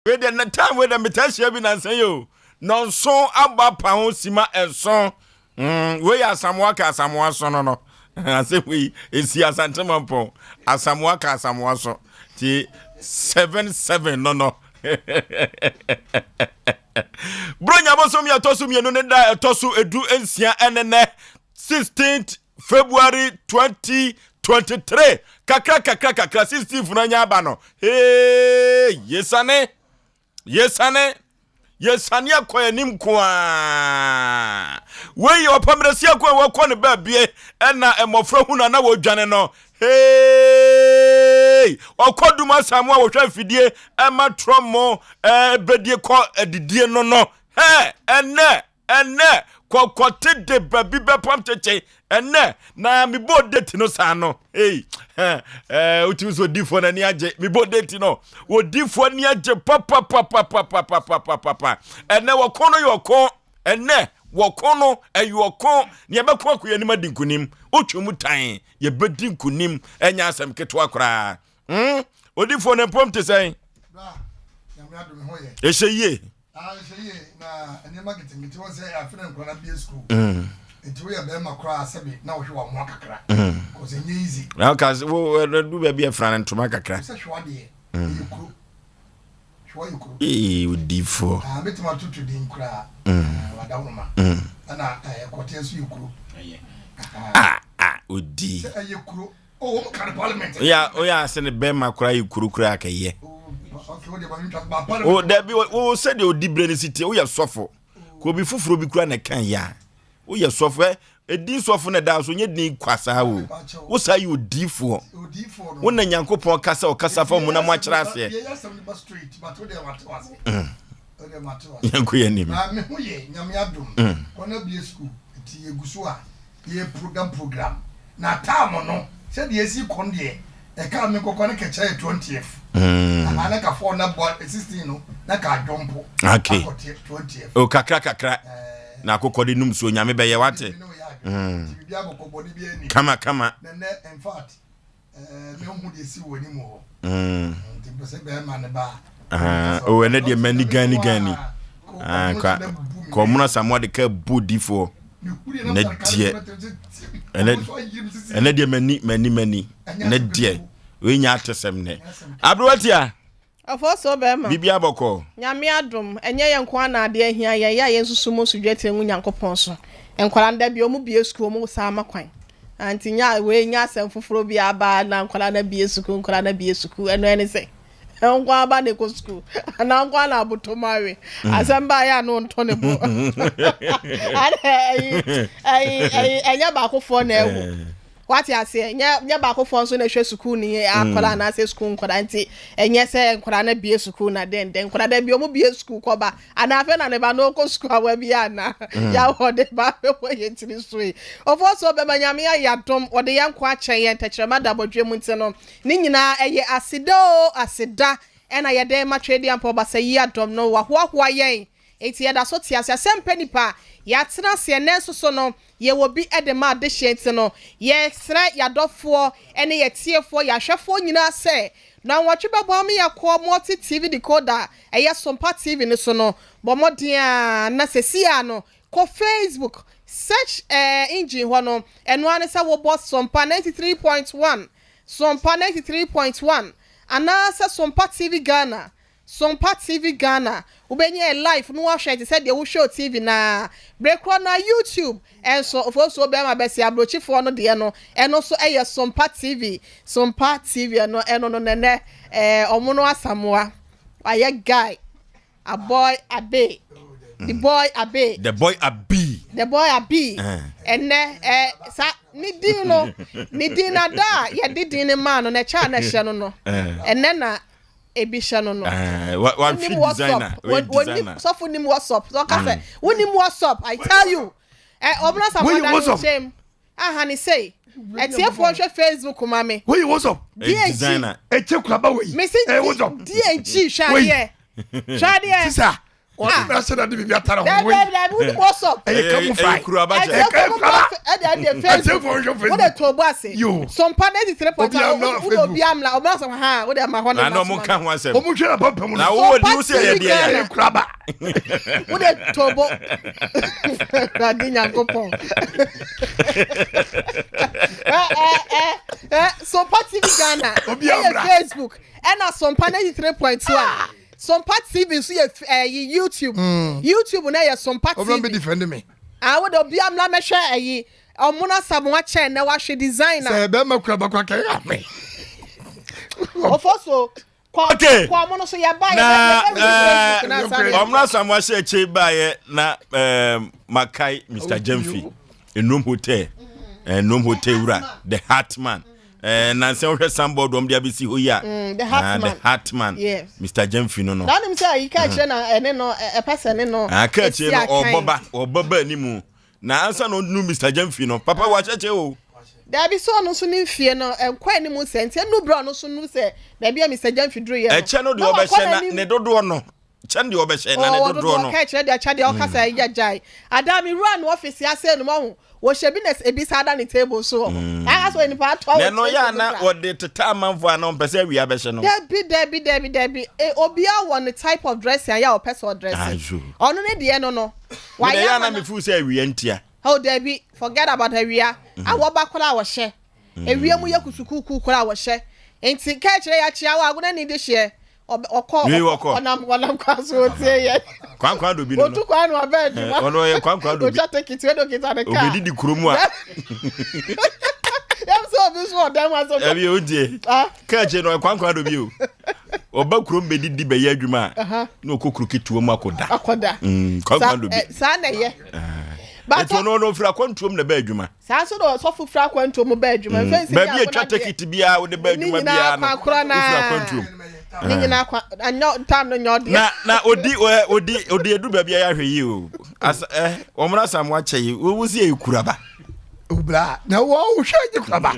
Wei deɛ na time wei deɛ metaa hyia bi nansa yi o. Nɔnson abɔ apa ho sima nson. Wei yɛ Asamoah ka Asamoah so no no. Asɛm wei esi Asante Mampɔn. Asamoah ka Asamoah so. Ti 77 no no. Bronya bosom yɛ ɛtɔ so mmienu ne da ɛtɔ so 16 ɛne nɛ 16th February 2023. Kakra kakra kakra 16th no anya aba no. Hey, yesane yesane yesane akɔ anim ko a. Wei yɛ ɔpamrɛsi ako a wɔkɔ ne baabie ɛna mmɔfra hu na na wɔdwane no. Hey, ɔkɔ dum asamu a wɔhwɛ afidie ɛma trɔmo ɛbɛdie kɔ adidie no no. Hɛ, ɛnɛ ɛnɛ kɔkɔte de baabi bɛpam kyekye ɛnɛ na mebɔ date no saa no. Hey, wotumi sɛ odifoɔ no ani agye. Mebɔ date no, odifoɔ ani agye papapapapapapapapa. Ɛnɛ wɔko no yɛ ɔko, ɛnɛ wɔko no ɛyɛ ɔko. Nea ɛbɛko akɔ yɛn anim adi nkonim, wotwe mu tan yɛbɛdi nkonim, ɛnyɛ asɛm ketewa koraa. Odifoɔ no mpom te sɛn? Ɛhyɛ yie. Ɛhyɛ yie na nneɛma nketenkete wɔn sɛ afe na nkwadaa bie sukuu. Nti woyɛ bɛrima koraa sɛbi na wohwɛ wɔn mmoa kakra. Kɔsɛ nyɛ easy. Na ɔka sɛ wo ɛdu baabi ɛfra no ntoma kakra. Sɛ hwɛ adeɛ ɛyɛ kuro. Hwɛ yɛ kuro. Ee, odifoɔ. Ah, mɛtumi atoto din koraa. Wadawoma. Ɛna ɛkɔteɛ nso yɛ kuro. Ah ah, odi. Sɛ ɛyɛ kuro. Oh, wɔn ka no parliament. Oya oya ase ne bɛrima koraa yɛ kuro koraa kɛyɛ. O dabi, o sɛdeɛ odi bere ne si tie, woyɛ sɔfo. Ka obi foforɔ bi koraa na ɛka yɛ a. Woyɛ sɔfo ɛ edin sɔfo na ɛda so nyɛ din kwa saa o. Wo saa yɛ odiifoɔ. Wo na Nyankopɔn kasa ɔkasa fa mu na mo akyerɛ aseɛ. Yɛnkɔ yɛn anim. Me ho yɛ Nyame adom. Kɔ na bie school nti yɛgu so a yɛ program program na term no sɛdeɛ esi kɔ no deɛ ɛka me nkɔkɔ ne kɛkyɛ yɛ 20th. Aha na ka 4 na bɔ 16 no na ka adwompo. Okay. Akɔ 20th. O kakra kakra. Na akokɔ de num so Nyame bɛyɛ wate. Biribi abɔkɔ bɔne bi ani. Kama kama. Na nɛ in fact mehu deɛ si wɔ anim hɔ. Nti mpɛ sɛ bɛrima ne ba. O ɛnɛ deɛ mani gani gani. Ka kɔmuna Samoa de ka bu difoɔ. Ne deɛ ɛnɛ ɛnɛ deɛ mani mani mani ne deɛ wei nya atesɛm nɛ. Aberewa tia. Ɔfɔsoo bɛɛma. Biribiara bɔkɔɔ. Nyame adom, ɛnyɛ yɛn nko ara na adeɛ ahia yɛn, yɛ a yɛn nso mu so dwetire ngu Nyankopɔn so. Nkwadaa no da bi ɔmo bue sukuu ɔmo san ma kwan. Ah nti nya wei nyɛ asɛm foforɔ bi aba na nkwadaa no abue sukuu, nkwadaa no abue sukuu, ɛno ɛne sɛ wo nko ara ba na ɛkɔ sukuu anaa wo nko ara na abotom awe. Asɛm ba yɛ a na ɔntɔ ne bo. Ɛyi ɛyi ɛyi ɛnyɛ baakofoɔ na ɛwo. Wate aseɛ? Nyɛ nyɛ baakofoɔ nso na ɛhwɛ sukuu ni akwadaa mm. anaasɛ sukuu nkwadaa nti ɛnyɛ sɛ nkwadaa no abie sukuu na dɛn dɛn nkwadaa dɛ bi wɔn bie sukuu kɔba anaa afei na ne ba no ɔkɔ sukuu awa bi ana mm. yawɔ de ba bɛwɔ yɛn tiri so yi ɔfɔ so bɛma Nyame ayɛ adom wɔde yɛn nko akyɛn yɛn tɛkyerɛma da bɔdwe mu nti no ne nyinaa ɛyɛ aseda o aseda ɛna yɛde ma Twedeampɔ ɔbasa yi adɔm no wahoahoa yɛn. Enti yɛda so te ase. Asɛm pɛ nipa a, yɛatena ase ɛnnɛ nso so no, yɛwɔ bi de ma adehyeɛ nti no, yɛsrɛ yɛadɔfoɔ ne yɛtiefoɔ, yɛahwɛfoɔ nyinaa sɛ, nnɔnwɔtwe bɛbɔ ama yɛakɔ Multi TV Decoder a ɛyɛ Sompa TV no so no, bɔ mmɔden ara na seesei ara no, kɔ Facebook search engine hɔ no, ɛno ara ne sɛ wobɔ Sompa 93.1, Sompa 93.1, anaasɛ Sompa TV Ghana, Sompa TV Ghana, wobɛnya yɛ live na woahwɛ te sɛ deɛ wohwɛ wɔ TV no ara. Bere korɔ no ara YouTube nso, Ofosuo Bɛrima Bɛsi Aburokyifoɔ no deɛ no, ɛno nso yɛ Sompa TV. Sompa TV ɛno ɛno no nɛnɛ ɛɛ ɔmo no Asamoah wayɛ guy, aboy abe, the boy abe. The boy abi. The boy abi. Ɛnɛ ɛɛ sa ne din no, ne din na da a yɛde din no maa no na ɛkyɛ a na ɛhyɛ no no, ɛnɛ na ebi hyɛ no no. Wonim WhatsApp, wonim sɔfo nim WhatsApp. Sɛ ɔka sɛ wonim WhatsApp, I tell you. Ɛ ɔbɛn sa mo da ne nkyɛn aha ne sei. Ɛtiefoɔ nhwɛ Facebook ma me. Woyi WhatsApp. DNG. Ɛkyɛ kuraba woyi. Mesi DNG hwɛ adeɛ. Hwɛ adeɛ. Sisa. Wɔn bɛ se na de biribi atara ho. Dabi dabi dabi wodi WhatsApp. Ɛyɛ camouflage. Ɛyɛ kuru abakyɛ. Ɛyɛ kuru aba. Ɛdi ɛdi Facebook. Ɛdi fo nhwɛ Facebook. Wode to bo ase. Yo. Sompa 93 point Obi amla one. Wode obi amla. Obi asɛ ha. Wode ama hɔ ne Na na ɔmo nka ho asɛm. Ɔmo hwɛ na pampam no. Na wo di wo sɛ ɛyɛ deɛ Ɛyɛ kuru aba. Wode to bo. Awurade Nyankopɔn. Ɛ ɛ ɛ ɛ Sompa TV Ghana. Obi Ɛyɛ amla. Facebook. Ɛna Sompa 93.1. Sompa TV nso yɛ ɛyi YouTube. YouTube na yɛ Sompa Ɔbɛn TV. bɛ defend me. Ah, wo de obi amla mɛhwɛ ɛyi ɔmo na samoa kyɛn na wahwɛ design na. Sɛ bɛrima kura bakɔ akɛyɛ ame. Ofo so kɔ Okay. kɔ ɔmo no so yɛ ba yɛ Na bɛ yɛ bɛ Facebook na asa eh, na. ɔmo na samoa hyɛ akyire baayɛ na ɛɛm makae Mr. Jemfi Enum Hotel Enum Hotel wura the Heart Man ɛɛ nansɛn wohwɛ sanbɔɔd wɔn de abɛsi hɔ yi a The Heart ah, Man. the Heart Man Yes. Mr. Jemfi no no. Na ɔnim sɛ ayi kaa kyerɛ na ɛne no ɛpɛ sɛ ne no. aka esi akyire no akan. ɔbɔ ba ɔbɔ ba anim na ansa na ɔnu Mr. Jemfi no papa wakyɛkyɛ o. Dabi sɛ ɔno nso ne mfie no nkɔ anim sɛ nti ɛnu bere ɔno nso nu sɛ baabi a Mr. Jemfi duru yɛ no. ɛkyɛ no deɛ Na wakɔ ɔbɛhyɛ na n'anim. ne dodoɔ no kyɛ no deɛ ɔbɛhyɛ na ne Ɔwɔ dodoɔ no ɔka kyerɛ deɛ ɔkyɛ deɛ ɔka sɛ ɛyɛ gyae. Ada mi wura no ɔfisi ase no ɔho wɔhyɛ bi na ebi saa da ne table so wɔ hɔ. Aka sɛ nipa atɔ na wɔ ɛno yɛ a na table so. wɔde teta amanfoɔ a na ɔmpɛ sɛ awia bɛhyɛ no Dabi dabi dabi dabi e obiara wɔ ne type of dressing a yɛ a ɔpɛ sɛ ɔdress. Ayo. Ɔno ne deɛ no no. mede yɛ a ama na no- mefuu sɛ awia ntia Oh dabi forget about awia. Awɔ ba koraa a wɔhyɛ. Ewia mu yɛ kusukuukuu koraa a wɔhyɛ. Nti kaa kyerɛ yɛ akyea wɔ agona ne de hyeɛ. Ɔkɔ Wei wɔkɔ. ɔnam ɔnam kwan so otie yɛ. kwankwan do bi no Otu no kwan no ɔbɛ adwuma. ɔno ɔyɛ kwankwan do bi Otwa tekiti edo kita ne kaa. obɛdidi kurom a Yɛm sɛ obi nso wɔ dan mu asɛ. ɛbi ɔdie Ah. kaa kyerɛ no ɔyɛ kwankwan do bi o ɔba kurom bɛdidi bɛyɛ adwuma a Aha. na ɔkɔ kuro ketewa mu akɔda Akɔda. Kwankwan do bi Saa saa na ɛyɛ. ɛti But ɔno ɔno ɔfiri akwantuom na ɛbɛ adwuma saa nso na ɔsɔfo fira akwantuo mu bɛ adwuma. Mfɛnsi baabi a ɛtwa tekiti biara wode bɛ Ne adwuma nyinaa biara no kwan korɔ naa. wofiri akwantuom Ne nyinaa kwa anyɛ tam no nyɛ ɔdeɛ. na na odi ɛ odi odi edu baabi a yɛahwɛ yi o asa ɛ wɔn na sam wakyɛ yi wo si yɛ kuraba Obla na wɔn wohwɛ nye kura ba.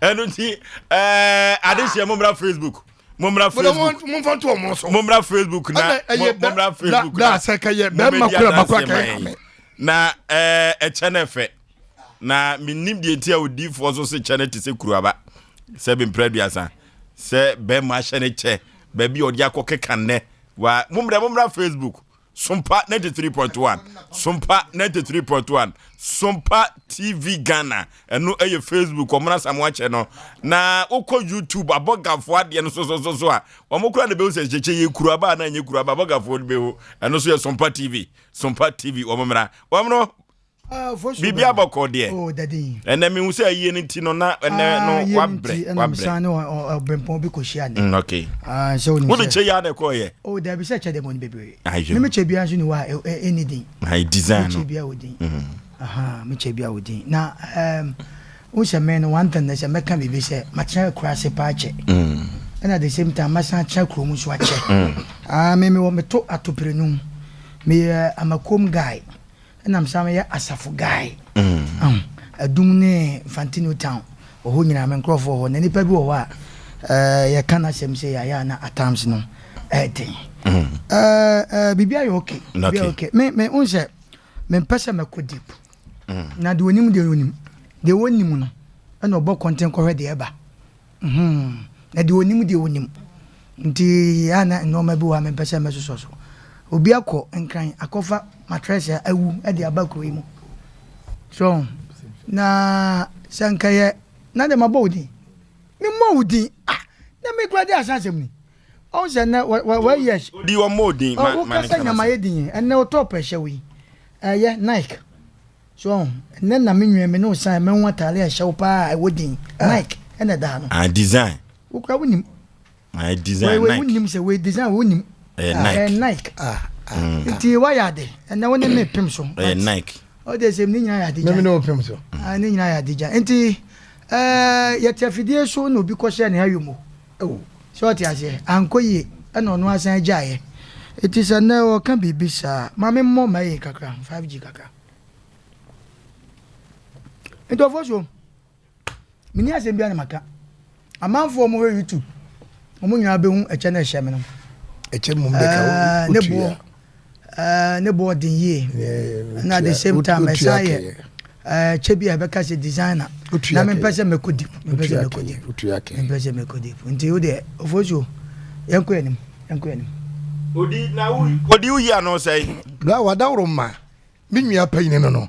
ɛno nti ɛɛ adehyɛ mo mmra Facebook mo mmra Facebook Mo nfa to ɔmo so. mo mmra Facebook na Ɛna mo ɛyɛ mo mmra Facebook da sɛ kɛyɛ bɛrima mo kura mmɛdi ba kura adanseɛ kɛyɛ ma yɛn. ame. na ɛɛ ɛkyɛ no ɛfɛ na menim deɛ nti a odiifoɔ so se kyɛ no te sɛ kuruaba sɛ bemprɛ aduasa sɛ bɛrima ahyɛ ne kyɛ baabi a ɔde akɔ keka nnɛ wa mommrɛ mommra Facebook Sompa 93.1 Sompa 93.1 Sompa TV Ghana ɛno ɛyɛ Facebook ɔmo na samoa kyɛ no na wokɔ YouTube abɔgafoɔ adeɛ no sosososo a ɔmo kora de bɛhu sɛ nkyɛkyɛ yɛ kuruaba anaa nyɛ kuruaba abɔgafoɔ de bɛhu ɛno so yɛ Sompa TV Sompa TV wɔn mmra wɔn no biribi abɔkɔ deɛ Oh, daddy. ɛnɛ mehu sɛ ayie no nti no na ɛnɛ no wabrɛ wabrɛ Ɛna ne ɔbrɛmpɔn bi kɔhyia ne. Okay Ah, sɛ wonim wode sɛ. kyɛ yi a na ɛkɔɔyɛ Oh, dabi sɛ kyɛ dɛ mɔ no bebree. Ayo. Me mekyɛ biara nso ne hɔ a ɛnni din. ayi design Mekyɛ no biara wɔ din. Aha, mekyɛ biara wɔ din. Na um, wo sɛ me no one thing na sɛ mɛka biribi sɛ matena akura paa kyɛ. Ɛna at the same time masan atena kurom nso akyɛ. Ah, me mewɔ meto atopere Meyɛ amakom guy. Ɛna mesan meyɛ asafo guy. Ahu, Adum ne Mfantino town wɔ hɔ nyinaa me nkurɔfoɔ wɔ hɔ na nipa bi wɔ hɔ a ɛɛ yɛka n'asɛm sɛ yɛayɛ a na at times no ɛɛden. Ɛɛ ɛɛ biribi ayɛ okay. Biribi ayɛ okay. Me me n sɛ mempɛ sɛ mɛkɔ deep. Na deɛ onim deɛ onim deɛ onim no ɛna ɔbɔ kɔnten kɔhwɛ deɛ ɛba. Na deɛ onim deɛ onim nti a na nneɛma bi wɔ a mempɛ sɛ mɛsosɔ so. Obi akɔ Nkran akɔfa mattress a awu de aba kuro yi mu. So na sɛ nkɛyɛ na de mabɔ wo din. Memmɔ wo din. Ah, na me kura de asa asɛm ni. Ɔn sɛ nɛ wɔ wɔ wɔ yes. Odi wɔn mɔ odin ma Ɔ ma ne wokasa ka nyama n'asɛm. yɛ din. Ɛnɛ wo top ɛhyɛ wo yi. Ɛyɛ Nike. So ɛnɛ na me nua me ne wo san mɛho ataale a ɛhyɛ wo paa a ɛwɔ din. Nike ɛna ɛda ha no. Ah design. Wo kura wonim. Ah design Wei Nike. wonim sɛ wei design wonim. Ɛyɛ Nike. Ɛyɛ Nike. Nti wayɛ ade. Ɛnɛ wo ne me pem so. Ɛyɛ Nike. Ɔde sɛ ne nyinaa yɛ ade Mɛmi gya. ne wo pem so. Ah, ne nyinaa yɛ ade gya. Nti ɛɛ yɛte afidie so na obi kɔhyɛ ne ayo mu. Sɛ ɔte aseɛ ankɔ yie ɛna ɔno asan agyaeɛ. Nti sɛ nnɛ ɔka biribi saa ma me mmɔ ma yɛ kakra 5G kakra. Nti ɔfɔ so menni asɛm biara na maka. Amanfoɔ a wɔhwɛ YouTube wɔn nyinaa bɛhu ɛkyɛ na ɛhyɛ me no. Ɛkyɛ mmom de ka Ne wotua. boɔ. Eh, ne boɔ den yie. Ɛna at the same time ɛsan yɛ eh, kyɛ bi a ɛbɛka sɛ designer. Na mempɛ sɛ mɛkɔ deep, mempɛ sɛ mɛkɔ deep, mempɛ sɛ mɛkɔ deep. Nti wo deɛ Ofosuo, yɛnkɔ anim, yɛnkɔ anim. Odi na wo odi wo yi ano sɛn? Bra wadaworo ma me nua panyini no no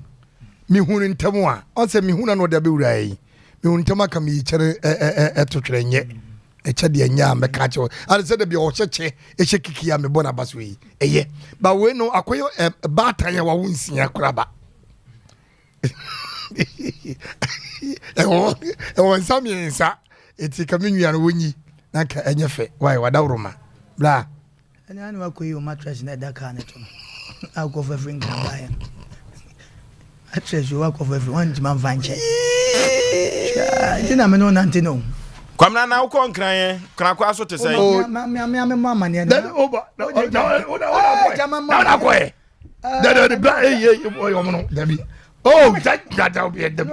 mehu no ntɛm a ɔsɛ mehu no na ɔde abɛwura yi mehu no ntɛm aka meyi kyɛ no ɛto twerɛ nyɛ ɛkyɛ deɛ nyɛ a mɛka kyɛ ade sɛ da bia ɔhyɛ kyɛ ɛhyɛ kiki a mebɔ n'aba so yi ɛyɛ ba wei no akɔyɛ baatan a wawo nsia koraba ɛwɔ ɛwɔ nsa mmiɛnsa eti ka me nua no wonyi na nka ɛnyɛ fɛ wae wadaworo ma bra Ɛne ana wakɔyi wo mattress na ɛda kaa no to no a wokɔfa firi Nkran baeɛ no. Mattress o wakɔfa firi wantumi amfa nkyɛ. Nti na me ne wo nante no. Kwamina na wokɔ Nkran yɛ Krankwaa so te sɛn? Oh, me me mɔ amaneɛ no. Dɛbi o ba na na na na kɔ yɛ. Dɛbi dɛbi bla eyi eyi ɔyɛ ɔmo no dɛbi. Oh da da da obi dɛbi.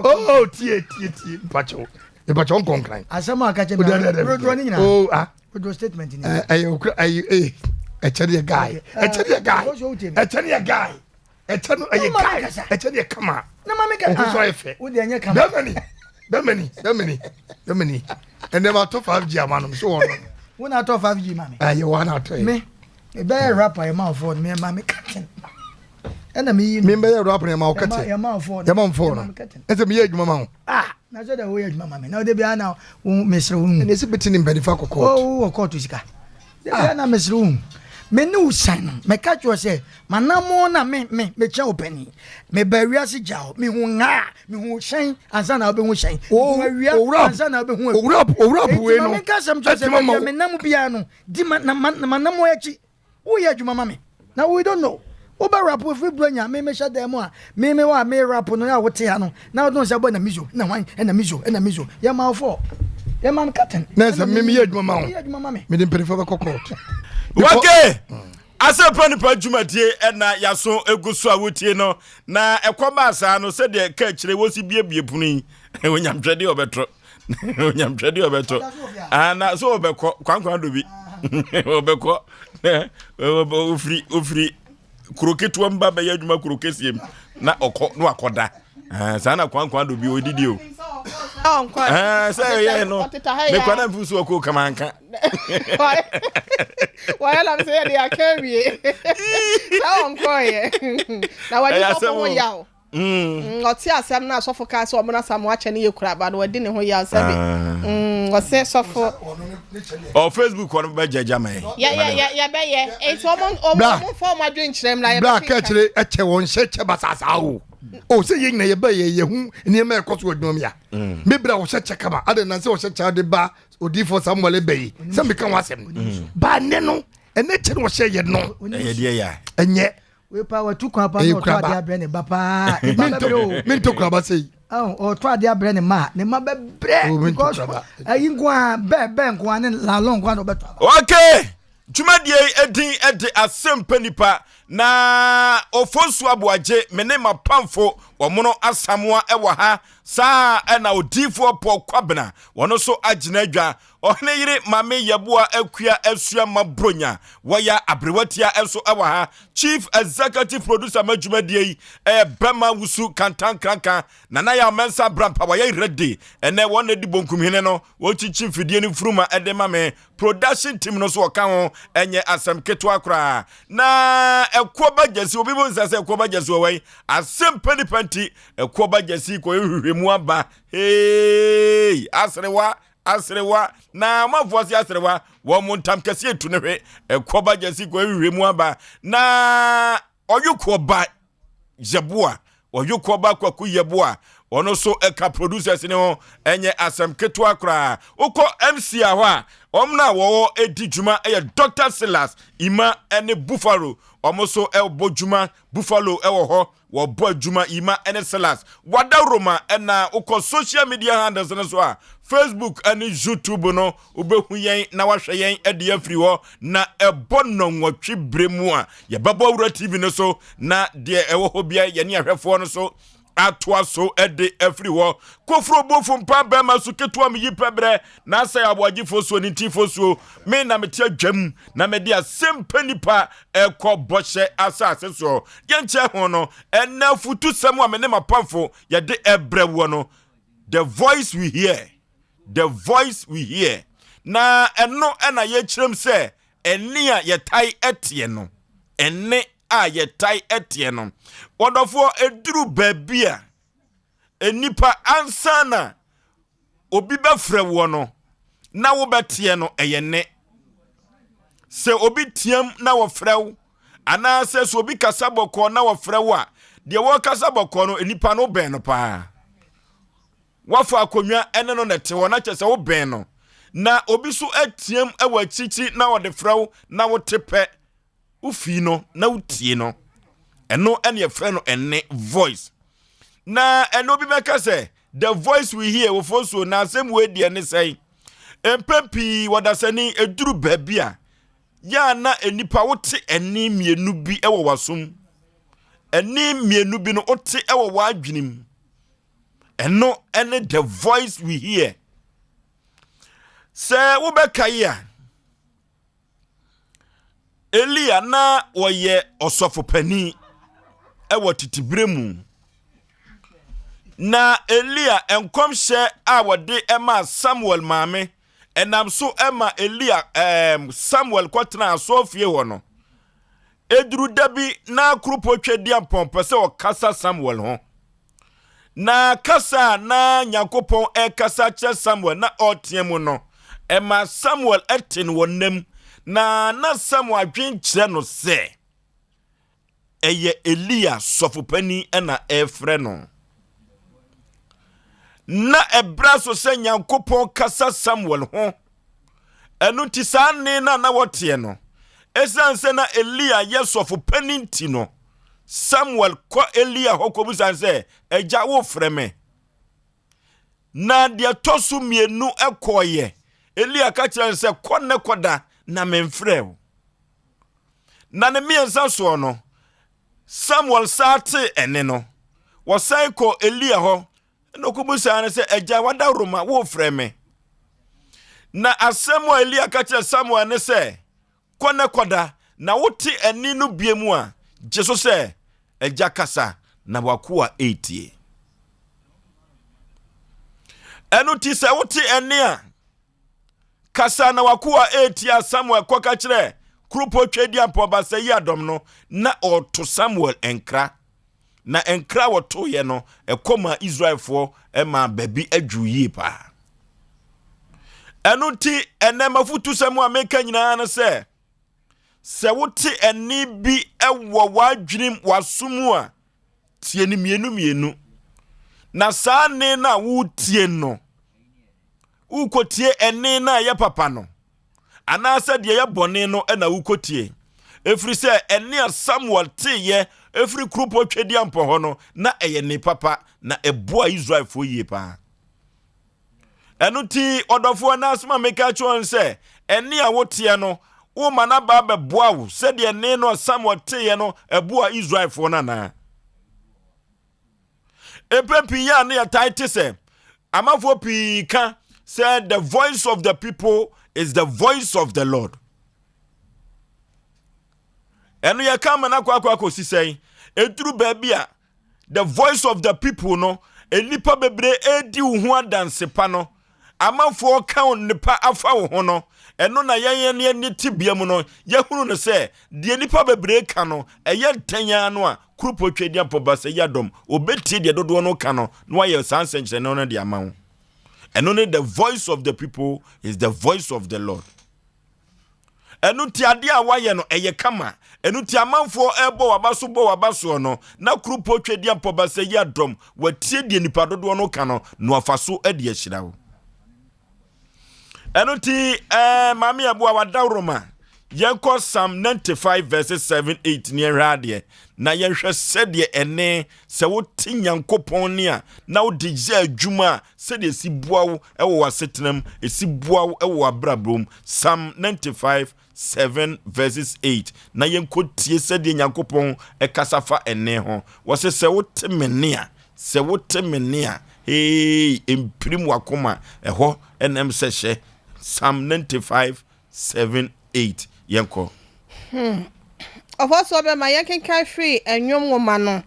Oh tie tie tie mpakyɛw mpakyɛw nkɔ Nkran. Asɛm a aka kyɛ mi rodoɔ ne nyinaa. Oh ah. Wodwo statement ni. Ɛyɛ okura ɛyɛ ee ɛkyɛ ne yɛ guy ɛkyɛ ne yɛ guy ɛkyɛ ne yɛ guy ɛkyɛ no ɛyɛ guy ɛkyɛ ne yɛ kama. Na maame ka ɔho so ayɛ fɛ. Wo deɛ nyɛ kama. Bɛmani bɛmani bɛmani bɛmani ɛnɛ ma tɔ 5G ama no so wɔn no. Wo na atɔ 5G ma me. Ɛyɛ wɔn na atɔ yɛ. Me ɛbɛyɛ rapper yɛ ma fɔ me ma me katen. Ɛna me yi no. Me bɛyɛ rapper yɛ ma wo katen. Yɛ ma fɔ no. Yɛ ma fɔ no. Ɛsɛ me yɛ adwuma ma wo. Ah na sɛ dɛ woyɛ adwuma ma me na wode biara na wo mesere wo hu. Ɛna ɛsɛ bɛti ne mpanimfoɔ akɔ kɔɔto. Wowɔ kɔɔto sika. Da biara na mesere wo hu. Me ne wo san no mɛka kyerɛ sɛ m'anammɔn na me me mekyɛn wo panin. Mebaa wiase gya hɔ mehu ngaa mehu hyɛn ansa na wobɛhu hyɛn. Mehu awia ansa na wobɛhu awia. Owura buwe no. Enti ma menka asɛm kyerɛ sɛ baabi a menam biara no di m'anammɔn akyi. Wo yɛ adwuma ma me na we don't know wo bɛ rap efiri brenya me me hyɛ dan mu a me me wɔ a me rap no a wo te ha no na wo nsa bɔ na mizo na hwan na mizo na mizo yɛ ma wo fɔ yɛ ma me captain na sɛ me me yɛ adwuma ma wo yɛ adwuma ma me me de mpanyinfoɔ bɛkɔ court wake asɛmpa nipa dwumadie ɛna yaso egu so a wotie no na ɛkɔ baa saa no sɛdeɛ ka akyire wɔsi biebie pono yi onyamtwɛdeɛ ɔbɛtɔ onyamtwɛdeɛ ɔbɛtɔ ana so ɔbɛkɔ kwankwan do bi ɔbɛkɔ ofiri ofiri kuro ketewa mu ba bɛyɛ adwuma kuro kɛseɛ mu na ɔkɔ na wakɔda saa na kwankwan do bi ɔdidi o sɛ ɛyɛ no mekɔ na mfi so ɔkɔ kama nka wɔyɛ lam sɛ yɛde aka awie sɛ ɔnkɔɔyɛ na wɔde sɔfo ho yaw Mm. Mm, ɔte asɛm no asɔfo kaa sɛ ɔmo na Samoa kyɛ no yɛ kuraba no wadi ne ho yaw sɛbi. Ah. Mm, ɔse sɔfo. Ɔ Facebook hɔ no bɛgya gya ma yɛ. Yɛ yɛ yɛ yɛbɛyɛ. Eti ɔmo ɔmo ɔmo nfa ɔmo adwene nkyerɛ mu na yɛbɛkenkan. Bra kɛkyerɛ ɛkyɛ wɔn hyɛ kyɛ basaasa o. O sɛ yɛn nyina yɛbɛ yɛ yɛ hu nneɛma ɛkɔ so wɔ adwuma mu ya. Mm. Me bra ɔhyɛ kyɛ kama ade nan sɛ ɔhyɛ kyɛ ade ba odiifo Samuel bɛ yi sɛ meka ho asɛm. Ba ne no ɛnɛ kyɛ no ɔhyɛ yɛ no. Ɛyɛ deɛ ya. Ɛnyɛ. Wei paa watu kwan paa na ɔtɔ adeɛ abrɛ ne ba paa. Ne ba bɛbrɛ o. Mentɔ kuraba sɛ yi. Ɔtɔ adeɛ abrɛ ne ma ne ma bɛbrɛ. Oh, because ayi nko a bɛɛ bɛɛ nko a ne lalɔ nko a na ɔbɛtɔ aba. Okay. Dwumadie yi edin de Asɛmpa Nipa na Ofonsu Aboagye me ne m'apamfo wɔmono Asamoa wɔ ha saa ɛna Odiifoɔ Paul Kwabena wɔno nso agyina adwa Ɔhene yere Maame Yeboah Akua Asua Ma Bronya wɔya aberewatia nso wɔ ha. Chief Executive Producer ma dwumadie yi ɛyɛ Bɛma Wusu Kantankranka Nana Yaw Mensah Brampa wɔyɛ ready ɛnɛ wɔn na di bonkumhene no wɔkyikyi mfidie no mfuruma ɛde ma me. Production team no nso wɔka ho ɛnyɛ asɛm ketewa koraa. Na ɛkoɔ ba gyasi obi bo nsa sɛ ɛkoɔ ba gyasi wɔ wɛn asɛm pɛ nipa nti ɛkoɔ ba gyasi kɔyɛ nhwehwɛmu aba hey aserewa Aserewa na amanfoɔ ase aserewa wɔn mo ntam kɛseɛ etu ne hwe ɛkɔba gyasi kɔ ehwehwɛ mu aba na ɔyokoɔba yɛboa ɔyokoɔba kwaku yɛboa ɔno nso ɛka producers ne ho ɛnyɛ asɛm ketewa koraa wokɔ mc a hɔ a wɔn na wɔwɔ edi dwuma ɛyɛ Dr. Silas Ima ɛne Buffalo wɔn nso ɛbɔ dwuma Buffalo ɛwɔ hɔ Wɔbɔ adwuma Ima ne Silas Wadaworoma na wokɔ social media handles no so a, Facebook ne YouTube no, wobɛhu yɛn na wahwɛ yɛn de afiri hɔ. Na ɛbɔ nnɔnwɔtwe berɛ mu a, yɛbɛbɔ Awura TV no so na deɛ ɛwɔ hɔ biara yɛne ahwɛfoɔ no so. Atoa so de afiri hɔ. Koforo bofo mpa bɛrima so ketewa meyi pɛbrɛ na asɛe aboagyefo suo ne ntifo suo. Me na mete adwam na mede asɛm pɛ nipa ɛkɔ bɔhyɛ asase soɔ. Yɛnkyɛ ho no, ɛnɛ afutusɛm a me ne m'apamfo yɛde ɛbrɛ woɔ no, The voice we hear, the voice we hear. Na ɛno ɛna yɛkyerɛm sɛ ɛnne a yɛtae teɛ no, ɛnne a yɛtae teɛ no. Wɔdɔfoɔ, ɛduru baabi a nnipa ansa na obi bɛfrɛ woɔ no na wobɛteɛ no, ɛyɛ nne. Sɛ obi team na wɔfrɛ wo, anaasɛ sɛ obi kasa bɔkɔɔ na wɔfrɛ wo a, deɛ wɔrekasa bɔkɔɔ no, nnipa no bɛn no paa. Woafa akonnwa ne no na ɛte hɔ na kyerɛ sɛ wobɛn no. Na obi so ateam wɔ akyirikyiri na ɔde frɛ wo na wote pɛ, wofii no na wotie no. Ɛno ɛne yɛfrɛ no ɛnne, voice. Na ɛno obi bɛka sɛ the voice we hear wɔ fo so na asɛm wei deɛ ne sɛn. Mpɛn pii wɔdasani ɛduru baabi a yɛ a na nnipa wote ɛnne mmienu bi wɔ w'asom. Ɛnne mmienu bi no wote wɔ w'adwene mu. Ɛno ɛne the voice we hear. Sɛ wobɛka yi a, Elia na wɔyɛ ɔsɔfo panin ɛwɔ titibere mu. Na Elia nkɔmhyɛ a wɔde ɛmaa Samuel maame ɛnam so ɛma Elia Samuel kɔtena asɔrefie hɔ no. Eduru da bi na kuropɔ Twadiampɔn pɛ sɛ ɔkasa Samuel ho. Na kasa a na Nyankopɔn ɛkasa kyerɛ Samuel na ɔreteɛ mu no, ɛma Samuel ɛte no wɔ nnam. Na Samuel adwen kyerɛ no sɛ ɛyɛ Elia sɔfopanin ɛna ɛrefrɛ no. Na ɛbra so sɛ Nyankopɔn kasa Samuel ho. Ɛno nti saa nne na na wɔteɛ no, ɛsiane sɛ na Elia yɛ sɔfopanin ti no, Samuel kɔ Elia hɔ kɔbisa sɛ, agya wofrɛ me? Na deɛ ɛtɔ so mmienu ɛkɔɔyɛ, Elia ka kyerɛ no sɛ, kɔ ne kɔda na memfrɛ wo. Na ne mmiɛnsa soɔ no, Samuel saa te ɛne no. Wɔsan kɔ Elia hɔ na ɔkɔbisaa no sɛ, agya wadaworoma wofrɛ me? Na asɛm a Elia ka kyerɛ Samuel ne sɛ, kɔ ne kɔda na wote ɛne no bie mu a, gye so sɛ, agya kasa na wakoa etie. Ɛno ti sɛ wote ɛne a, kasa na wakoa etie a Samuel kɔka kyerɛ kuropɔ Twadiampɔn Baasa yi adɔm no, na ɔreto Samuel nkra. Na nkra a wɔtoeɛ no, ɛkɔ maa Israelfoɔ maa baabi adwuu yie paa. Ɛno nti, ɛnɛ mafotusɛm a meka nyinaa no sɛ, sɛ wote ɛnne bi wɔ w'adwenem, w'aso mu a, tie no mmienu mmienu. Na saa nne no a woretie no, wokɔtie ɛnne no a ɛyɛ papa no, anaasɛ deɛ ɛyɛ bɔne no na wokɔtie. Ɛfiri sɛ ɛnne a Samuel teeɛ ɛfiri kuropɔ Twadiampɔ hɔ no, na ɛyɛ nne papa, na ɛboa Israelfoɔ yie paa. Ɛno nti, ɔdɔfoɔ, na asɛm a meka kyerɛ wɔn sɛ, ɛnne a woteɛ no, woma no aba abɛboa wo sɛdeɛ nne no a Samuel teeɛ no ɛboa Israelfoɔ no anaa? Mpɛn pii yɛ a ne yɛtae te sɛ amanfoɔ pii ka sɛ the voice of the people is the voice of the Lord. Ɛno yɛka ama no akɔ akɔ akɔsi sɛn? Ɛduru baabi a the voice of the people no, nnipa bebree ɛredi wo ho adanse pa no, amanfoɔ ka wo nnepa afa wo ho no, ɛno na yɛn yɛn yɛn ne tebea mu no, yɛhunu no sɛ deɛ nnipa bebree ka no, ɛyɛ ntɛn ara no a kuropɔ Twadiampɔ Baasa yi adɔm, obɛtie deɛ dodoɔ no ka no, na wayɛ saa nsɛnkyerɛnne no de ama wo. Ɛno ne the voice of the people is the voice of the Lord. Ɛno nti adeɛ a wayɛ no ɛyɛ kama. Ɛno nti amanfoɔ ɛrebɔ waba so bɔ waba soɔ no, na kuropɔ Twadiampɔ Baasa yi adɔm, watie deɛ nipa dodoɔ no ka no, na wafa so de ahyira wo. Ɛno nti maame ɛboa wadaworoma, yɛnkɔ Psalm 95 verses 7 8 ne yɛnhwɛ adeɛ, na yɛnhwɛ sɛdeɛ ɛne sɛ wote Nyankopɔn ne a na wode yɛ adwuma a, sɛdeɛ ɛsi boa wo ɛwɔ w'asetenam, ɛsi boa wo ɛwɔ w'abrabɔ mu. Psalm 95 7 verses 8 na yɛnkɔ tie sɛdeɛ Nyankopɔn ɛkasa fa ɛne ho. Wɔsɛ sɛ wote me nne a, Sɛ wote me nne a, hey, mpirim w'akoma, ɛhɔ na ɛm sɛ hyɛ. Psalm 95, 7, 8. Yɛnkɔ. Ɔfɔsoɔ bɛma yɛnkenkan firi Nnwom nwoma no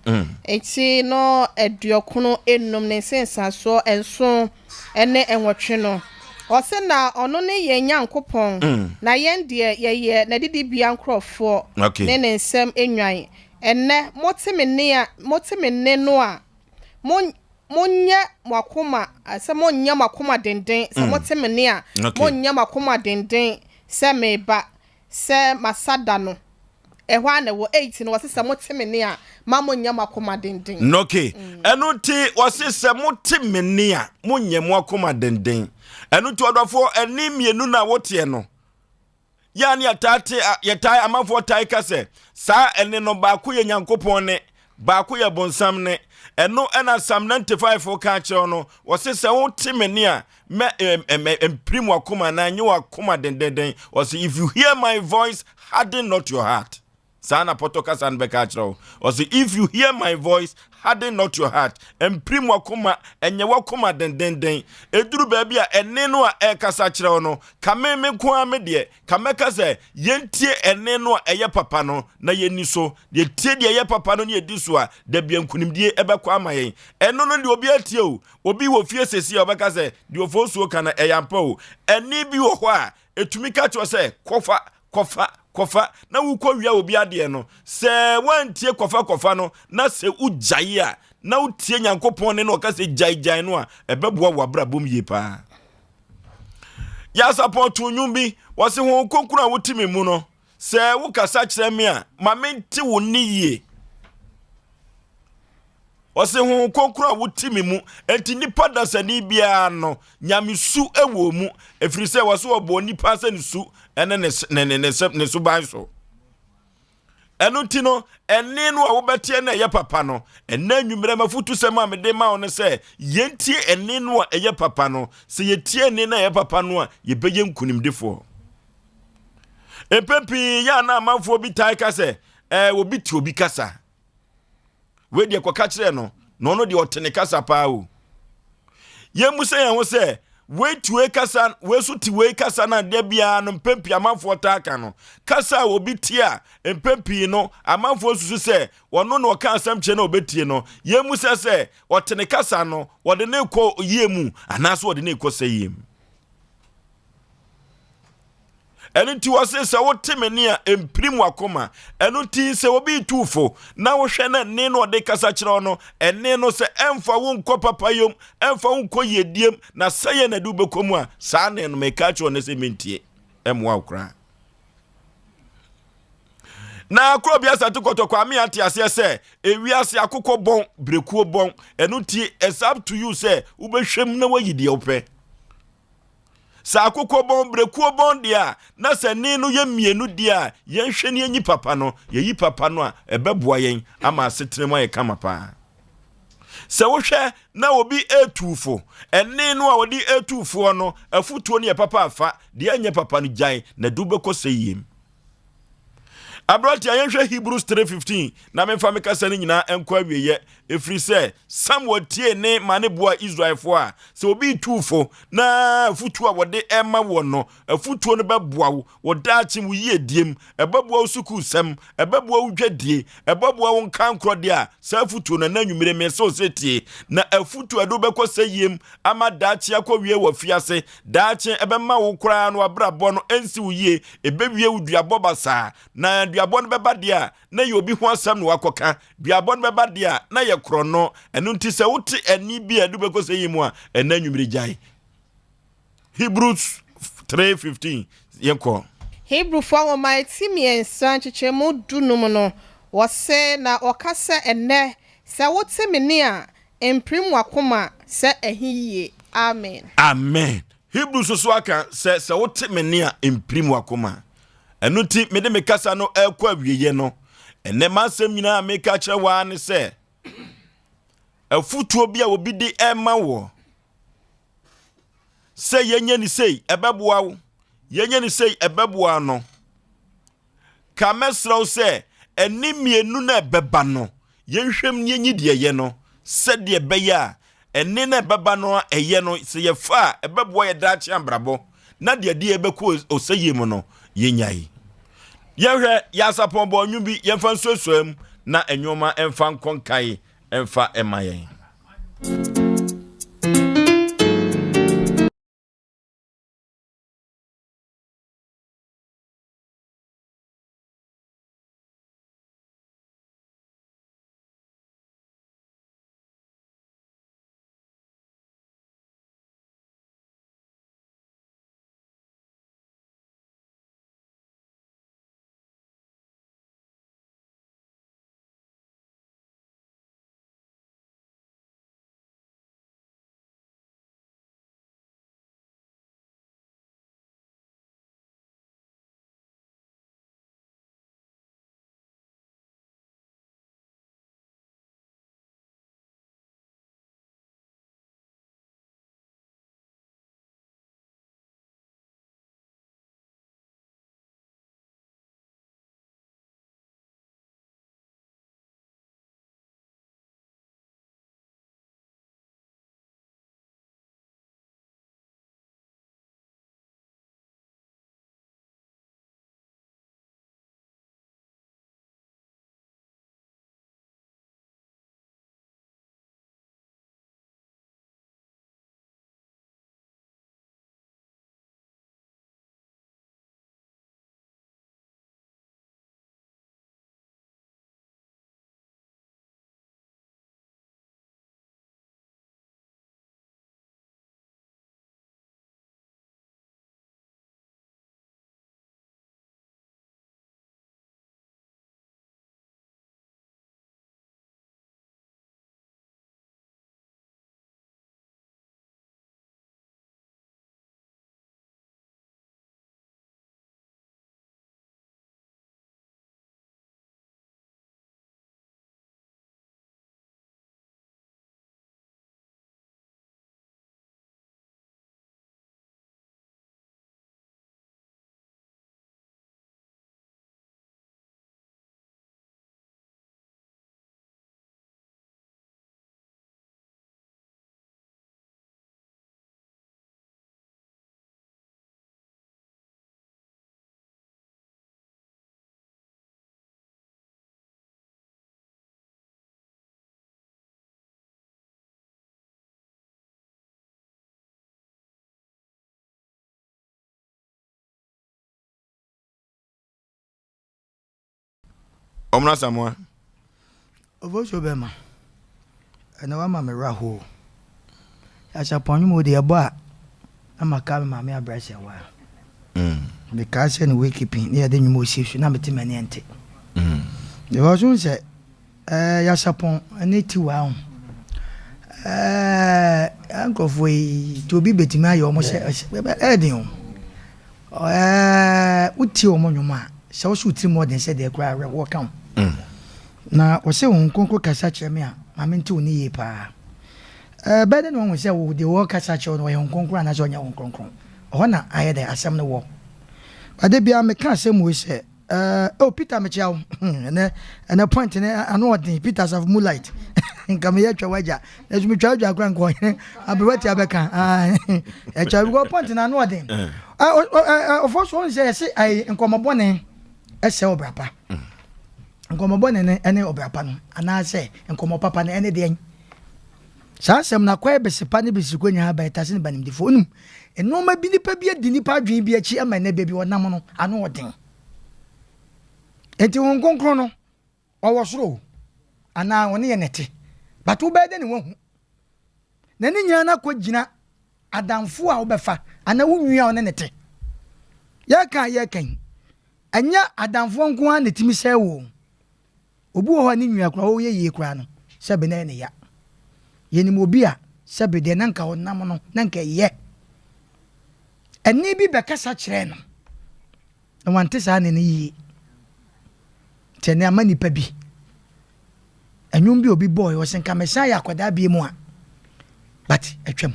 ti no aduɔkono nnum ne nsensansoɔ nson ne nwɔtwe no. Ɔse, Na ɔno ne yɛn Nyankopɔn, na yɛn deɛ, yɛyɛ n'adidibea nkurɔfoɔ ne ne nsam nnwan. Ɛnnɛ, mote me nne a, mote me nne no a, mo, monyɛ mo akoma, sɛ monnyɛ mo akoma denden, sɛ mote me nne a, monnyɛ mo akoma denden sɛ mereba, sɛ masa da no. Ɛhɔ ara na ɛwɔ. 8 no, wɔse sɛ mote me nne a, ma monnyɛ mo akoma denden. Okay. Ɛno nti, wɔse sɛ mote me nne a, monnyɛ mo akoma denden. Ɛno nti, ɔdɔfoɔ, ɛnne mmienu no a woteɛ no, Yɛ a ne yɛtaa te a, yɛtaa amanfoɔ tae ka sɛ, saa ɛnne no, baako yɛ Nyankopɔn nne, baako yɛ bonsam nne. Ɛno ɛna Psalm 95 ka akyerɛ wo no, wɔse sɛ wote me nne a, mɛ ɛ ɛ mpirim w'akoma anaa nye w'akoma dendenden. Wɔse if you hear my voice, harden not your heart. Saa na pɔtɔ kasa no bɛka akyerɛ wo. Ɔse, If you hear my voice, harden not your heart. Mpirim w'akoma, ɛnyɛ w'akoma dendenden. Ɛduru baabi a ɛnne no a ɛrekasa kyerɛ wo no, ka me me nko ara me deɛ, ka mɛka sɛ, yɛntie ɛnne no a ɛyɛ papa no na yɛnni so. Yɛtie deɛ ɛyɛ papa no na yɛdi so a, da bia nkunimdie ɛbɛkɔ ama yɛn. Ɛno no deɛ obiara tie o. Obi wɔ fie seesei a ɔbɛka sɛ, deɛ Ofosuo ka no ɛyɛ ampa o. Ɛnne bi wɔ hɔ a, ɛtumi ka kyerɛ wo sɛ, kɔfa, kɔfa, kɔfa, na wokɔwia obi adeɛ no, sɛ woantie kɔfa kɔfa no, na sɛ wogyae a, na wotie Nyankopɔn ne no ɔka sɛ gyae gyae no a, ɛbɛboa wo abrabɔ mu yie paa. Yasapɔn to nnwom bi, wɔse Honhom Kronkron a wote me mu no, sɛ wokasa kyerɛ me a, ma mente wo nne yie. Ɔse Honhom Kronkron a wote me mu. Enti nipa dasani biara no, nyamesu wɔ mu. Ɛfiri sɛ wɔse wɔbɔɔ nipa sɛ ne su ne ne, ne, ne, ne, ne suban so. Ɛno nti no, ɛnne no a wobɛteɛ na ɛyɛ papa no, ɛnɛ anwummerɛ mafotusɛm a mede ma wo no sɛ, yɛntie ɛnne no a ɛyɛ papa no. Sɛ yɛtie ɛnne no a ɛyɛ papa no a, yɛbɛyɛ nkonimdifoɔ. Mpɛn pii yɛ a na amanfoɔ bi tae ka sɛ, ɛɛ obi te obi kasa. Wei deɛ kɔka kyerɛ no na ɔno deɛ ɔte ne kasa paa o. Yɛmmu sɛ yɛn ho sɛ wei te wei kasa, wei so te wei kasa na adeɛ biara no mpɛn pii amanfoɔ taa ka no. Kasa a obi te a mpɛn pii no amanfoɔ susu sɛ ɔno na ɔka asɛm kyerɛ na ɔbɛtie no. Yɛmmu sɛ sɛ ɔte ne kasa no wɔde ne kɔ yie mu anaasɛ wɔde ne kɔ sɛ yie mu. Ɛno nti wɔse sɛ wote me nne a, mpirim w'akoma. Ɛno nti sɛ obi retu fo na wohwɛ na nne no ɔde kasa kyerɛ wo no, ɛnne no sɛ ɛmfa wo nkɔ papayom, ɛmfa wo nkɔ yiediem, na sɛeɛ na ɛde wobɛkɔ mu a, saa nne no meka kyerɛ wo nnɛ sɛ mentie. Ɛmmoa wo koraa. Na kuro bi asante kɔtɔkɔ ame ate aseɛ sɛ ewiase akokɔ bɔn, berekuo bɔn. Ɛno nti it's up to you sɛ wobɛhwɛm na woayi deɛ wopɛ. Sɛ akokɔ bɔn, berekuo bɔn deɛ a, na sɛ ne no yɛ mmienu deɛ a, yɛnhwɛ ne yɛnyi papa no. Yɛyi papa no a, ɛbɛboa yɛn ama asetena mu ayɛ kama paa. Sɛ wohwɛ na obi retu fo, ɛne no a ɔde retu foɔ no, afotuo no yɛ papa afa, deɛ ɛnyɛ papa no gyae, na ɛde wobɛkɔ sɛ yiem. Aberanteɛ, yɛnhwɛ Hebrews 3:15 na memfa me kasa no nyinaa nkɔ awieeɛ, ɛfiri sɛ Samuel tiee ne ma ne boa Israelfoɔ a, sɛ obi retu fo na afotuo a wɔde rema woɔ no, afotuo no bɛboa wo wɔ daakye wo yiedie mu, ɛbɛboa wo sukuusɛm, ɛbɛboa wo dwadie, ɛbɛboa wo nkankorɔ deɛ a, saa afotuo no ɛnɛ anwummere mese wo sɛ tie, na afotuo a ɛde wobɛkɔ sɛyie mu ama daakye akɔwie wɔ afiase, daakye ɛbɛma wo koraa no w'abrabɔ no ɛnsi wo yie, Ɛbɛwie wo duabɔ basaa, na duabɔ no bɛba deɛ a, na ɛyɛ obi ho asɛm na wakɔka. Duabɔ no bɛba deɛ a, na ɛyɛ korɔno. Ɛno nti sɛ wote ɛnne bi a ɛde wobɛkɔ sɛ yi mu a, ɛnna anwummere gyae. Hebrews 3:15 yɛnkɔ. Hebrifoɔ nwoma eti mmiɛnsa nkyekyɛmu dunum no, wɔse, Na ɔka sɛ, Ɛnnɛ, sɛ wote me nne a, mpirim w'akoma sɛ ahi yie. Amen. Amen. Hebrew nso so aka sɛ, Sɛ wote me nne a, mpirim w'akoma. Ɛno nti, mede me kasa no rekɔ awieeɛ no, ɛnnɛ m'asɛm nyinaa a meka kyerɛ wo ara ne sɛ, afotuo bi a obi de rema woɔ sɛ yɛnyɛ ne sei ɛbɛboa wo, yɛnyɛ ne sei ɛbɛboa no, Ka mɛsrɛ wo sɛ ɛnne mmienu no a ɛbɛba no, yɛnhwɛ mu na yɛnyi deɛ ɛyɛ no. sɛdeɛ ɛbɛyɛ a ɛnne no a ɛbɛba no a ɛyɛ no, sɛ yɛfa a, ɛbɛboa yɛ daakye abrabɔ, na deɛ ɛde yɛbɛkɔ ɔsɛyie mu no, yɛnyae. Yɛnhwɛ yɛ asapɔn bɔ nnwom bi, yɛmfa nsuasua mu na nneɛma mfa nkɔ nkae mfa mma yɛn. Ɔmono Asamoah. Ofosuo bɛma ɛnɛ wama me werɛ ahoɔ. Asapɔn nwom wo deɛ ɛbɔ a na maka me maame abrɛ sɛ waa. Mm. Mekaa sɛ ne wake keeping ne yɛde nwom osi so na mete m'ani ɛnte. Mm. Because wohu sɛ ɛɛ yasapɔn ne tiwa ho ɛɛ nkurɔfoɔ yi nti obi betumi ayɛ wɔn sɛ ɛɛden o. Ɛɛ wotie wɔn nnwom a, sɛ wo so wo tirim ɔden sɛ deɛ koraa awerɛhoɔ ka wo. Mm. Na wɔsɛ Honhom Kronkron kasa kyerɛ me a, ma mente wo ne yie paa. Ɛɛ bɛyɛ dɛ na wɔahu sɛ wo deɛ wɔrekasa kyerɛ wo no ɔyɛ Honhom Kronkron anaasɛ ɔnyɛ Honhom Kronkron. Ɛhɔ na ayɛ dɛ asɛm no wɔ. Ade biara meka asɛm wei sɛ Eh, oh Peter mekyia wo. Ɛnɛ ɛnɛ point ne ano ɔden Peter Asafo Moonlight. Nka meyɛ twa wagya. Na so metwa adwa kora nka ɔhene aberewa tia bɛka. Ah, ɛtwa because point na ano ɔden. Eh, ɔfɔ so ɔn sɛ yɛse ai nkɔmmɔ bɔne ɛsɛ ɔbra pa. Nkɔmmɔ bɔne ne ɛne ɔbra pa no anaasɛ nkɔmmɔ papa no ɛne deɛn. Saa asɛm no akɔyɛ besepa ne besikɔ nyinaa bɛtase ne banimdifo. Onim nneɛma bi nipa bi adi nipa adwene bi akyi ama ɛnɛ baabi ɔnam no ano ɔden. Enti Honhom Kronkron no ɔwɔ soro o anaa ɔne yɛn na ɛte but wobɛyɛ dɛ ne wahu. Na ne nyinaa no akɔgyina adamfo a wobɛfa anaa wo nua a ɔne ne te. Yɛka a yɛka yi, ɛnyɛ adamfoɔ nko ara na ɛtumi sɛe wo o. Obi wɔ hɔ a ne nua koraa ɔreyɛ yie koraa no, sɛbe na ɛyɛ ne ya. Yɛnim obi a sɛbe deɛ na nka ɔnam no na nka ɛyɛ. Ɛnne bi bɛkasa kyerɛɛ no na wante saa nne no yie. Nti ɛnɛ ama nipa bi ɛnwom bi obi bɔɔɛ ɔsɛ nka mesan yɛ akwadaa bie mu a but atwam.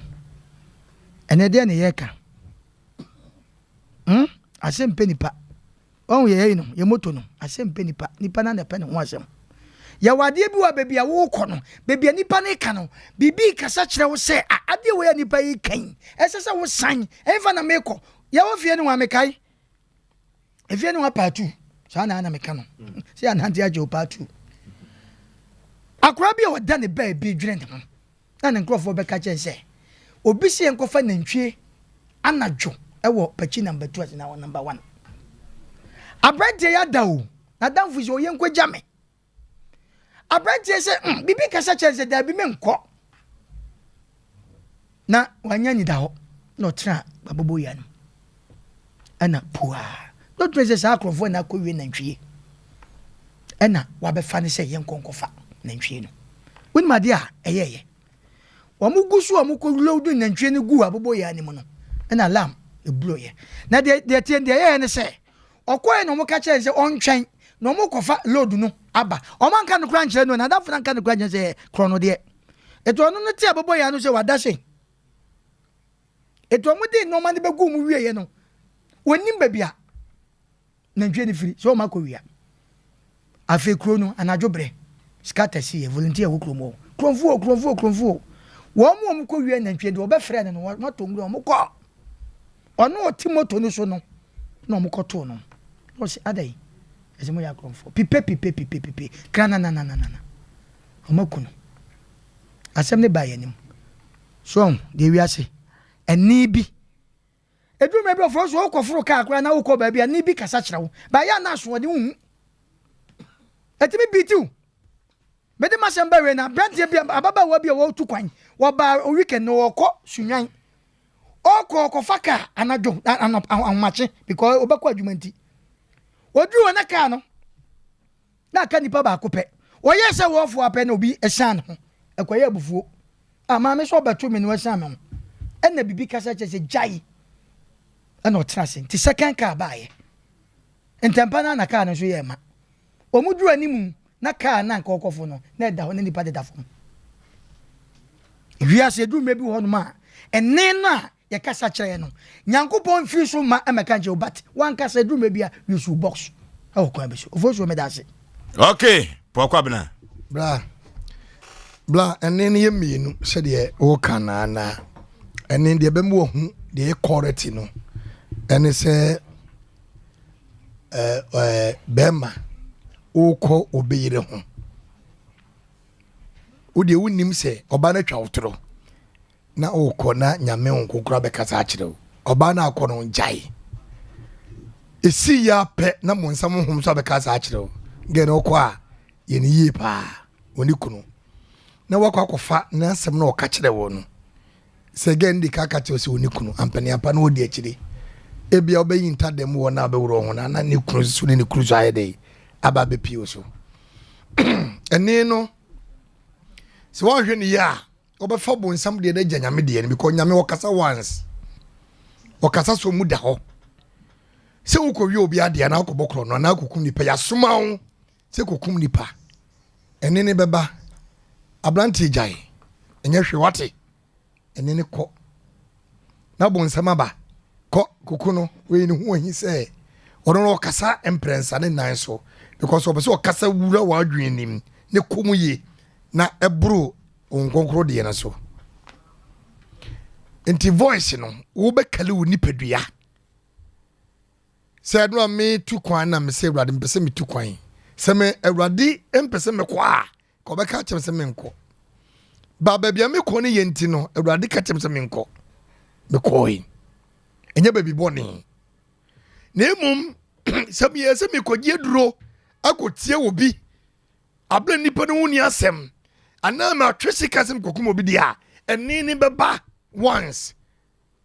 Ɛnɛ deɛ ne yɛka. Hmm? Asɛm pɛ nipa. Wahu yɛ yɛyi no, yɛ moto no, asɛm pɛ nipa, nipa na na ɛpɛ ne ho asɛm. Yɛwɔ adeɛ bi wɔ baabi a wokɔ no, baabi a nipa no ka no, biribi kasa kyerɛ wo sɛ a adeɛ wei a nipa yi ka yi, ɛsɛ sɛ wosan. Ɛmfa na mekɔ. Yɛwɔ fie no ho a mekae. Efie no ho part 2. Saa na na meka no. Sɛ anante agye wo part 2. Akora bi a ɔda ne baabi dwene ne ho. Na ne nkurɔfoɔ bɛka kyerɛ sɛ obi si yɛn kɔfa nantwie anadwo ɛwɔ pakyi number 2 ase na number 1. Aberanteɛ yi ada o. N'adamfo sɛ ɔyɛ nkɔgya me. Aberanteɛ sɛ biribi kasa kyerɛ sɛ daabi menkɔ. Na wanya nida hɔ na ɔtena babobo ya no ɛna pua na ɔtumi sɛ saa akorɔfoɔ na akɔwie nantwie ɛna wabɛfa ne sɛ yɛnkɔ nkɔfa nantwie no. Wonim adeɛ a ɛyɛɛyɛ, wɔn gu so a wɔn kɔ load nantwie no gu abobo ya no mu no, ɛna alarm ebuloyɛ. Na deɛ tie deɛ ɛyɛɛ ne sɛ ɔkɔɛ na wɔn ka kyerɛ sɛ ɔntwɛn na wɔn kɔfa load no aba. Wɔn anka no kora nkyerɛ no, na adamfo no anka no kora nkyerɛ sɛ korɔ no deɛ etu ɔno no te abobo ya no sɛ wada se etu wɔn de nneɛma no bɛgu mu wie yɛ no, wɔnim baabi a nantwie no firi sɛ wɔn akɔ wia. Afei kuro no anadwo berɛ scatter si yɛ volunteer wɔ kurom hɔ, kuromfoɔ, kuromfoɔ, kuromfoɔ, wɔn mu a wɔn kɔ wia nantwie deɛ wɔbɛfrɛ no no, wɔn ato nwura, wɔn kɔ. Ɔno ɔte moto no so no na wɔn kɔ too no na ɔsi ada yi ɛsɛ mo yɛ akorɔmfoɔ pipe pipe pipe pipe kra na na na na na wɔn aku no. Asɛm ne ba yɛn anim so ɔn deɛ wiase ɛni bi eduru mɛ bi ɔfɔ so ɔkɔ foro kaa koraa na wokɔ baabi a ne bi kasa kyerɛ wo baayɛ a na asoɔden huhu ɛtumi bi tiw. Mede masɛm bɛwɛ na aberanteɛ bi, ababaawa bi a wɔtu kwan, wɔbaa weekend na wɔkɔ Sunwan, ɔkɔ ɔkɔfa kaa anadwo anɔ ahomakye because ɔbɛkɔ adwuma. Nti oduru hɔ na kaa no na aka nipa baako pɛ. Wɔyɛ sɛ wɔɔfo apɛ na obi ɛsan ne ho ɛkɔyɛ abufuo a maame sɛ ɔbɛto mi no ɛsan me ho, ɛna bibi kasa kyerɛ sɛ gyae, ɛna ɔtena ase. Nti second car baayɛ ntɛmpa no na kaa no nso yɛ ɛma wɔn duru anim na kaa na nka ɔkɔfo no na ɛda hɔ na nipa deda fam. Wiase edu mmerɛ bi wɔ hɔnom a ɛne no a yɛkasa kyerɛ no, Nyankopɔn mfiri so ma ɛmɛka nkyerɛ wo, but wankasa edu mmerɛ bi a use wo box ɛwɔ kwan bi so. Ofo so meda ase. Okay, Pɔkɔ Abena. Bra bra, ɛne no yɛ mmienu sɛdeɛ wɔka naana. Ɛne deɛ bɛma wahu deɛ yɛ correct no ɛne sɛ ɛɛ ɛɛ bɛrima wokɔ obi yere ho, wodeɛ wonim sɛ ɔbaa no atwa wo toro na wokɔ na Nyame wo nkokora bɛkasa akyerɛ wo. Ɔbaa no akɔ no ngyae ɛsi yɛ apɛ na mo nsɛm honhom so abɛkasa akyerɛ wo gɛ na wokɔ a yɛ ne yie paa ɔne kunu na wakɔ akɔfa n'asɛm na ɔka kyerɛ wɔ no sɛ gɛ no de ka ka kyerɛ sɛ ɔne kunu ampaneampa na ɔdi akyire. Ebia wobɛyi ntadam wɔ na abɛworɔ ho na na ne kunu so ne ne kunu so ayɛ dɛ aba abɛpie wo so. Ɛne no sɛ woanhwɛ ne yie a, wɔbɛfa bonsam deɛ no agya Nyame deɛ no because Nyame ɔkasa once, ɔkasa so mu da hɔ sɛ wokɔwie obi adeɛ anaa wokɔbɔ korɔ no anaa kɔkum nipa, yɛasoma wo sɛ kɔkum nipa, ɛne ne bɛba. Aberanteɛ, gyae, ɛnyɛ hwee wate. Ɛne ne kɔ na bonsam aba kɔ koko no. Wei ne ho ahi sɛ ɔno no ɔkasa mprɛnsa ne nan so because ɔpɛ sɛ ɔkasa wura w'adwene nim ne kɔ mu yie na ɛboro wo nkɔnkoro deɛ no so. Nti voice no wobɛkale wo nipadua sɛ ɛno a metu kwan na mesɛ Awurade mpɛ sɛ metu kwan, sɛ me Awurade mpɛ sɛ mekɔ a, ka ɔbɛka kyerɛ me sɛ menkɔ ba baabi a mekɔ no yɛ. Nti no Awurade ka kyerɛ me sɛ menkɔ, mekɔe, ɛnyɛ baabi bɔne, na mmom sɛ meyɛ sɛ mekɔgye aduro akɔtie wɔ bi aberɛ nnipa no ho ni asɛm anaa matwe sika sɛ mekɔkum obi deɛ a, ɛne ne bɛba once.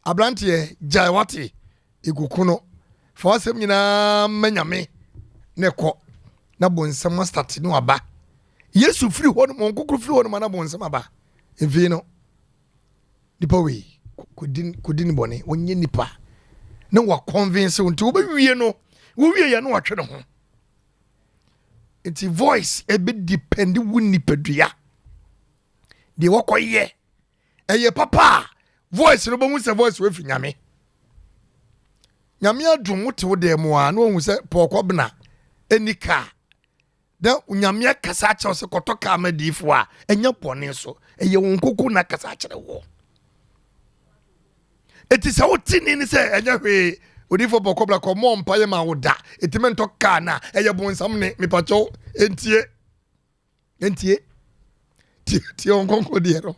Aberanteɛ, gyae wate, ɛkuku no fa w'asɛm nyinaa ma Nyame ne kɔ na bonsɛm astate no aba. Yesu firi hɔ nom, ɔnkokoro firi hɔ nom ana bonsɛm aba mfii no nipa wei kɔdi ne bɔne, wɔnyɛ nipa na waconvince wo. Nti wobɛwie no, wowie yɛ no watwe ne ho. Nti voice ɛbɛ depend wo nipadua deɛ wɔkɔyɛ. Ɛyɛ papa a voice no bɛhu sɛ voice wafi Nyame. Nyame adom wote wo dan mu a na wahu sɛ pɔɔkɔ bena ɛni kaa. Na Onyame akasa akyerɛ wo sɛ kɔtɔ kaa ma diifoɔ a, ɛnyɛ bɔne so. Ɛyɛ wo nkoko na akasa akyerɛ woɔ. Eti sɛ wote ni ne sɛ ɛnyɛ hwee, odiifoɔ bɔ kɔbla kɔ mmɔ mpaeɛ ma wo da, eti mentɔ kaa na ɛyɛ bonsam ne, mepakyɛw, entie. Entie. Tie, tie wɔn kɔnkɔn deɛ no.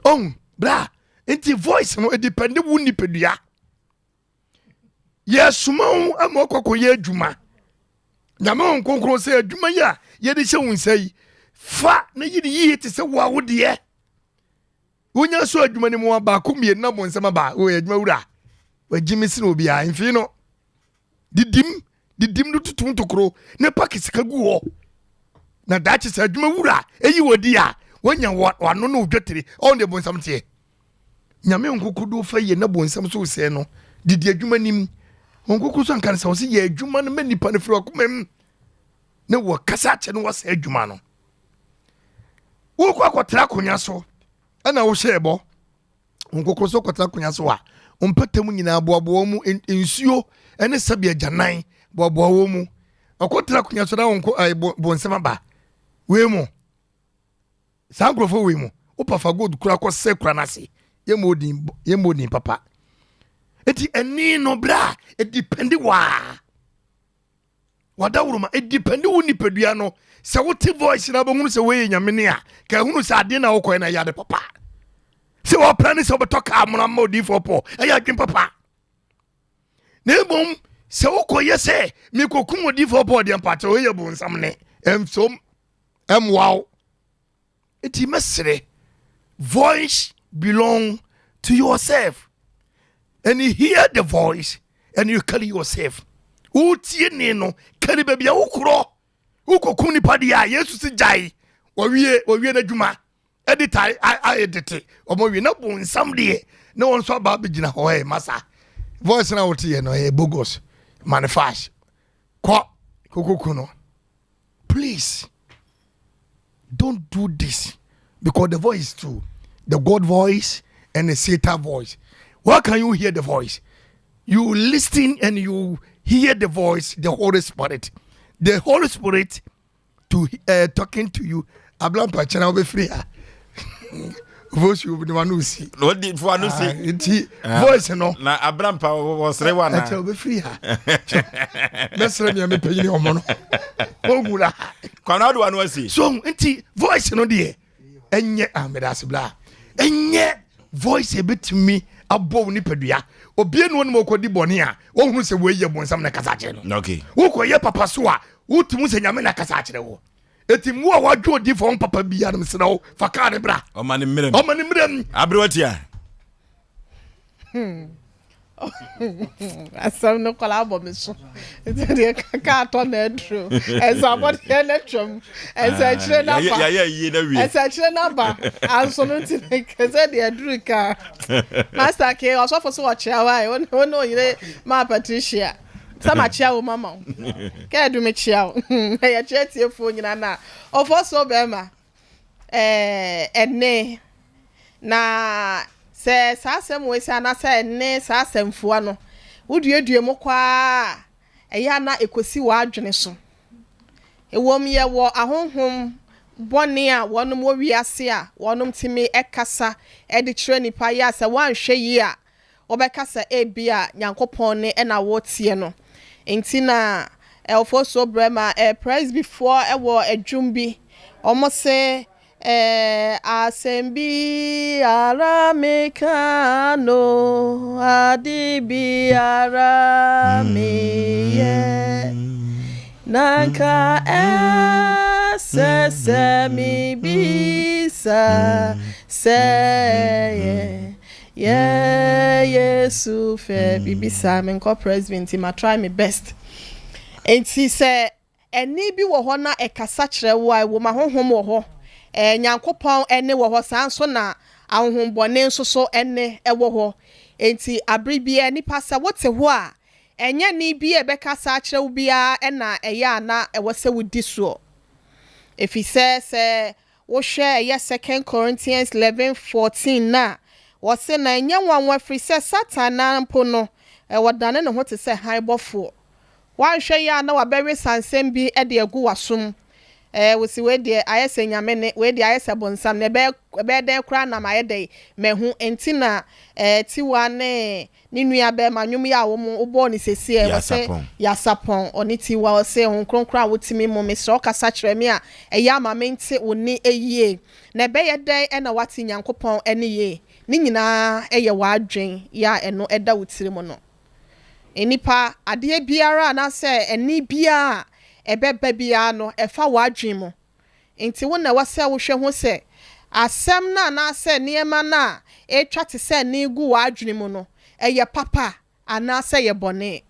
Ɔn, bra, nti voice no, edipɛnde wo nipadua. Yɛsoma wo ama ɔkɔkɔyɛ adwuma. Nyame wo nkronkron sɛ adwuma yi a yɛde hyɛ wo nsa yi, fa na yi ne yie te sɛ wo a wo deɛ. Wonya so adwuma no mu a baako mmienu na bonsam aba, woyɛ adwuma wura. Wagye me sene obiara, mfii no. Didim, didim no tutu ntokuro na paki sika gu hɔ. Na daakye sɛ adwuma wura eyi wɔ di a, woanya wano ne wo dwetire. Ɔn deɛ bonsam teɛ. Nyame nkokodo fa yie na bonsam so sɛɛ no. Didi adwuma nim. Nkokodo so anka no sɛ ɔse yɛ adwuma no ma nipa no firi ɔkoma mu na wɔkasa akyɛ no wɔsɛ adwuma no. Wokɔ akɔtra akonnwa so ɛna wohyɛ ɛbɔ. Nkokodo so kɔtra akonnwa so a mpata mu nyinaa boaboa mu nsuo ɛne sɛbi agyanan boaboa wɔ mu. Ɔkɔtra akonnwa so na wɔnkɔ bonsam aba wei mu. Saa nkurɔfoɔ wei mu, wopa fa gold kura kɔ sɛ kura no ase, yɛmmɔ odin, yɛmmɔ odin papa. Eti ɛni no berɛ a ɛdipɛndi waa wadaworo ma ɛdipɛndi wo nipadua no. Sɛ wote voice na wobɛhunu sɛ wei yɛ nyame ne a, ka ɛhunu sɛ adeɛ na wokɔɛ na ɛyɛ ade papa. Sɛ wɔpra ne sɛ wobɛtɔ kaa mono ama odiyifoɔ pɔ, ɛyɛ adwen papa. Na mmom sɛ wokɔyɛ sɛ mekɔkum odiyifoɔ pɔ deɛ mpakyɛ wei yɛ bonsam ne ɛmfom ɛmmoa wo. Nti mɛsrɛ, voice belong to yourself and you hear the voice and you carry yourself. Wotie ne no, carry baabi a wokorɔ. Wokɔkum nipa deɛ a, Yesu si gyae. Wɔwie, wɔwie n'adwuma. Ɛde ta ayɛ dete. Wɔn wie na bonsam deɛ na wɔn nso aba abɛgyina hɔ ɛ masa. Voice na wote yɛ no ɛyɛ bogus. Manifest. Kɔ kokoku no. Please don't do this because the voice is true. The God voice and the Satan voice. Why can you hear the voice? You listen and you hear the voice, the Holy Spirit. The Holy Spirit to talking to you. Abla mpachana obe free ha. Voice you ne wano si. Odi fo ano si. Ah, nti ah, voice no. Na abrampa wo sere wa na. Ɛkyɛ obe free ha. Mɛsrɛ nea mepanyini ɔmo no. Ogu la. Kwana do ano asi. So nti voice no deɛ ɛnyɛ ah meda ase bla. Ɛnyɛ voice ebetumi abɔ wo nipadua. Obie no onim okɔdi bɔne a wohunu sɛ wei yɛ bonsam na kasa akyerɛ no. Okay. Wokɔyɛ papa so a wotumi sɛ nyame na kasa akyerɛ wo. Eti mu a wadwo odi fam papa bia no mesrɛ wo fa kaa ne bra. Ɔma ne mmerɛ mu. Ɔma ne mmerɛ mu. Aberewa tia. Asɛm no kɔla abɔ me so. Nti deɛ kaka atɔ na aduro. Ɛsɛ abɔdeɛ na twam. Ɛsɛ akyire na ba. Yɛayɛ yie na wie. Ɛsɛ akyire na ba. Anso no nti kɛsɛ deɛ aduru ka. Master K ɔsɔfo so ɔkyea wa yi. Wo ne oyere ma Patricia. Sɛ makyea wo mama wo. Kɛ ɛdu mekyea wo. Ɛyɛ kyerɛ tiefoɔ nyinaa na ɔfɔ so bɛrima. Ɛɛ ɛne. Na sɛ saa asɛm wei sɛ anaasɛ ɛne saa asɛmfua no woduadua mu kɔ ara a, ɛyɛ a na ɛkɔsi w'adwene so. Ɛwom yɛwɔ ahonhom bɔne a wɔnom wɔ wiase a wɔnom tumi kasa de kyerɛ nnipa yɛ a sɛ woanhwɛ yie a wɔbɛka sɛ ebia Nyankopɔn nne na woreteɛ no nti na Ofosuo brɛ ma Presbyfoɔ wɔ dwom bi, wɔn se, Asɛm biara meka no, ade biara meyɛ, na nka ɛsɛ sɛ mebisa sɛ yɛ Yɛ Yesu fɛ biribi saa menkɔ presby nti ma try me best nti sɛ ɛnne bi wɔ hɔ na ɛkasa kyerɛ wo a ɛwom ahonhom wɔ hɔ ɛɛ Nyankopɔn ɛnne wɔ hɔ saa nso na ahonhombɔne nso so ɛnne ɛwɔ hɔ nti abere biara nipa sɛ wote hɔ a ɛnyɛ nne bi a ɛbɛkasa akyerɛ wo biara ɛna ɛyɛ a na ɛwɔ sɛ wodi soɔ efisɛ sɛ Wohwɛ ɛyɛ Second Corinthians 11:14 no a, wɔse, Na ɛnyɛ nwanwa, ɛfiri sɛ Satan no ara mpo no, ɔdane ne ho te sɛ hann bɔfoɔ. Woanhwɛ yie a na wabɛwe sansɛm bi de agu w'asom. Ɛɛ, wose wei deɛ ayɛ sɛ Nyame nne, wei deɛ ayɛ sɛ bonsam nne, ɛbɛyɛ ɛbɛyɛ dɛn koraa na mayɛ dɛn mahu? Enti na ɛɛ Tiwa ne ne nua bɛɛma nnwom yi a wɔn wobɔɔ no sesie ɔse Yasapɔn. Yasapɔn, ɔne Tiwa ɔse Honhom Kronkron a wote me mu, mesrɛ wo kasa kyerɛ me a ɛyɛ a ma mente wo nne yie. Na ɛbɛyɛ dɛn na woate Nyankopɔn nne yie? Ne nyinaa yɛ w'adwen yɛ a ɛno ɛda wo tiri mu no. Nnipa, adeɛ biara anaasɛ ɛnne biara a ɛbɛba biara no, ɛfa w'adwene mu. Nti wo na ɛwɔ sɛ wohwɛ hu sɛ asɛm no anaasɛ nneɛma no a ɛretwa te sɛ ɛnne gu w'adwene mu no, ɛyɛ papa anaasɛ ɛyɛ bɔne.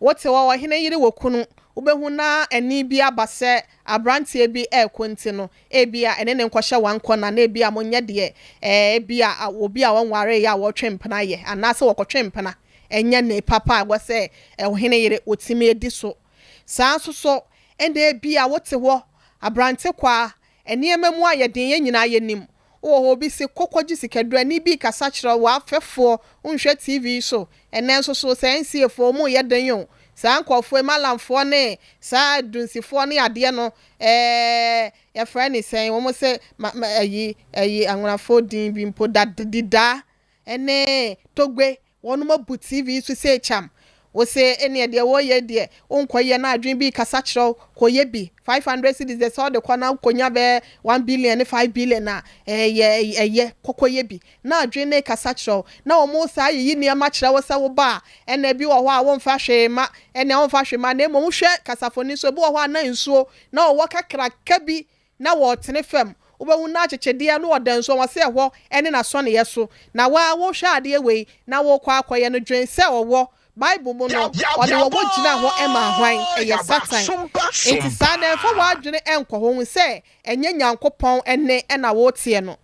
Wote hɔ, ɔhene yere wɔ kunu, wobɛhu na ɛnne bi aba sɛ aberanteɛ bi rekɔ nti no, ebia ɛne no nkɔhyɛ wankɔna na ebia monyɛ deɛ ebia obi a ɔnwareeɛ a wɔretwe mpena yɛ, anaasɛ wɔkɔtwe mpena, ɛnyɛ nne papa a ɛwɔ sɛ ɔhene yere ɔtumi di so. Saa nso so na ebia wote hɔ, aberante kwaa, Nneɛma mu ayɛ den, yɛn nyinaa yɛnim. Wowɔ hɔ, obi se, kɔ kɔgye sikaduro, ɛnne bi rekasa kyerɛ wo, w'afɛfoɔ, wonhwɛ TV so. Ɛnnɛ nso so, saa NCA foɔ, wɔn reyɛ den o. Saa nkorɔfoɔ yi, Mallamfoɔ ne saa Dunsifoɔ ne adeɛ no, ɛɛ, yɛfrɛ ne sɛn, wɔn se, ma, ma, ayi, ayi, anwonafoɔ din bi mpo, da, didaa, ɛne Togbe, Wɔnom abu TV so sei kyam. Wo se eneɛ deɛ wɔyɛ deɛ wonkɔ yɛ na adwene bi rekasa kyerɛ wo kɔ yɛ bi. 500 cedis deɛ sɛ wode kɔ na wokɔ nya bɛyɛ 1 billion ne 5 billion a ɛyɛ ɛyɛ kɔ kɔ yɛ bi. Na adwene no rekasa kyerɛ wo na wɔn saa yiyi nneɛma kyerɛ wo sɛ wo ba a ɛna ebi wɔ hɔ a wonfa hwee mma ɛnea wonfa hwee mma na mmom wohwɛ kasafoni so ebi wɔ hɔ a na nsuo na ɔwɔ kakraka bi na wɔretene fam, wobɛhu no akyekyedeɛ na ɔda nsuo ho, ɔse ɛhɔ ne n'asɔneeɛ so, na wo ara wohwɛ adeɛ wei na worekɔ akɔyɛ no, dwen sɛ ɔwɔ, Bible mu no, ɔde ɔwɔ gyinaa hɔ maa hwan? Ɛyɛ Satan. Enti saa no ɛmfa w'adwene nkɔ hɔ, hu sɛ ɛnyɛ Nyankopɔn nne na woreteɛ no.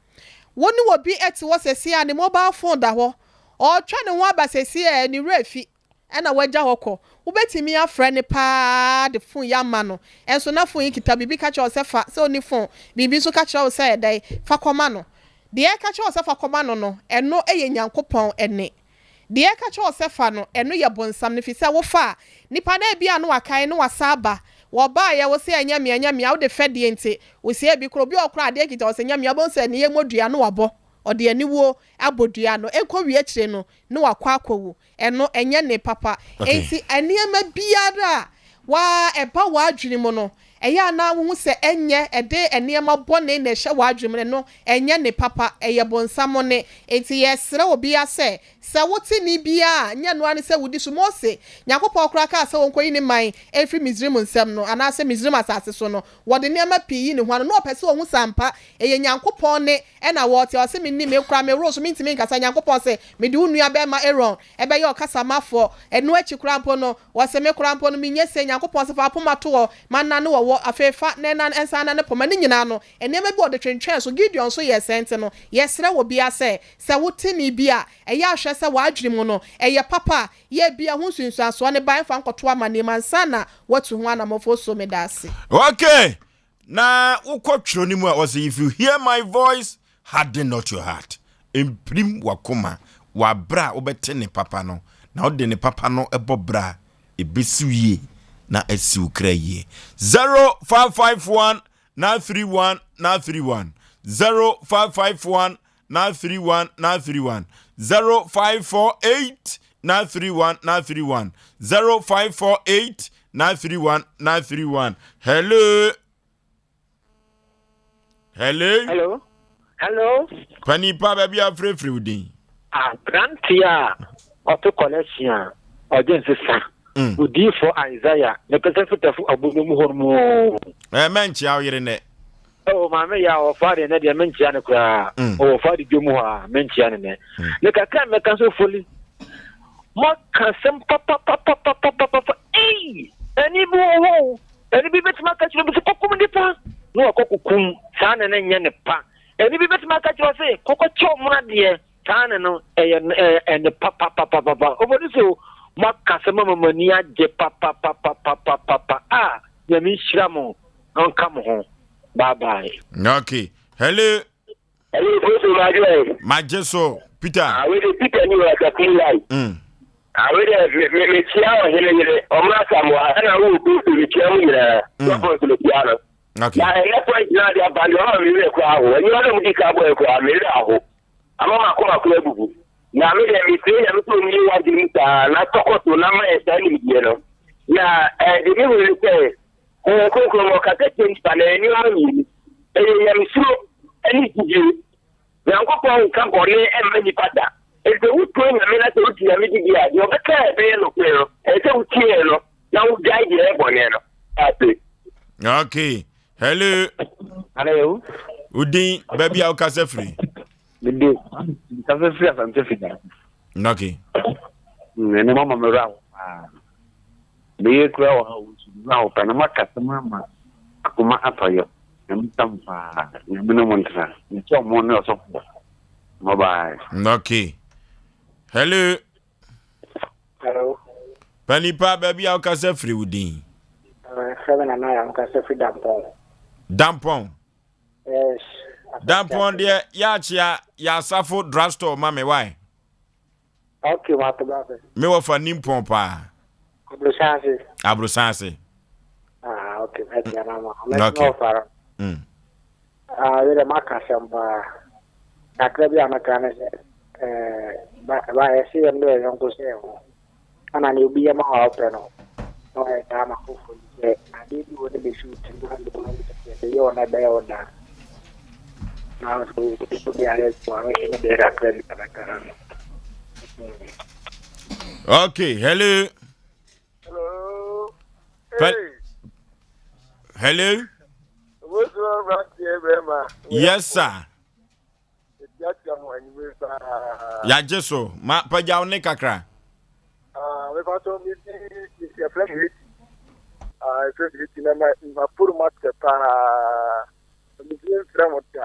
Wo ne obi te hɔ seesei a ne mobile phone da hɔ, ɔretwa ne ho aba seesei a, ne werɛ afi, Ɛna wagya hɔ kɔ. Wobɛtumi afrɛ no paa de fon yi ama no, nso na fon yi kita biribi ka kyerɛ wo sɛ fa, sɛ ɔnni fon, biribi nso ka kyerɛ wo sɛ ɛdɛn, fa kɔma no. Deɛ ɛka kyerɛ wo sɛ fa kɔma no no, ɛno yɛ Nyankopɔn nne. Deɛ ɛka kyerɛ wo sɛ fa no, ɛno yɛ bonsam no, firi sɛ wofa a, nipa no ebia na wakae na wasan aba. Wɔbaeɛ, wo se ɛnyɛ me, ɛnyɛ me a, wode fɛdeɛ nti, wo se ebi koraa, obi wɔ hɔ koraa adeɛ kita wo sɛ ɛnyɛ me a, wobɛhu sɛ ne yam dua na wabɔ, ɔde aniwuo abɔ dua no, ɛnkɔwie akyire no, na wakɔ akɔwu. Ɛno, ɛnyɛ ne papa. Enti nneɛma biara a wa ɛba w'adwene mu no, ɛyɛ a na wohu sɛ ɛnyɛ, ɛde nneɛma bɔne na ɛhyɛ w'adwene mu no, ɛno, ɛnyɛ ne papa. Ɛyɛ bonsam nne. Enti yɛsrɛ obiara sɛ, sɛ wote nne biara a, nyɛ ɛno ara ne sɛ wodi so. Mose, Nyankopɔn koraa kaa sɛ ɔnkɔyi ne man mfiri Misraim nsam no, anaasɛ Misraim asase so no, wɔde nneɛma pii yi ne ho ano. Na ɔpɛ sɛ ɔhu sɛ ampa ɛyɛ Nyankopɔn nne na wɔte. Ɔse, Mennim, me koraa meworo so, mentumi nkasa. Nyankopɔn se, Mede wo nua bɛɛma Aaron bɛyɛ ɔkasamafoɔ. Ɛno akyi koraa mpo no, ɔse, Me koraa mpo no, menyɛ sei. Nyankopɔn se, Fa poma to hɔ ma nane ɔwɔ, afei fa na ɛnan nsan nane poma. Ne nyinaa no, nneɛma bi wɔde twentwɛn so. Gideon nso yɛɛ saa nti no, yɛsrɛ obiara sɛ, sɛ wote nne bi a, ɛyɛ a hwɛ sɛ w'adwene mu no, ɛyɛ papa a, yɛ bi a ho nsunsuansoɔ no ba, mfa nkɔto amanneɛ mu ansa na woatu ho anammɔn. Fosuo, meda ase. Okay, na wokɔ twerɛ no mu a ɔsɛ if you hear my voice harden not your heart mpirim wakoma wɔ aberɛ a wobɛte ne papa no na wode ne papa no bɔ berɛ a ɛbɛsiw yie na asiw kra yie. 0551 931 931 0551 931 931 0548 931 931 0548 931 931 Hello. Hello. Hello. Hello. Panipa baabi a frɛfrɛ wo din. Aberanteɛ a ɔto kɔlɛhyen a ɔgye nsesa. Odiyifoɔ Isaiah, mepɛ sɛ fitafo abono mu hɔ mu. Ɛ mɛnkyea wo yere nɛ. Oh, maame yɛ a ɔfa deɛ nɛ deɛ menkyea no koraa. Ɔwɔ fa de dwom hɔ a menkyea no nɛ. Ne kakra mɛka so foli. Moaka asɛm papapapapapapa. Ei! Ɛne bi wɔ hɔ o. Ɛne bi bɛtumi aka kyerɛ bi sɛ kɔkum nipa na wakɔ kokum saa ne no nyɛ ne pa. Ɛne bi bɛtumi aka kyerɛ sɛ kɔkɔkyɛ ɔmo adeɛ saa ne no ɛyɛ ɛne papapapapapa. Ofori so moaka asɛm ama mo ani agye papapapapapapa a Nyame nhyira mo na ɔnka mo ho. Bye bye. Okay. Hello. Hello, Foso Magye. Magye so, Peter. Ah, we de Peter ni wa Asafo Lai. Ah, wei deɛ me me mekyia ɔhene yere ɔmo Asamoah ɛna wowɔ Kofi mekyia mo nyinaa. Sɔfo nso mekyia no. Okay. Na ɛnɛ point na ade aba deɛ ɔma me werɛ koraa aho. Aniwa na mudi kan bɔɛ koraa me werɛ aho. Ama m'akoma koraa abubu. Na me deɛ mesrɛ Nyame sɛ ɔmmue w'adwene mu saa na tɔkɔ so na ma yɛ saa nimdeɛ no. Na eh, deɛ mehu ne sɛ Honhom Kronkron no ɔkasa tia nnipa na ɛyɛ nneɛma mmienu. Ɛyɛ nyamesuro ne gyidie. Nyankopɔn nka bɔne mma nnipa da. Enti sɛ wosuro Nyame na sɛ wogye Nyame di deɛ a, deɛ ɔbɛka a ɛbɛyɛ nokorɛ no, ɛsɛ sɛ wotie no na wogyae deɛ ɛyɛ bɔne no. Ase. Okay. Hello. Hello. Udin baabi a wokasa firi. Mede kasa firi Asante Fida. Okay. Ɛne mama me werɛ aho paa. Meyɛ kura wɔ ha wo nso me werɛ aho paa na moaka asɛm ama akoma atɔ yam. Nyame nhyira mo paa. Nyame ne mo ntena. Mekyɛ mo ne ɔsɔfo. Bye bye. Okay. Hello. Hello. Panipa baabi a wokasa firi wo din. Ɛfrɛ me Nana a mekasa firi Dampɔn. Dampɔn. Yes. Dampɔn deɛ yɛakyea yɛasafo drugstore ma me wae. Okay, mate brother. Me wɔfa nimpɔn paa. Abrosan ase. Abrosan ase. Ah, okay, mɛkyea na ma. Mɛkyea wɔfa no. Ah, wei dɛ maka asɛm paa. Kakra bi a mɛka ne sɛ, eh, ba, ba yɛse yɛn dɔ yɛn yɔnko sɛ yɛn ho. Ɛna nea obi yɛ ma wo a wopɛ no, na wayɛ saa ama foforɔ bi sɛ adeɛ bi wɔ ne bɛsi wo tirim na wode wo sɛ yɛde yɛ wo na ɛbɛyɛ wo daa. Nanso obi ayɛ adwuma no nso deɛ kakra bi a mɛka no no. Okay, hello. Hello. Hey. Hello. Yes, sir. Yagye so. Ma pagya wo ne kakra. Ah, me pato me di yɛfrɛ me Haiti. Ah, yɛfrɛ me Haiti na ma ma puru ma tɛ paa. Me di mfrɛ mo da.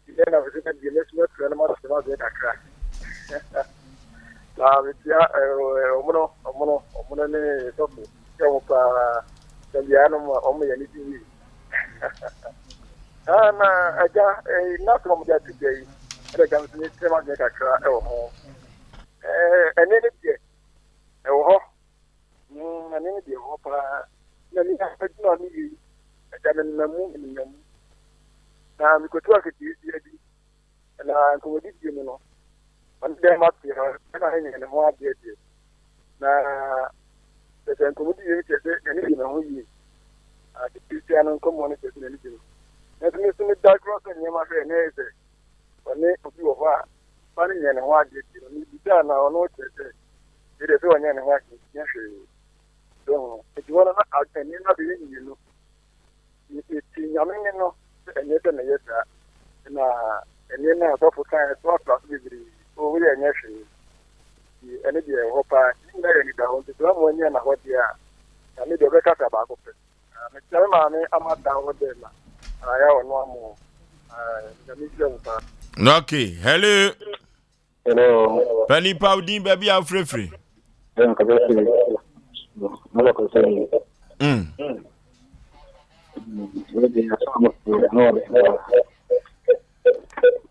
Yɛ na me sɛ deɛ mɛsi mɛfrɛ no ma tɛ ma deɛ kakra. Na me tia ɔmono ɔmono ɔmono ne sɔfo kyɛ mo paa. Na biara no ɔmo yɛ ne di yie. Ah, na agya, eh, na sɛ ɔmo de ato dwa yi, ɛna agya nso mekyerɛ m'adwene kakra ɛwɔ ho. Eh, ɛne ne deɛ, ɛwɔ hɔ. Ɛne ne deɛ ɛwɔ hɔ paa. Na me adwuma a meyɛ yi, agya menenam mu, menenam mu. Na mekɔtu aketeesia bi, na nkɔmmɔdidie mu no, ɔne dɛm ate hɔ, ɛna ne nyɛ ne ho adeɛ deɛ. Na kyerɛ sɛ nkɔmmɔdidie no kyerɛ sɛ n'ani gye ne ho yie. Aketeesia no nkɔmmɔ no kyerɛ sɛ n'ani gye no. Nanso me nso meda korɔ sɛ nneɛma hwɛ na ɛyɛ sɛ ɔne obi wɔ hɔ a ba no nyɛ ne ho adeɛ deɛ no, mebisaa na ɔno kyerɛ sɛ wei deɛ sɛ ɔnyɛ ne ho adeɛ nti nyɛ hwee. So ho. Nti hɔ no na nneɛma bɛyɛ mmienu. Mete Nyame nne no sɛ ɛnyɛ sɛ meyɛ saa. Na ɛnne no a sɔfo kaeɛ toatoa so bebree. O wei deɛ ɛnyɛ hwee. Nti ɛno deɛ ɛwɔ hɔ paa. Nti ne nyinaa yɛ anidahɔ. Nti sɛ woamma w'ani anna hɔ deɛ a, Nyame deɛ ɔbɛkasa baako pɛ. Ah, mekyia me maame ama da hɔ dɛ na ayɛ ɔno amo. Ah, Nyame nhyira mu paa. Okay, hello. Hello. Panipa wo din baabi a wofirefiri.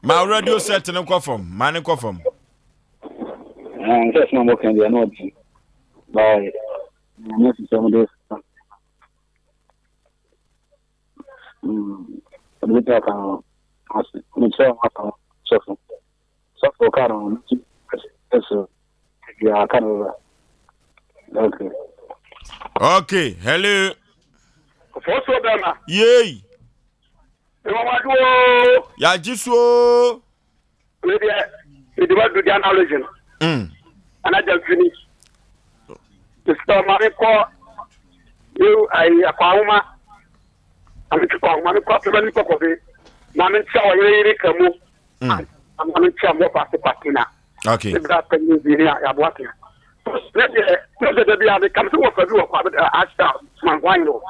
Ma radio set no kɔ fam, ma ne kɔ fam. Sɛ sɛ mo kan deɛ na ɔdi. Bye. Nyame sisɛ mo de. Ɔde bi aka ho. Mekyerɛ ho aka ho sɔfo. Sɔfo ka no ɛso. Ya ka no ba. Okay. Okay, hello. Fɔso bɛma. Yei. Ìwọ̀nwájú ooo. Yàgye so ooo. Wei deɛ mede wadu Ghana region. Anagya mfini. Mesɛ ma me kɔ yewu ayi akɔ ahoma. Ma me kɔ ahoma me kɔ apɛmɛ ne kɔkɔbe. Ma me nkyɛ ɔyere yere ka mu. Ma me nkyɛ mmɔ paase patina. Okay. Ne bra panyin bi ne aboa tena. Ne deɛ ne sɛ dabi a meka me sɛ wɔfa bi wɔ kɔ ahyɛ manwan no.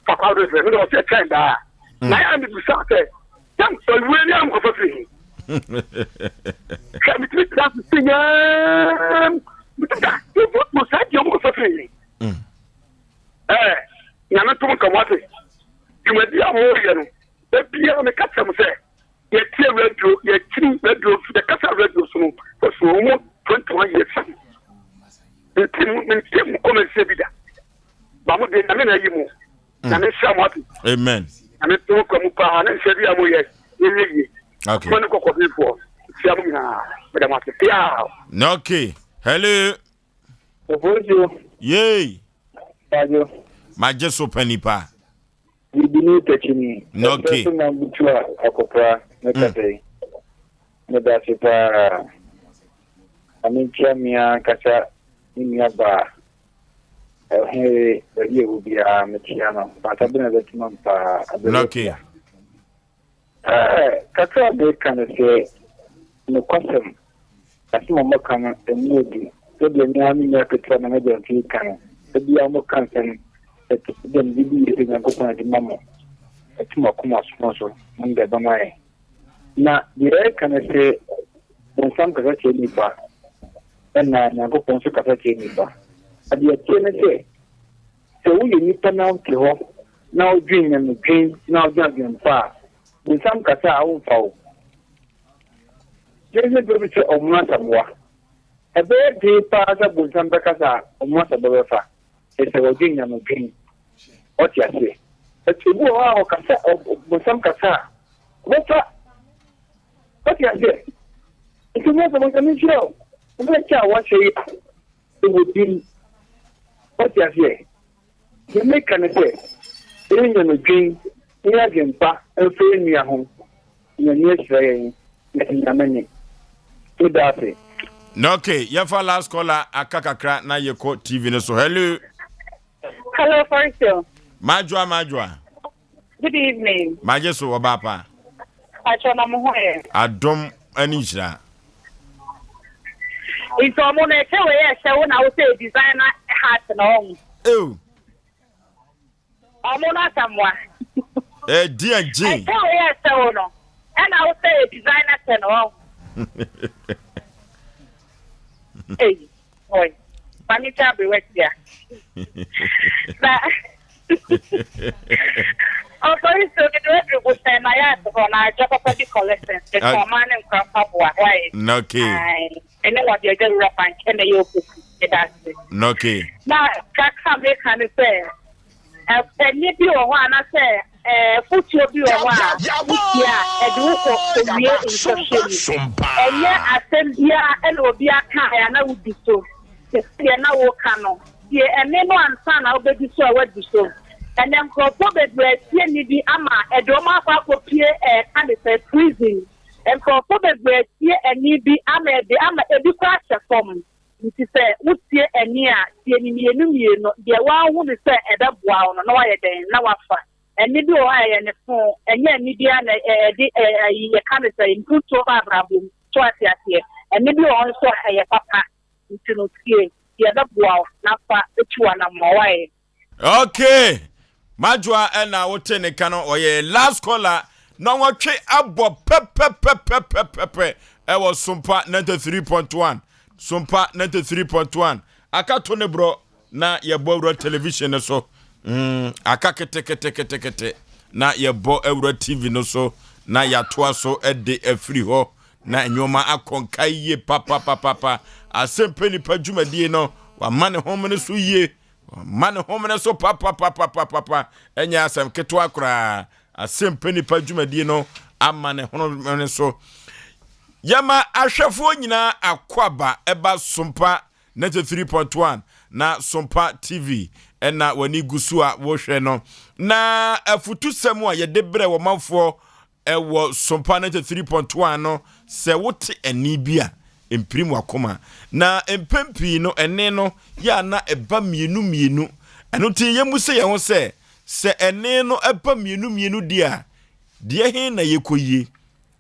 Fa kɔ adɔ fɛ me deɛ ɔsɛ kyɛn daa. Na yɛ a mebisa sɛ Tam owuo ni ankɔfa firi he? Hwɛ metumi tena ase sɛ nyaam metumi da mo saa deɛ ɔmo kɔfa firi he? Ɛɛ nyame ntom nka mo ase dwumadi a moyɛ no da biara meka kyerɛ mo sɛ yɛtie radio yɛkyiri radio yɛkasa radio so no for so ɔmo 21 years. mahu comment sɛ bi da. Ba mo deɛ Nyame na ayi mo. Nyame nhyira mo ate. Amen. Nyame nto mo kwa mu paa ne nhyɛ bi a moyɛ yɛnyɛ yie. Okay. Mo ne kɔkɔbenfoɔ hyia mo nyinaa. Meda mo ase piaa. Okay. Hello. Ofosuo. Yay. Bajo. Magye so pa nipa. Bibini takyini. Okay. Ɛsɛ so na butu a akɔpra ne kasa yi. Meda ase paa. Na menkyia me ankasa me nua baa. Ɛhe baabi a ɛwɔ biara mekyia no. Pata bi na bɛtuma m paa. Okay. Ɛɛ, kakra a meka ne sɛ, nokwasɛm, asɛm a wɔka no, emu yɛ duru. Sɛdeɛ me ara me nua ketewa Nana Gyamfi reka no, da biara wɔka nsɛm, but sɛdeɛ megye di yie sɛ Nyankopɔn de ma mo, ɛto mo akoma so nso, mo de bɛma yɛn. Na deɛ ɛreka ne sɛ, bonsam kasa kyerɛ nnipa, ɛna Nyankopɔn nso kasa kyerɛ nnipa. Na deɛ ɛteɛ ne sɛ, Sɛ woyɛ nipa na wote hɔ na wodwen nyamedwen na wodwen adwempa a, bonsam kasa a ɔmfa wo. Gyedzi bere bi sɛ ɔmo asaboa. Ɛbɛyɛ den paa sɛ bonsam bɛkasa a ɔmo asaboa bɛfa, kyerɛ sɛ wɔdwen nyamedwen. Ɔte aseɛ? But ebi wɔ hɔ a ɔkasa, bonsam kasa a, ɔbɛfa. Ɔte aseɛ? Nti mo sɛ bonsam nhyira o, wobɛkyɛ a wahyɛ yi a, wɔ din. Wate aseɛ? Deɛ meka ne sɛ, yɛn nyamedwen ne adwempa mfa yɛn nua ho, na Nyame ahyira yɛn, yɛte Nyame nne. Meda ase. Na okay, yɛmfa last caller aka kakra na yɛkɔ TV no so. Hello. Hello, Fariseo. Madwoa, madwoa. Good evening. Magye so ɔbaa pa. Pakyɛ na mo ho yɛ. Adom ɛne nhyira. Nti ɔmo no ɛkyɛ wei ɛhyɛ wo na wo sɛ designer hat na ɔho. Ew. Ɔmo no asamoa. Ɛdi agye. Ɛkyɛ wei ɛhyɛ wo no ɛna wo sɛ designer kyɛ na ɔho. Ei, boy. Mami kyɛ aberewa tia. Na ɔsɔre so mede waduru bohyɛn na yɛ ase hɔ na adwa papa bi collections de tɔn ɔman ne nkora mpaboa wae. Okay. Ɛne wɔde agya wura bankyɛ na ɛyɛ opoku meda ase. Okay. Na kakra meka ne sɛ Ɛnne bi wɔ hɔ anaasɛ afotuo bi wɔ hɔ a wotie a, ɛde wo kɔ kɔwie nsɔhwɛ mu. Ɛnyɛ asɛm biara na obi akaeɛ a na wodi so. Te sɛ deɛ na woreka no, tie ɛnne no ansa na wobɛdi so a woadi so. Ɛnnɛ nkurɔfoɔ bebree atie nne bi ama ɛde wɔn akɔ akɔpue ɛka ne sɛ prison. Nkurɔfoɔ bebree atie ɛnne bi ama ɛde ama ebi koraa hyɛ fam. Nti sɛ wotie ɛnne a, tie no mmienu mmienu, deɛ woahu no sɛ ɛbɛboa wo no na woayɛ dɛn? Na woafa. Ɛnne bi wɔ hɔ a ɛyɛ ne fo, ɛnyɛ ɛnne biara na ɛde ayi, yɛka no sɛ mpuntuo ba abrabɔ mu, so woate aseɛ? Ɛnne bi wɔ hɔ nso a ɛyɛ papa, nti no tie deɛ ɛbɛboa wo na fa tu w'anammɔn, woayɛ. Okay, Madwoa ɛna wote ne ka no ɔyɛ last caller na wɔtwe abɔ pɛpɛpɛpɛpɛpɛ ɛwɔ Sompa 93.1 Sompa 93.1 aka to ne borɔ na yɛbɔ awura television no so mm, aka keteketekete na yɛbɔ awura TV no so na yɛatoa so de afiri hɔ na nneɛma akɔ nka yie papapapapa asɛmpɛ nipa dwumadie no wama ne homene so yie Ma ne homene so papapapapapa. Ɛnyɛ asɛm ketewa koraa. Asɛmpɛ nipa dwumadie no ama ne homene so. Yɛma ahwɛfoɔ nyinaa akwaaba ɛba Sompa 93.1 na Sompa TV ɛna w'ani gu so a wohwɛ no. Na afutusɛm a yɛde brɛ wɔmanfoɔ Ɛwɔ Sompa 93.1 no, sɛ wote ɛnne bi a, mpirim w'akoma. Na mpɛn pii no, ɛnne no yɛ a na ɛba mmienu mmienu. Ɛno nti, yɛmmisa yɛn ho sɛ, sɛ ɛnne no ba mmienu mmienu deɛ a, deɛ he na yɛkɔyie?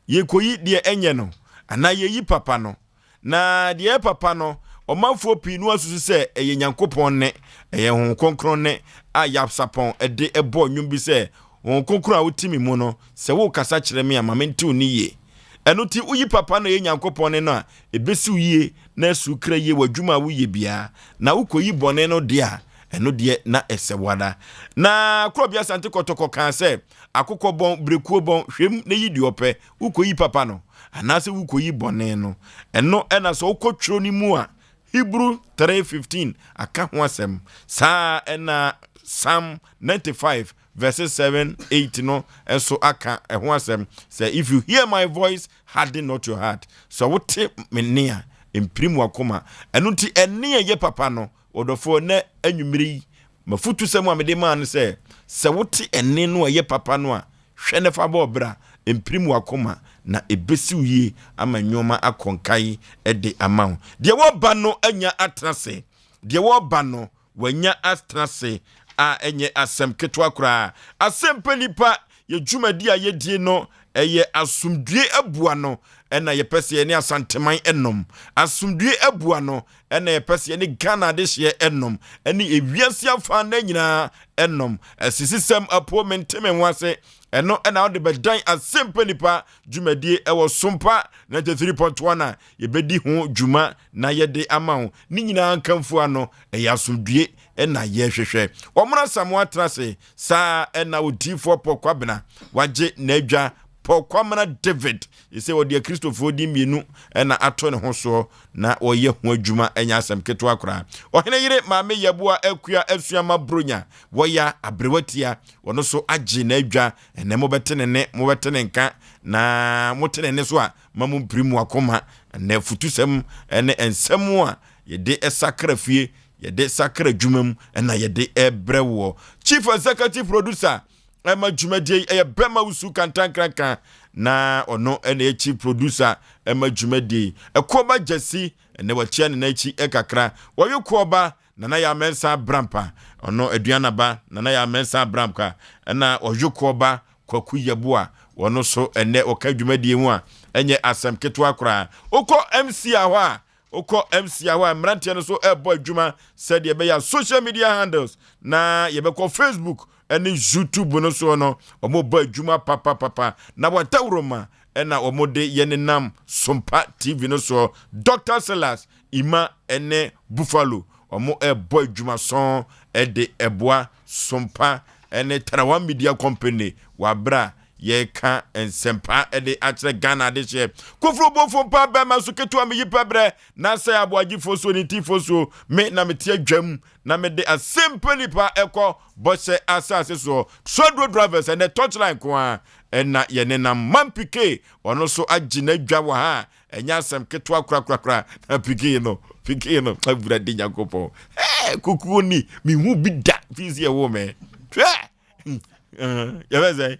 Yɛkɔyi deɛ ɛnyɛ no, anaa yɛyi papa no? Na deɛ ɛyɛ papa no, ɔmanfoɔ pii no asusu sɛ ɛyɛ Nyankopɔn nne, ɛyɛ Honhom Kronkron nne a Yapsapɔn de bɔɔ nnwom bi sɛ, Honhom Kronkron a wote me mu no, sɛ worekasa kyerɛ me a, ma mente wo nne yie. Ɛno nti, woyi papa no a ɛyɛ Nyankopɔn nne no a, ɛbɛsi wo yie na asi wo kra yie wɔ adwuma a woyɛ biara. Na wokɔyi bɔne no deɛ a, ɛno deɛ na ɛsɛ wo ara. Na Korɔbea Asante Kɔtɔkɔ kaa sɛ, Akokɔ bɔn, berekuo bɔn, hwɛ mu na yi deɛ ɔpɛ. Wokɔyi papa no anaasɛ wokɔyi bɔne no? Ɛno na sɛ wokɔ twerɛ no mu a, Hebrew 3:15 aka ho asɛm. Saa ɛna Psalm 95 verses 7, 8 no nso aka ɛho asɛm sɛ, if you hear my voice, harden not your heart. Sɛ wote me nne a, mpirim wakoma. Ɛno nti ɛnne a ɛyɛ papa no, ɔdɔfoɔ, na anwummere yi mafutusɛm a mede maa no sɛ, sɛ wote ɛnne no a ɛyɛ papa no a, hwɛ ne fa bɔ ɔbra, mpirim wakoma, na ɛbɛsiw yie ama nneɛma akɔ nkae de ama wo. Deɛ wɔba no anya atena se, deɛ wɔba no wanya atena se a, ɛnyɛ asɛm ketewa koraa. Asɛm pɛ nipa yɛ dwumadi a yɛdie no, ɛyɛ asomdue abua no ɛna yɛpɛ sɛ yɛne Asanteman ɛnom asomdue abua no, ɛna yɛpɛ sɛ yɛne Ghana adehyeɛ ɛnom, ɛne ewiase afa na nyinaa ɛnom. Asisisɛm apo mente me ho ase, ɛno ɛna wode bɛdan Asɛm pɛ nipa dwumadie ɛwɔ Sompa 93.1 a yɛbɛdi ho dwuma na yɛde ama wo. Ne nyinaa nkamfo ano ɛyɛ asomdue ɛna yɛhwehwɛ. Ɔmono Asamoa atena ase saa, ɛna odiifoɔ Pɔ Kwabena wagye n'adwa, Pɔ Kwamena David, sɛ wɔde Akristofoɔ di mmienu ɛna ato ne ho soɔ na wɔyɛ ho adwuma. Ɛnyɛ asɛm ketewa koraa. Ɔhene yere Maame Yɛboa Akua Asuama Bronya, wɔya aberewatia, wɔno so agye n'adwa. Ɛnɛ mobɛte ne ne, mobɛte ne nka, na mote ne ne so a, ma mo mpiri mu akoma. Ɛnɛ futusɛm ɛne nsɛm a yɛde sakra fie, yɛde sakra adwuma mu, ɛna yɛde ɛbrɛ woɔ. Chief executive producer ɛma dwumadie yi ɛyɛ Bɛma Wusu Kantankranka, na ɔno ɛna ɛyɛ chief producer ɛma dwumadie yi. Ɛkɔba Gyasi, ɛnɛ wakyia ne n'akyi ɛkakra. Wɔyɛ kɔɔba Nana yɛ Amɛnsa Abrampa, ɔno Aduanaba Nana yɛ Amɛnsa Abrampa, ɛna ɔyɛ kɔɔba Kwaku Yɛboa, wɔno so ɛnɛ ɔka dwumadie ho a, ɛnyɛ asɛm ketewa koraa. Wokɔ MC a hɔ a, wokɔ MC a hɔ a, mmeranteɛ no so ɛrebɔ adwuma sɛdeɛ ɛbɛyɛ a social media handles na yɛbɛkɔ Facebook ne YouTube no soɔ no, wɔbɔ adwuma papapapa na wɔatawuroma ɛna wɔde yɛ nenam Sompa TV no soɔ. Dr Silas Ima ne Buffalo, wɔn ɛrebɔ adwuma sɔn ɛde ɛboa Sompa ne Tarawa Media Company wɔ abere a yɛreka nsɛmpa de akyerɛ Ghana adehyeɛ. Koforo bofo mpa bɛrima so ketewa meyi pɛbrɛ na sɛ aboagyefoɔ so ne tifoɔ so me na mete adwam na mede asɛmpa nipa ɛkɔ bɔhyɛ asase soɔ. Suaduro drivers, ɛnɛ touchline ko a ɛna yɛne nam. Mampike, ɔno so agye n'adwa wɔ ha a, ɛnyɛ asɛm ketewa korakorakora. Na pike no, pike no, Awurade Nyankopɔn, ɛɛ kukuo ni mehu bi da fi sɛ ɛwɔ mɛ hwɛ yɛbɛ sɛ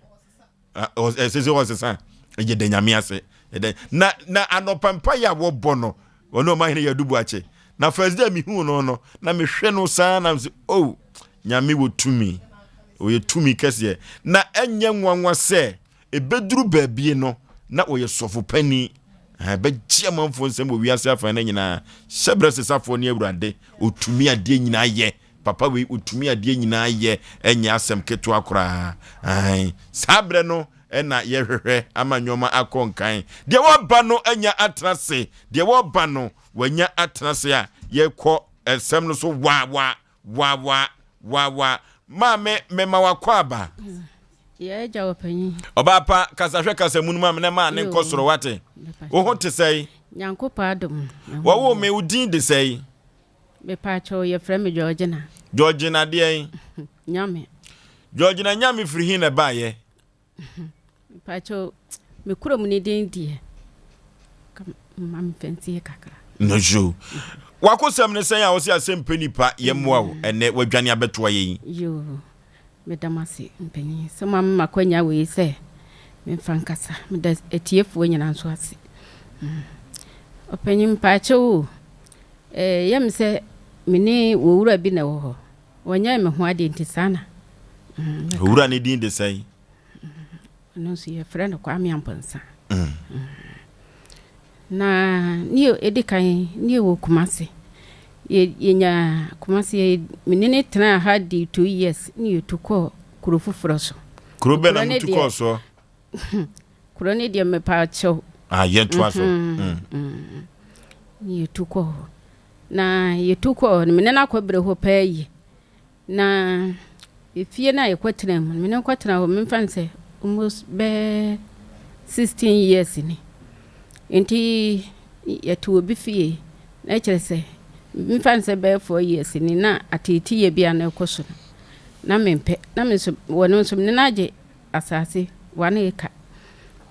ɛsɛ sɛ ɔsesa. Ɛyɛ da Nyame ase ɛdɛ na anɔpa mpa yɛ a wɔbɔ no, ɔne ɔma hene yɛ adubu akye. Na first day mehu no, na mehwɛ no saa na sɛ, oh, Nyame wɔ tumi, ɔyɛ tumi kɛseɛ, na ɛnyɛ nwanwa sɛ ɛbɛduru baabie no na ɔyɛ sɔfo pani bɛgye amanfoɔ nsɛm wɔ wiase afa no nyinaa. Hyɛbrɛ sesafoɔ ne Awurade ɔtumi adeɛ nyinaa yɛ. Papa wei ɔtumi adeɛ nyinaa yɛ, ɛnyɛ asɛm ketewa koraa. Saa berɛ no ɛna yɛhwehwɛ ama nneɛma akɔ nkan. Deɛ wɔba no anya atena se, deɛ wɔba no wanya atena se a, yɛkɔ nsɛm no so waa waa waa waa waa waa. Maame, mema wakɔ aba. Yɛ agya wɔ panyin. Ɔbaa pa, kasa hwɛ kasa mu no ma me na maa ne nkɔ soro. Wate wo ho te sɛe? Nyankopɔn adom. Wɔwo me, wo din de sɛe? Mepaakyɛw, yɛfrɛ me Georgina. Georgina deɛn? Nyame. Georgina Nyame firi hin na ɛbaayɛ? Mepaakyɛw, me kurom ne din deɛ ma mfɛntie kakra. No so wakosɛm ne sɛn a wɔsɛ asɛm pɛ nipa yɛmmoa wo, ɛnɛ wadwane abɛtoa yɛ yi? Yoo, meda mo ase mpanyin sɛ mo ama makwanya wei sɛ memfa nkasa. Meda atiefoɔ nyinaa nso ase. Ɔpanyin, mpaakyɛw o, ɛyɛ me sɛ me ne wɔwura bi na ɛwɔ hɔ. Wɔnyɛɛ me ho adeɛ nti saa na mɛka. Owura ne din de sɛn? Ɔno nso yɛfrɛ no Kwame Amponsah. Na ne yɛ ɛdi kan ne yɛwɔ Kumase. Yɛnya Kumase, me ne ne tenaa ha di 2 years ne yɛtu kɔɔ kuro foforɔ so. Kuro bɛn na mutu kɔɔ soɔ? Kuro ne deɛ, mepa kyɛw. Ah, yɛntoa so. Ne yɛtu kɔɔ hɔ. Na yɛtu kɔɔ no, me ne no akɔbrɛ hɔ paa yie. Na efie no a yɛkɔtena mu no, me ne no kɔtena hɔ, memfa no sɛ almost bɛɛ 16 years ni. Nti yɛte obi fie na kyerɛ sɛ Memfa no sɛ bɛyɛ 4 years ni na ateeteyɛ bi a na ɛkɔ so no, na mempɛ. Na me nso, wɔno nso me ne no agye asase 1 acre.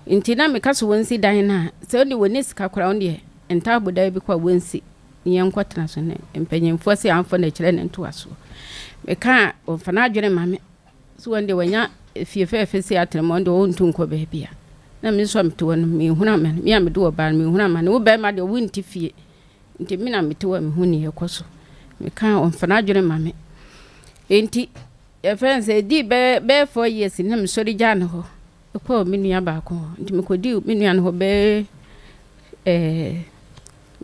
Nti na meka sɛ wɔnsi dan no a, sɛ wode wɔnni sika koraa wɔn deɛ ntaabo dan bi kɔ a wɔnsi na yɛnkɔtena so. Ne mpanyimfoɔ sɛ amfa no akyerɛ ne ntoasoɔ. Meka a, wɔmfa no adwene ma me. So wɔn deɛ wɔanya fie fɛɛfɛ si atena mu, wɔn deɛ wɔntu nkɔ baabi a. Na me nso a mete hɔ no, menhunu amane. Me a mede ɔbaa no, menhunu amane. Wo bɛrima deɛ wonte fie. Nti me na mete hɔ a mehu nea ɛkɔ so. Meka a ɔmfa n'adwene ma me. Enti yɛfrɛ no sɛ ɛdii bɛyɛ bɛyɛ 4 years na mesɔre gyaa ne hɔ kɔɔ me nua baako hɔ. Nti mekɔdii me nua no hɔ bɛyɛ ɛɛ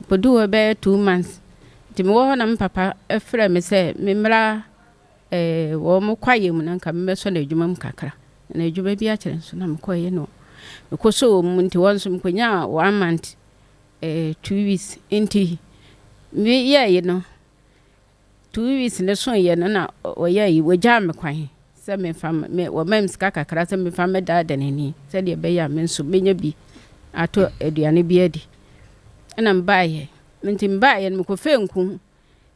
mekɔdii hɔ bɛyɛ 2 months. Nti mewɔ hɔ na me papa frɛ me sɛ memmra ɛɛ wɔn kwaeɛ mu na nka memmɛsɔ no adwuma mu kakra. Na adwuma bi akyerɛ nso na mekɔeɛ no mekɔsɔ wɔn mu nti wɔn nso mekɔnyaa one month 2 weeks nti meyɛeɛ no 2 weeks no soeɛ no na ɔyɛɛ yi wɔgyaa me kwan sɛ memfa me wɔma me sika kakra sɛ memfa mmɛdaada n'ani sɛdeɛ ɛbɛyɛ a me nso mɛnya bi atɔ aduane bi adi. Ɛna mebaeɛ nti mebaeɛ no mekɔfɛɛ nku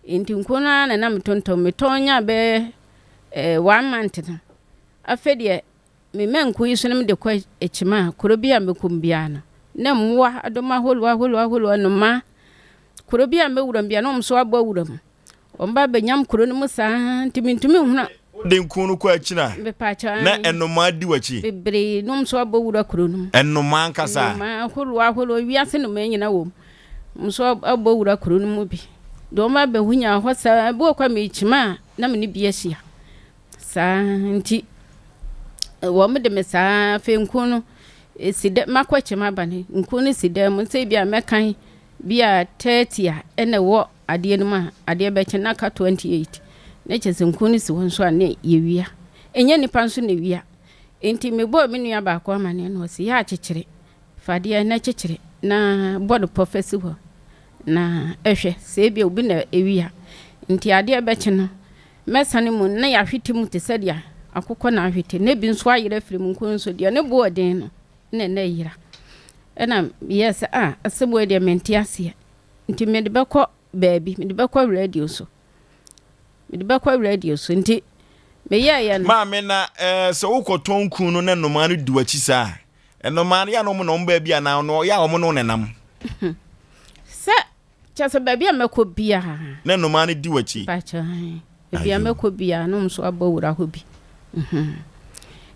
nti nku no ara na na metontɔn metɔn nyaa bɛyɛ one month no afei deɛ Me manku yi so no mede kɔ akyima a, kuro bi a mɛkɔ mu biara no, na mmoa adɔm ahoroɔ ahoroɔ ahoroɔ, nnomaa, kuro bi a mɛwura mu biara na wɔn nso abɔ awura mu. Wɔn ba bɛnyam kuro no mu saa nti mentumi nhunu. Wode nku no kɔ akyiri a, Mepaakyɛw, na nnomaa di w'akyi? Bebree na wɔn nso abɔ wura kuro no mu. Nnomaa ankasa? Nnomaa ahoroɔ ahoroɔ, wiase nnomaa nyinaa wɔ mu. Wɔn nso abɔ wura kuro no mu bi. Deɛ wɔn abɛhunya hɔ saa, ebi wɔ kɔ a mekyima a, na me ne bi ahyia. Saa nti, wɔde me saa afei nku no si dɛ makɔ kyɛm aba no nku no si dan mu sɛ bi a mɛkan bi a 30 a ɛna ɛwɔ adeɛ no mu a adeɛ bɛkye na aka 28 na kyerɛ sɛ nku no si hɔ nso a ne yɛwia ɛnyɛ nipa nso na ɛwia nti mebɔɔ me nua baako amaneɛ na ɔse yɛ akyekyere fa adeɛ na kyekyere na bɔ no pɔ fa si hɔ na ɛhwɛ sɛ ebi obi na ɛwia nti adeɛ bɛkye no Mɛsane mu na yɛahwete mu te sɛ deɛ akokɔ na ahwete, na ebi nso ayera afiri mu nko nso deɛ ne bo ɔden no na ɛna ayira. Ɛna meyɛɛ sɛ, ah, asɛm wei deɛ mente aseɛ. Nti mede bɛkɔ baabi, mede bɛkɔ radio so. Mede bɛkɔ radio so. Nti meyɛeɛ no. Maame, na eh, sɛ wokɔtɔn kun no na nnomaa no di w'akyi saa a, nnomaa no yɛ a na wɔn na wɔn baabi anaa ɔno yɛ a wɔn ne wo nenam? Sɛ Kyerɛ sɛ baabi a mɛkɔ biara. Na nnomaa no di w'akyi. Mpakyɛ ae. Baabi a mɛkɔ biara na wɔn nso abɔ wura hɔ bi.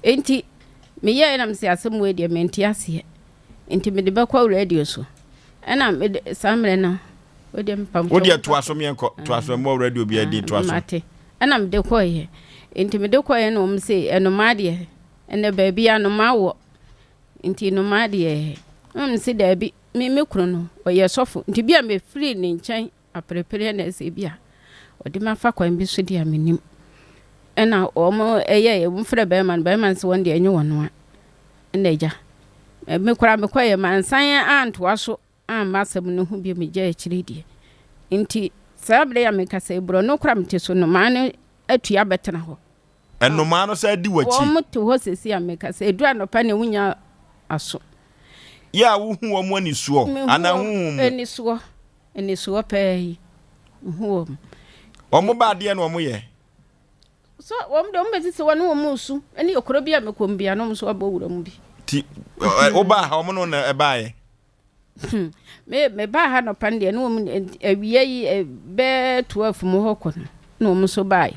Enti meyɛɛ na mese asɛm wei deɛ mente aseɛ. Nti mede bɛkɔ radio so. Ɛna mede saa mmerɛ no wodeɛ mpam. Wodeɛ toa so meɛnkɔ toa so mmɔ radio biara din toa so. Mate. Ɛna mede kɔeɛ. Nti mede kɔeɛ na wɔn se nnomaa deɛ ɛnɛ baabi a nnomaa wɔ. Nti nnomaa deɛ ɛna mese daabi. Me me kunu no, ɔyɛ sɔfo, nti bi a mefiri ne nkyɛn aperepereɛ na ɛsɛ bi a ɔde me afa kwan bi so deɛ a mennim. Ɛna wɔn ɛyɛɛ, wɔn frɛ bɛrima no, bɛrima no sɛ wɔn deɛ ɛnyɛ wɔn a. Ɛna agya, me koraa mekɔeɛ, mansan antoa so amma asɛm no ho bio, megyaa akyire deɛ. Nti saa berɛ yi a mekasa yi, borɔno koraa mete so, nnomaa no atua abɛtena hɔ. Nnomaa no san di w'akyi. Wɔn te hɔ seesei a meka sɛ, ɛduru anɔpa na wonya aso. Yɛ a wohu wɔn anisoɔ anaa honhom mu. Anisoɔ, anisoɔ pɛɛ yi, mehu wɔn. Wɔn ba adeɛ na wɔn yɛ. So wɔn deɛ wɔn bɛsisi wɔn ne wɔn resu ɛne okuro bi a mekɔ mu bi a na wɔn nso abɔ wura mu bi. Ti wobaa ha wɔn no na ɛbaeɛ. Hmm. Me mebaa ha nɔpa no deɛ ne wɔn awia yi bɛɛ 12 mu hɔ kɔ no na wɔn nso baeɛ.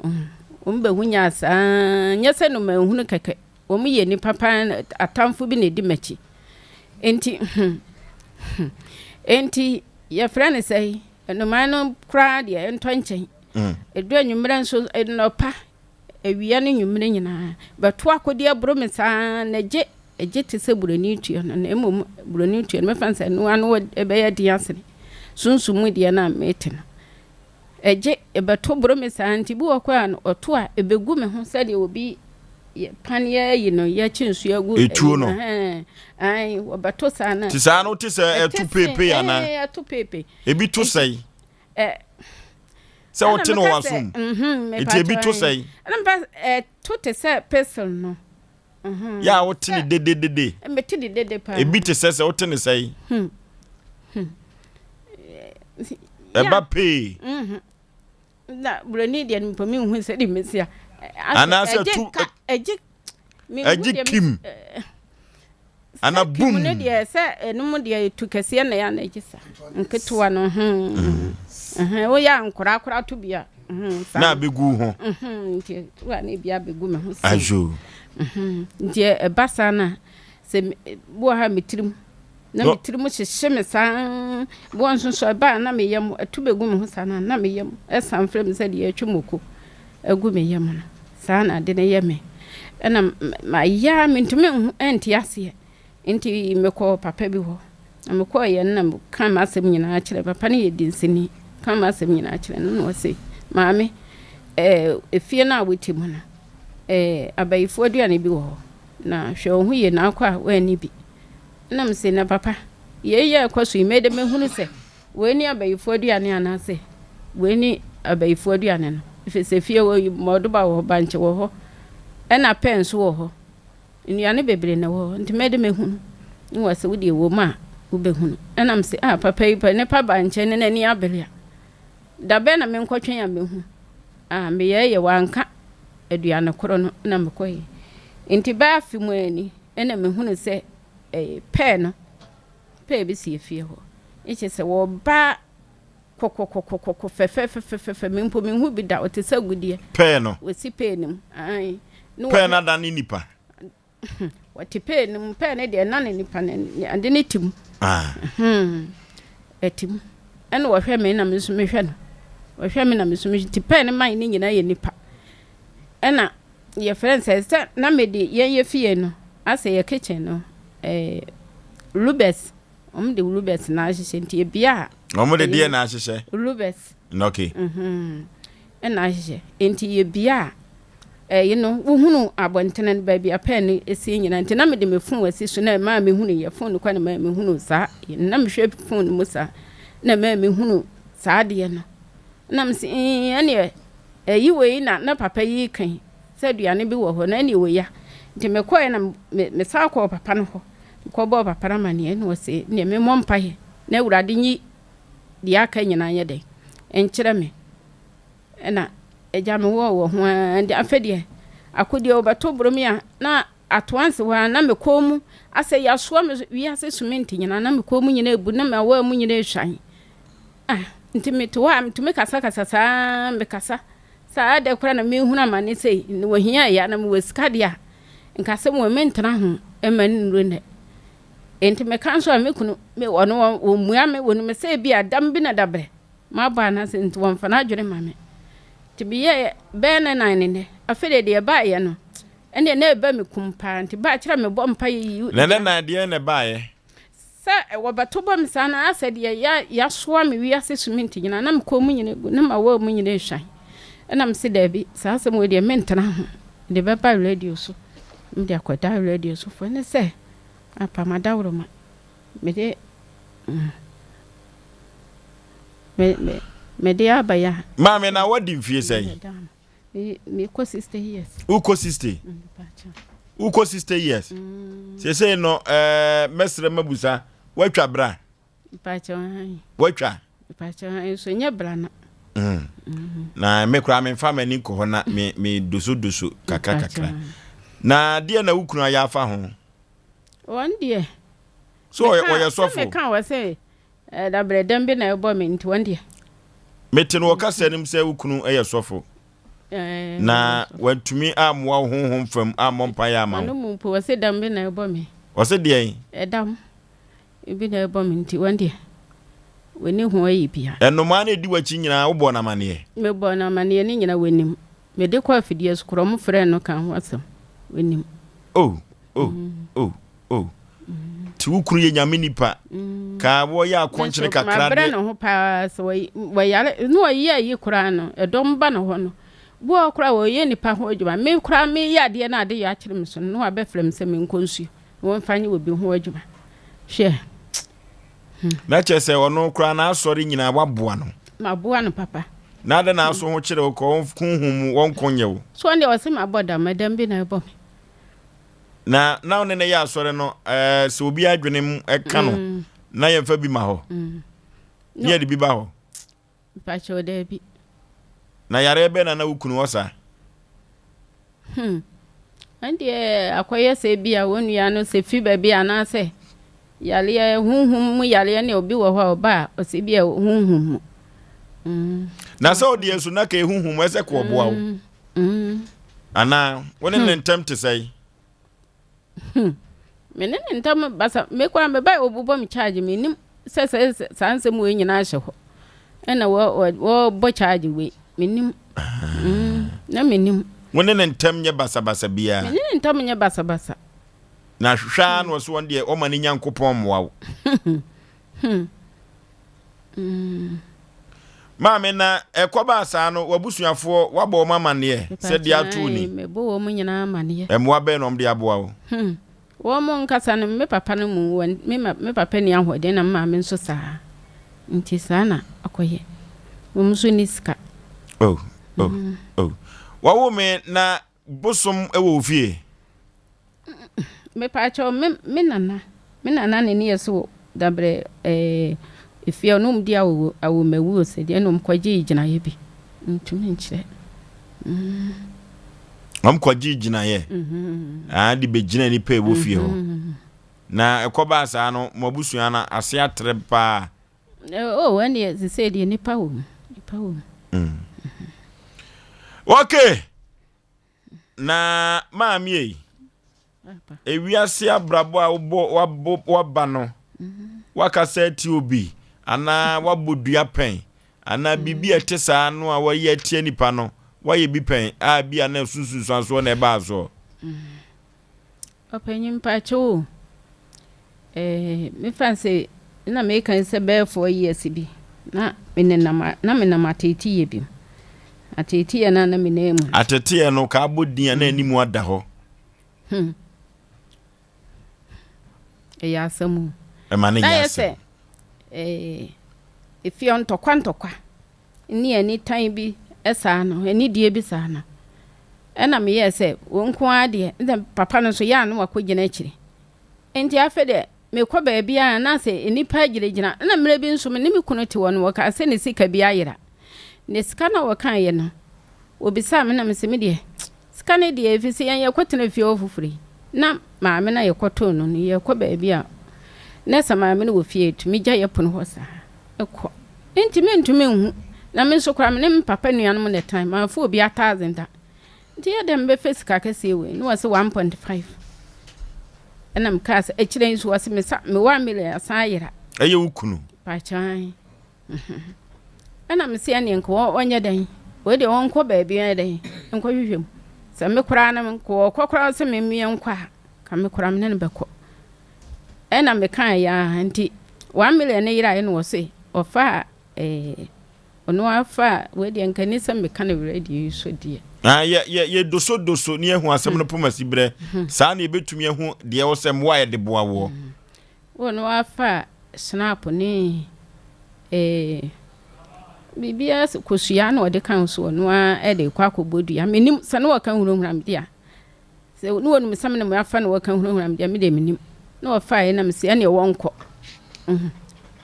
Hmm. Wɔn bɛhu nyaa saa nyɛ sɛ no manhunu kɛkɛ. Wɔn yɛ nnipa paa atamfo bi na ɛdi m'akyi. Enti hmm. Hmm. Enti yɛfrɛ no sɛ nnomaa no koraa deɛ ɛntɔ nkyɛn. Ɛdu hmm. anwummerɛ nso nnɔpa awia ne anwummere nyinaa. Bɛto akodeɛ boro me saa na gye ɛgye te sɛ buroni tua no, na mmom buroni tua no mɛfa no sɛ ɛno ano ɛbɛyɛ den asene sunsum mu deɛ no a mete no. Ɛgye ɛbɛto boro me saa nti bi wɔ kɔ a ɔto a ɛbɛgu me ho sɛdeɛ obi paneɛ ayi no yɛkye nsuo agu etuo no ae wɔbɛto saa no te saa no te sɛ ɛto peepee anaa ɛto peepee ebi to sɛe Ɛ. Sɛ wote no wɔ w'asom. Nti ebi to sɛn? Ɛna mepɛ ɛto te sɛ pestle no. Yɛ a wote ne dededede. Mete ne dede paa. Ebi te sɛ sɛ wote ne sɛn? Ɛba pee. Mhm. Na buroni deɛ no mpo menhu sɛdeɛ mɛsi a. Anaasɛ tu ɛgye ɛgye kim. Ana boom. No deɛ sɛ ɛnom deɛ tu kɛseɛ na ɛyɛ na ɛgye sa nketewa no hmm. hmm. Woyɛ a nkoraa koraa to bi a hmm, na abɛgu ho nti wa na ebi abɛgu me ho ayo nti ɛba saa na sɛ bi wɔ ha me tirim na me tirim hyehye me saa bi wɔ nso so ɛba a na me yam ɛto bɛgu me ho saa na na me yam ɛsan frɛ me sɛ deɛ ɛtwe moko agu me yam no, saa na ade no yɛ me. Ɛna mayɛ a mentumi nhu ɛnte aseɛ. Nti mekɔɔ papa bi hɔ. Na mekɔeɛ no na meka m'asɛm nyinaa kyerɛ papa no yɛ dinsini. Ka m'asɛm nyinaa kyerɛ no na ɔse maame ɛɛ efie no a wote mu no ɛɛ abayifoɔ aduane bi wɔ hɔ na hwɛ wo ho yie na akɔ a woanni bi. Ɛna mese na papa yei yɛ ɛkɔ so yi mɛde mɛhunu sɛ Wei ne abayifoɔ aduane anaasɛ wei ne abayifoɔ aduane no? Ɛfiri sɛ fie hɔ yi, mmɔɔdoba wɔ hɔ, bankye wɔ hɔ, ɛna pɛɛ nso wɔ hɔ. Nnuane bebree na ɛwɔ hɔ, nti mɛde mɛhunu. Ne wɔ sɛ wodeɛ wɔ mu a, wobɛhunu. Ɛna mese, ah, papa yi pɛ, nipa ba nkyɛn ne n'ani abere a, da bɛn na menkɔtwɛn a mɛhu? Ah, meyɛɛyɛ, wanka aduane korɔ no na mekɔeɛ. Nti bɛɛ afe mu ani, ɛna mehunu sɛ ɛyɛ pɛɛ no. Pɛɛ bi si efie hɔ. Ne kyerɛ sɛ wɔba kɔkɔkɔkɔkɔ fɛfɛfɛfɛfɛ me mpo menhu bi da ɔte sɛ agudeɛ. Pɛɛ no. Wɔsi pɛɛ no mu. Ae. Ne pɛɛ no ada ne nipa. Wɔte pɛɛ no mu pɛɛ no deɛ na ne nipa no ade ne te mu. Ah. Hmm. Ɛte mu. Ɛna wɔhwɛ me na me nso mehwɛ no. Wɔhwɛ me na me nso mehwɛ nti pɛɛ no man ne nyinaa yɛ nipa. Ɛna yɛfrɛ no sɛ sɛ na mede yɛn yɛ fie no asɛ yɛ kitchen no ɛɛ rubes wɔn de rubes na ahyehyɛ nti ebia a wɔn de deɛ na ahyehyɛ rubes okay mhm ɛna ahyehyɛ nti ebia a ɛyi no wohunu abɔntene no baabi a pɛn no esi nyina nti na mede me phone asi so na ɛmaa mehunu yɛ phone no kɔ na ɛmaa mehunu saa na mehwɛ phone no mu saa na ɛmaa mehunu saa adeɛ no na mese ɛneɛ Ɛyi wei na na papa yi reka yi, sɛ aduane bi wɔ hɔ na ɛne wei a. Nti mekɔeɛ na me mesan kɔɔ papa no hɔ. Mekɔbɔɔ papa no amaneɛ na ɔse neɛ memmɔ mpaeɛ na Awurade nyi deɛ aka nyinaa nyɛ dɛn nkyerɛ me. Ɛna agya mewɔɔ wɔ ho ara nti afei deɛ akodeɛ wɔbɛto boro me a na ato anse hɔ ara na me kɔn mu asɛ yɛasoa me wiase sumenti nyinaa na me kɔn mu nyinaa ebu na m'awaa mu nyinaa ehwan. Ah, nti mete hɔ a metumi kasakasa saa mekasa saa adɛ koraa na mehunu amane sei na wɔhia ɛyɛ na mewɔ sika deɛ a nka sɛ wɔ mentena ho ɛma no nnuru nnɛ nti meka nso a me kunu me ɔno wɔmmua me wɔnim sɛ bi a dam bi na dabrɛ mabɔ anaasɛ nti wɔmfa no adwene ma me nti meyɛ bɛyɛ ne nan ne nnɛ afei deɛ deɛ ɛbaeɛ no ɛndeɛ na ɛba me kum paa nti baa kyerɛ mebɔ mpa yɛ na ne nan deɛ na ɛbaeɛ Sɛ wɔbɛto bɔ me saa no, ayɛ sɛ deɛ ya yasoa me wiase suminti nyinaa, na me kɔn mu nyinaa agu, na m'awaa mu nyinaa rehwan. Ɛna mese daabi, saa asɛm wei deɛ mentena ho, mede bɛba radio so, mede akɔda radio so foɔ. Ɛne sɛ, apa m'adaworoma, mede mm, me, me, mede aba yi a. Maame, na wadi mfie sɛn? Mekɔ 60 years. Wokɔ 60? Wokɔ 60 years? Mm. Seesei no ɛɛ mɛsrɛ mabusa woatwa bra? Woatwa? Nso nyɛ bra na. Mm. Mm. Na me koraa memfa m'ani nkɔ hɔ na me me doso doso kakra kakra. Na deɛ na wo kunu ayɛ afa ho? Wɔn deɛ. So ɔyɛ sɔfo? Meka wɔ sɛ Dabrɛ dɛm bi na ɛbɔ me nti wɔn deɛ. Mete no wɔ kasa no mu sɛ wo kunu yɛ sɔfo. Na wantumi ammoa wo honhom fam ammɔ mpaeɛ ama wo. Ɔno mu mpo wɔse dɛm bi na ɛbɔ me. Wɔse deɛn? Ɛdam bi na ɛbɔ me nti wɔn deɛ wɔnni ho ayi bia. Nnomaa no ɛdi w'akyi nyinaa wobɔɔ no amaneɛ? Mebɔɔ no amaneɛ ne nyinaa wɔnim. Mede kɔ afidie so korɔ ɔmo frɛɛ no ka ho asɛm wɔnim. Oh oh oh oh Nti wo kunu yɛ nyame nipa kaa wɔyɛ akɔnkyene kakra deɛ. Mabrɛ ne ho paa sɛ wɔyare na ɔyɛ ayi koraa no ɛdɔm ba ne hɔ no bi wɔ koraa wɔyɛ nipa ho adwuma me koraa meyɛ adeɛ na ade yɛ akyere me so no na wabɛfrɛ me sɛ menkɔ nsuo na wɔmfa nyɛ obi ho adwuma hwɛ. Hmm. Na kyerɛ sɛ ɔno koraa n'asɔre nyinaa waboa no. Maboa no papa. Na adɛn na aso ho kyerɛ wo kɔ honhom mu wɔnko nyɛ wo. So ɔno deɛ ɔse mabɔ dam ɛdɛm bi na ɛbɔ me. Na na ɔne no yɛ asɔre no ɛɛ sɛ obi adwene mu ɛka no mm. na yɛmfa bi ma hɔ. Mm. Ne yɛde bi ba hɔ. Mpakyɛw, daabi. Na yareɛ bɛn na na wo kunu wɔ saa? Hmm. Ɛndeɛ akɔyɛ sɛ bi a wɔn nua no sɛ fi baabi anaasɛ yareɛ honhom mu yareɛ ne obi wɔ hɔ a ɔba a ɔsɛ bi a honhom mu. Mm. Na sɛ ɔdeɛ nso na ka ɛhuhum ɛsɛ kɔ ɔboa wo. Mm. Mm. Anaa wo ne ne hmm. ntɛm te sɛe? Hmm. Me ne ne ntam basa me koraa me bae ɔbobɔ me charge menim sɛ sɛ saa nsɛm wei nyinaa hyɛ hɔ ɛna wɔbɔ charge wei menim mm, na menim. Wo ne ne ntam nyɛ basabasa biara. Me ne ne ntam nyɛ basabasa. Na hwɛ ara na ɔso wɔn deɛ ɔma ne Nyankopɔn mmoa wo. Hmm. Mm. Maame na ɛkɔbaa saa no w'abusuafoɔ wabɔ wɔn amanneɛ sɛ deɛ ato ni. Mebɔ wɔn nyinaa amanneɛ. Mmoa bɛn na wɔn de aboa wo? Hmm. Wɔn nkasa no me papa no mu wɔn me ma me papa ni ahoɔden na me maame nso saa nti saa na akɔyɛ wɔn nso ni sika. Oh oh mm. oh. Wɔwo me na Bosom wɔ wo fie? Mepaakyɛw me me nana me nana ne ne yɛ so dabrɛ ɛɛ efie ɔno ɔmo di awo awomawuo sɛ deɛ ɛna ɔmo kɔ gye gyinaeɛ bi ntumi nkyerɛ. Mm. Ɔmo kɔ gye gyinaeɛ mm-hmm. ah de bɛ gyina nipa ɛwɔ fie hɔ mm-hmm. na ɛkɔbaa saa no mo abusua no ase atrɛ paa. Oh, ɛnneɛ sesei deɛ nipa wɔ mu, nipa wɔ mu. Mm. Okay. Na maame ei, ewiase abrabɔ a wobɔ wabɔ waba no, mm-hmm. wakasa atia obi anaa wabɔ dua pɛn anaa biribi a ɛte saa no a wɔyɛ atia nipa no, wayɛ bi pɛn a bi a na ɛso nsunsuansoɔ na ɛbaa soɔ. Mm. Ɔpanyin mpakyɛw o, eh, me fa sɛ na meka sɛ bɛyɛ 4 years bi na me nenam na menam ateeteyɛ bi mu. Ateeteyɛ no a na menam mu. Ateeteyɛ no ka abɔ din a na anim ada hɔ. Hmm. Ɛyɛ asɛm o. Ɛma no nyɛ asɛm. Na yɛ sɛ eh, efie ntɔkwa ntɔkwa. ne anitan bi saa no, anidie bi saa no, ɛna meyɛɛ sɛ wɔn nko ara deɛ, ɛna papa no nso yɛ a na wakɔgyina akyire. Nti afei deɛ mekɔ baabi a na sɛ nnipa gyinagyina, ɛna mmerɛ bi nso me ne me kunu te hɔ no, wɔkaa sɛ ne sika bi ayera. Ne sika no a wɔkaeɛ no, wɔbisaa me na mese me deɛ, sika no deɛ ɛfiri sɛ yɛn yɛkɔtena fie hɔ foforɔ yi, na maame no a yɛkɔtoo no no, yɛkɔ baabi a na sɛ maame no wɔ fie a, ɛtumi gya yɛ pono hɔ saa kɔ. Enti mentumi nhu. Na me nso koraa me ne me papa nuanom na ɛtan. Mamfa obi ataadze da. Nti yɛ dɛn mebɛfa sika kɛseɛ wei? Na wɔse 1.5. Ɛna mekaa sɛ akyire yi nso wɔse me sa me 1 million asan ayera. Ɛyɛ wo kunu? Pakyɛ Ɛna mese ɛneɛ nka wɔnyɛ dɛn? Wei deɛ wɔnkɔ baabi nyɛ dɛn? Nkɔhwehwɛ mu. Sɛ me koraa no nka wɔkɔ koraa sɛ me meɛnkɔ a, ka me koraa me ne no bɛkɔ. Ɛna mekaeɛ ara nti 1 million no yeraeɛ na ɔse ɔfaa eh, ɔno ara faa wei deɛ nka ni sɛ meka no radio yi so deɛ. Ah, yɛ yɛ yɛ doso doso ne ahu asɛm no poma si berɛ saa na yɛbɛtumi ahu deɛ ɛwɔ sɛ mmoa a yɛde boa woɔ. Ɔno ara faa snap ne eh, biribiara kosua na ɔde ka ho so ɔno ara de kɔ akɔbɔ dua menim sɛ ne wɔka hunahuna me deɛ a Sɛ ne wɔnim sɛ me na mafa na wɔka hunahuna me deɛ, me deɛ mennim. Na wɔfaeɛ na mese ɛneɛ wɔnkɔ.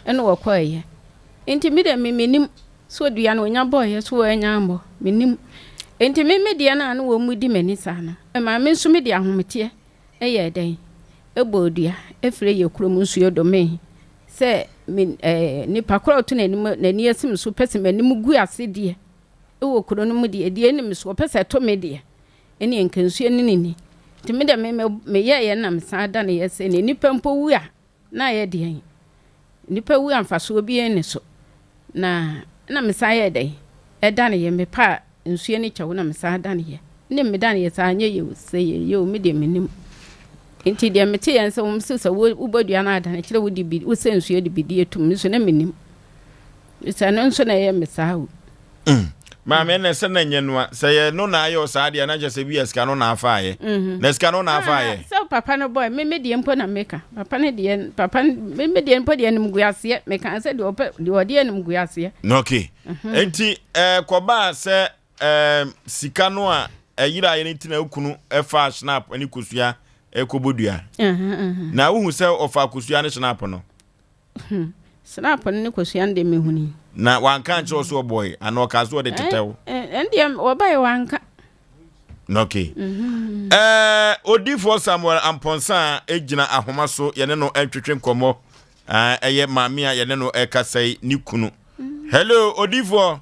Ɛna wɔkɔeɛ. Nti me deɛ me mennim sɛ ɔdua no ɔnya bɔeɛ so wɔanya ammɔ, mennim. Nti me me deɛ no a na wɔn di m'ani saa no, ɛmaa me nso mede ahometeɛ yɛɛ dɛn? Ɛbɔɔ dua ɛfiri yɛ kurom nsuo domee sɛ me ɛɛ nipa korɔ a ɔto n'anim n'ani asi me so pɛ sɛ m'anim gu ase deɛ ɛwɔ kuro no mu deɛ, deɛ ɛnim so ɔpɛ sɛ ɛto me deɛ. Ɛneɛ nka nsuo ne no nni. Nti me deɛ me me meyɛeɛ na mesan daneeɛ sɛ neɛ nnipa mpo wu a na ayɛ deɛn? Nnipa wu a mfasoɔ biara nni so. Na na mesan yɛɛ dɛn? Ɛdaneeɛ mepaa nsuo no kyɛw na mesan daneeɛ. Ɛneɛ medaneeɛ saa anyɛ yie o, sɛ ɛyɛ yie o me deɛ mennim. Nti deɛ meteeɛ ne sɛ wɔn se sɛ wobɔ dua no adane kyerɛ wode bi wosɛ nsuo de bidie tom me nso na mennim. Sɛ ɛno nso na ɛyɛ me saa o. Mm. Maame ɛnɛ sɛ na nyɛ noa sɛ yɛ no na ayɛ ɔsaa deɛ na kyɛ sɛ bi yɛ sika no na afa ayɛ. Mm-hmm. Na sika no na afa ayɛ. Ah, sɛ papa no bɔ me me deɛ mpo na meka. Papa no deɛ papa me me deɛ mpo deɛ anim gu aseɛ. Meka sɛ deɛ ɔpɛ deɛ ɔde anim gu aseɛ. Okay. Mm-hmm. Enti ɛɛ eh, kɔbaa sɛ ɛɛ eh, sika no a ɛyera ayɛ no ti na okunu ɛfa snap ne kosua ɛkɔbɔ dua. Na wohu sɛ ɔfa kosua ne snap no. Hmm. Snap no ne kosua no deɛ mehunii. Na wanka ankyerɛ wo sɛ ɔbɔe anaa ɔkaa sɛ ɔde tetɛ wo? Ɛndeɛ wɔbaeɛ wanka. Okay. Mm-hmm. Eh, odifoɔ Samuel Amponsah gyina ahoma so yɛne no ntwetwe nkɔmmɔ. Ɛyɛ maame a yɛne no ɛkasa yi ne kunu. Mm. Hello, odifoɔ.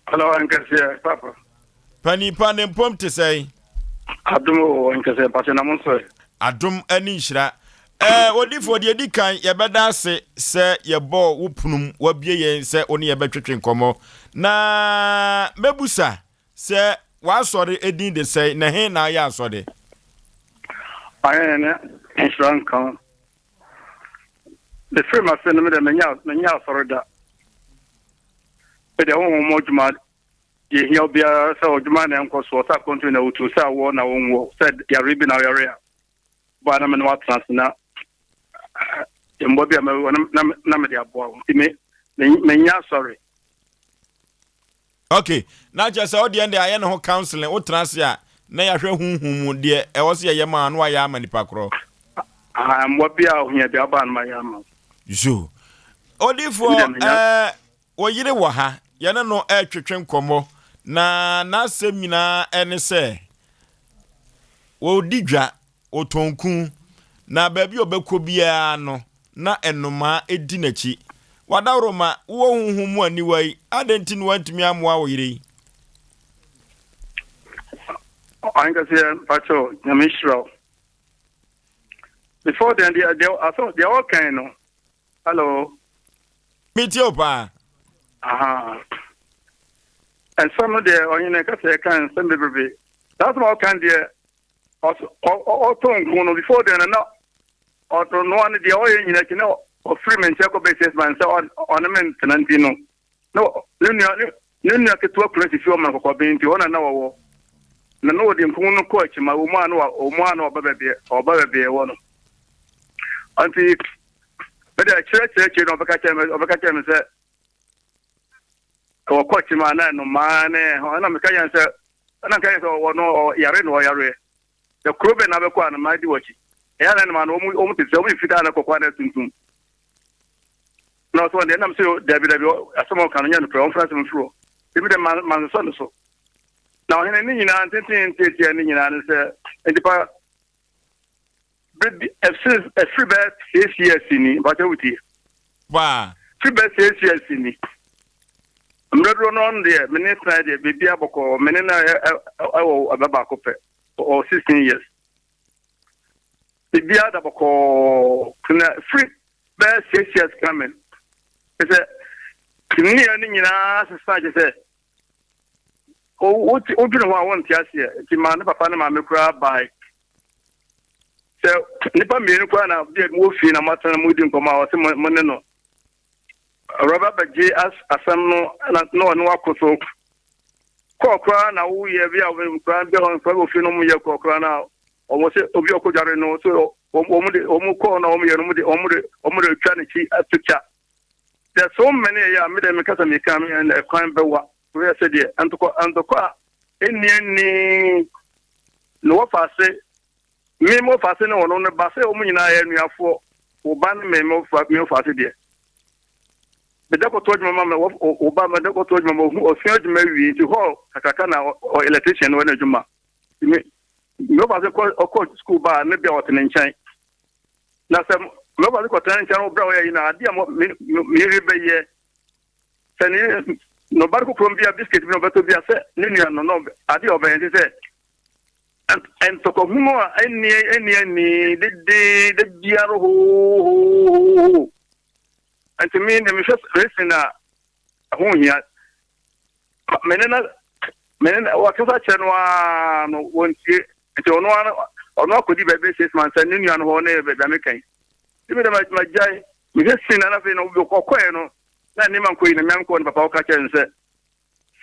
Hello, Ankɛseɛ, papa. Panipa ne mpom te sɛn? Adom o, Ankɛseɛ, mpakyɛ na mo nso ɛ? Adom ne nhyira. Ɛɛ, odifoɔ, deɛ ɛdi kan, yɛbɛda ase sɛ yɛbɔɔ wo punum, wabie yɛn sɛ wo ne yɛbɛtwetwe nkɔmmɔ. Na mɛbusa sɛ w'asɔre edin de sɛn, na he na ayɛ asɔre? Ayɛ ne nhyira nka wo. Mefiri m'ase no, me deɛ menyɛ asɔre da. Medeɛ honhom mu adwuma deɛ ehia obiara sɛ ɔdwuma na ɛnkɔ soɔ, sɛ akwantuo na wotu, sɛ awoɔ na wonwoɔ, sɛ yare bi na woyare a, baa na me ne watena ase na mmoa bi a mɛwɔ na mede aboa wo. Nti me menyɛ asɔre. Ok, na kyerɛ sɛ wodeɛ deɛ ayɛ ne ho counseling, wotena ase a na yɛahwɛ honhom mu deɛ ɛwɔ sɛ yɛyɛ ma na wayɛ ama nipa korɔ. Ah, mmoa bi a ohia bi aba no ma yɛ ama. Zo. Odifoɔ, ɛɛ, wo yere wɔ ha, yɛne no ɛretwetwe nkɔmmɔ, na n'asɛm nyinaa ɛne sɛ, wɔdi dwa, Ɔtɔn ku, na baabi a ɔbɛkɔ biara no, na nnomaa di n'akyi. W'adaworoma, wowɔ honhom mu aniwa yi, adɛn nti na woantumi ammoa wo yere yi? Ɔhenkɛseɛ, mpakyɛw, Nyame nhyira wo. Before then, deɛ deɛ asɛm deɛ ɔkan no, hello. Metie wo paa. Aha. Nsɛm no deɛ ɔhene kasa yɛ kan nsɛm bebrebe. Saa asɛm a ɔkan deɛ ɔtɔ nko no before then na ɔnoa no deɛ ɔyɛ nyina akyi na ɔfiri me nkyɛn kɔ bɛyɛ six months sɛ ɔne me ntena nti no na ne nua ne nua ketewa kura sisi ɔma kɔkɔben nti hɔ na na wɔwɔ na na wɔde nko no kɔ akyi ma wɔn a na wɔn a na ɔba baabi ɔba baabi ɛwɔ no nti mede akyerɛ kyerɛ kyerɛ na ɔbɛka kyerɛ me ɔbɛka kyerɛ me sɛ wɔkɔ akyi ma na nnomaa ne ɛna meka yɛn sɛ ɛna nka yɛn sɛ ɔwɔ no ɔyare na ɔyareɛ sɛ kuro bɛn na abɛkɔ a nnomaa di wɔkyi ɛyɛ na nnomaa no wɔn te sɛ wɔn yɛ fitaa na kɔkɔɔ na tuntum na ɔsɛ wɔn deɛ ɛnam sɛ dabi dabi asɛm a ɔka no nyɛ nokorɛ wɔmfra asɛm mfiri hɔ ebi dɛ mansosɔ ne so na ɔhene ne nyinaa ntenten ntiatia ne nyinaa ne sɛ nnipa Bere ɛfiri bɛyɛ six years ni mpakyɛ wotie. Paa. Firi bɛyɛ six years ni. Mmerɛ dodoɔ no ɔno deɛ me ne tena deɛ biribi abɔkɔ me ne no ɛwɔ ɛbɛ baako pɛ ɔwɔ 16 years. Biribi ada bɔkɔɔ na firi bɛyɛ six years coming. Sɛ nneyɛɛ no nyinaa sesa kyɛ sɛ wodwene ho a wonte aseɛ nti maa ne papa ne maame koraa bae sɛ nnipa mmienu koraa na bi a mowɔ fie na moatena modi nkɔmmɔ a ɔse mo ne no awuraba bɛgye asɛm no na na ɔne wako so kɔɔ koraa na woyɛ bi a koraa bi a koraa wɔ fie no wɔyɛ kɔɔ koraa na wɔn sɛ obi a ɔkɔdware no so wɔn de wɔn kɔɔ na wɔn yɛ no wɔn de wɔn de wɔn de twa n'akyi picture There's so many ɛyɛ a me deɛ meka sɛ meka me ɛna ɛkwan bɛwa woyɛ sɛ deɛ ntokɔ ntokɔ a ɛnni ɛnni na wɔfa ase me mo fa ase ne wɔn no ba sɛ wɔn nyinaa yɛ anuafoɔ wo ba ne me mo fa me fa ase deɛ meda kɔtɔ adwuma ma me wo ba meda kɔtɔ adwuma ma ohu ɔsua adwuma wie nti hɔ kakraka na ɔ electrician no wɔ n'adwuma me me fa ase kɔ ɔkɔ school ba ne bia ɔte ne nkyɛn Na sɛ mɛfa no kɔtena ne nkyɛn wɔ berɛ a ɔyɛ yi na adeɛ a me yere bɛyɛ sɛ ne na ɔba no kokorom bi a biscuit bi na ɔbɛtɔ bi a sɛ ne nua no na adeɛ a ɔbɛyɛ nti sɛ ntɔkɔhunu a ɛnni ɛnni ɛnni dede de biara hoohoohoo nti me na mehwɛ racing a ɛho hia me ne na me ne na wɔkasa kyerɛ no ara no wɔntie nti ɔno ara ɔno akɔdi baabi six months sɛ ne nua no hɔ ne baabi a meka yi nti me dɛ magyae mehwɛ sin na afei no ɔkɔɛ no na nneɛma nkɔ yi na mmea nkɔ ne papa ɔka kyerɛ no sɛ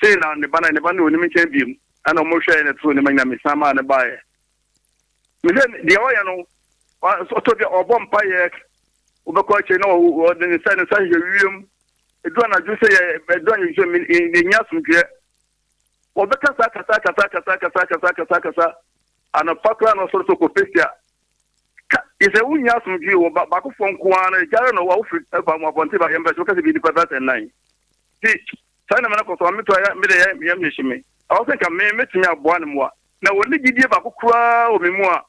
sei na ne ba na ne ba no ɔnim nkyɛn biem ɛna ɔmo hwɛɛ ne to nneɛma nyina mesan maa ne baeɛ mehwɛ deɛ ɔyɛ no ɔtɔ bi ɔbɔ mpaeɛ wobɛkɔ akyire na ɔde ne nsa ne nsa hwehwɛ wiem Edu anadwo sɛ yɛ edu anadwo sɛ yɛnya asomdwoeɛ. Wɔbɛkasa kasa kasa kasa kasa kasa kasa kasa anɔpa koraa na ɔsɔre sɛ ɔkɔ pɛsia. Ka Gye sɛ wonnya asomdwoe wɔ ba baakofoɔ nko ara no gyare no wɔ wofiri ba mu abɔnten ba yɛmpɛ sɛ wokasa bi nnipa bɛsɛ nnan. Nti saa nneɛma no kɔ so a meto a me de yam hyehye me. Ɛwɔ sɛ nka me mɛtumi aboa no mmoa. Na wɔnni gyidie baako koraa wɔ me mu a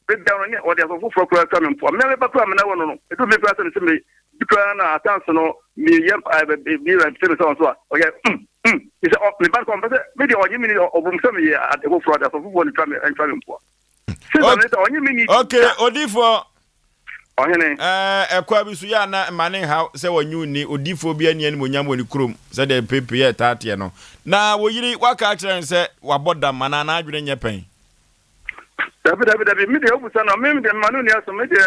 bɛbia no ne wɔde asɔfo foforɔ koraa twa me mpoa. Me a meba koraa me na wɔ no no ɛduru me koraa sɛ me sɛ me bi koraa na atanse no meyɛ bi sɛ me sɛ wɔn so a ɔyɛ mm mm sɛ me ba no kɔ ɔmpɛ sɛ me deɛ ɔnye me ni ɔbom sɛ meyɛ ade foforɔ ade asɔfo foforɔ no twa me ntwa me mpoa. Ok, odifoɔ. Ɔhene. Ɛɛ ɛkwa bi so yɛ ana mma ne nhaw sɛ wɔnye wo nni odifoɔ bi ani animonyam wɔ ne kurom sɛdeɛ mpepe yɛ ɛtaa teɛ no. Na wo yere waka akyerɛ no sɛ wabɔ dam anaa n'adwene nyɛ pɛn? Dabi dabi dabi, me deɛ wobusa no a, me deɛ mema no nni aso, me deɛ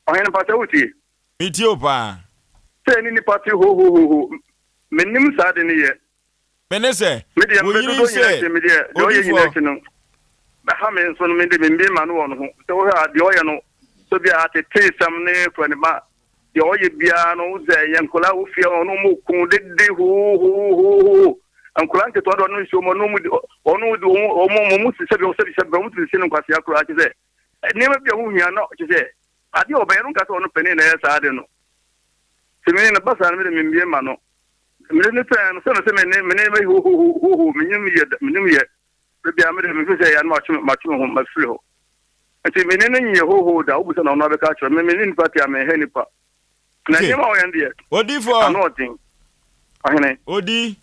ɔhene mpakyɛ wotie? Metie wo paa. Sɛ ɛne nipa te hohohoho, mennim saa ade no yɛ. Me ne sɛ, Me deɛ, wo mmerɛ yere dodoɔ nyinaa sɛ akyi, me deɛ, deɛ ɔyɛ nyinaa odifoɔ. akyi no, ɛha me nso no, me deɛ memmue m'ano wɔ ne ho. Sɛ wohwɛ a, deɛ ɔyɛ no, sɛ bi a ateteesɛm ne kura ne ba, deɛ ɔyɛ biara no, wo sɛ ɛyɛ nkwadaa wɔ fie a, ɔno wɔn ko dede hoohoohoo. Nkwadaa nketewa de ɔno nhyɛ wɔn, ɔno wɔn de, ɔno de wɔn, wɔn, wɔn si sɛbi, sɛbi, sɛbi, wɔn tumi si no nkwasea koraa, kyerɛ sɛ, nneɛma bi a ɛho hia no, kyerɛ sɛ, adeɛ a ɔbɛyɛ no, nka sɛ ɔno panin na ɛyɛ saa ade no. Sɛ me ne ba saa no, me deɛ memmue m'ano. Mene ne pɛn no sɛ me sɛ me ne me ne me hohohoho menyim yɛ menyim yɛ baabi a mede mefi sɛ yɛ no matwe matwe me ho mafiri hɔ nti me ne no nyɛ hoho da wobisa na ɔno abɛka akyerɛ me me ne nipa te a menhɛ nipa na nneɛma a ɔyɛ no deɛ odifoɔ ano ɔden ɔhene odi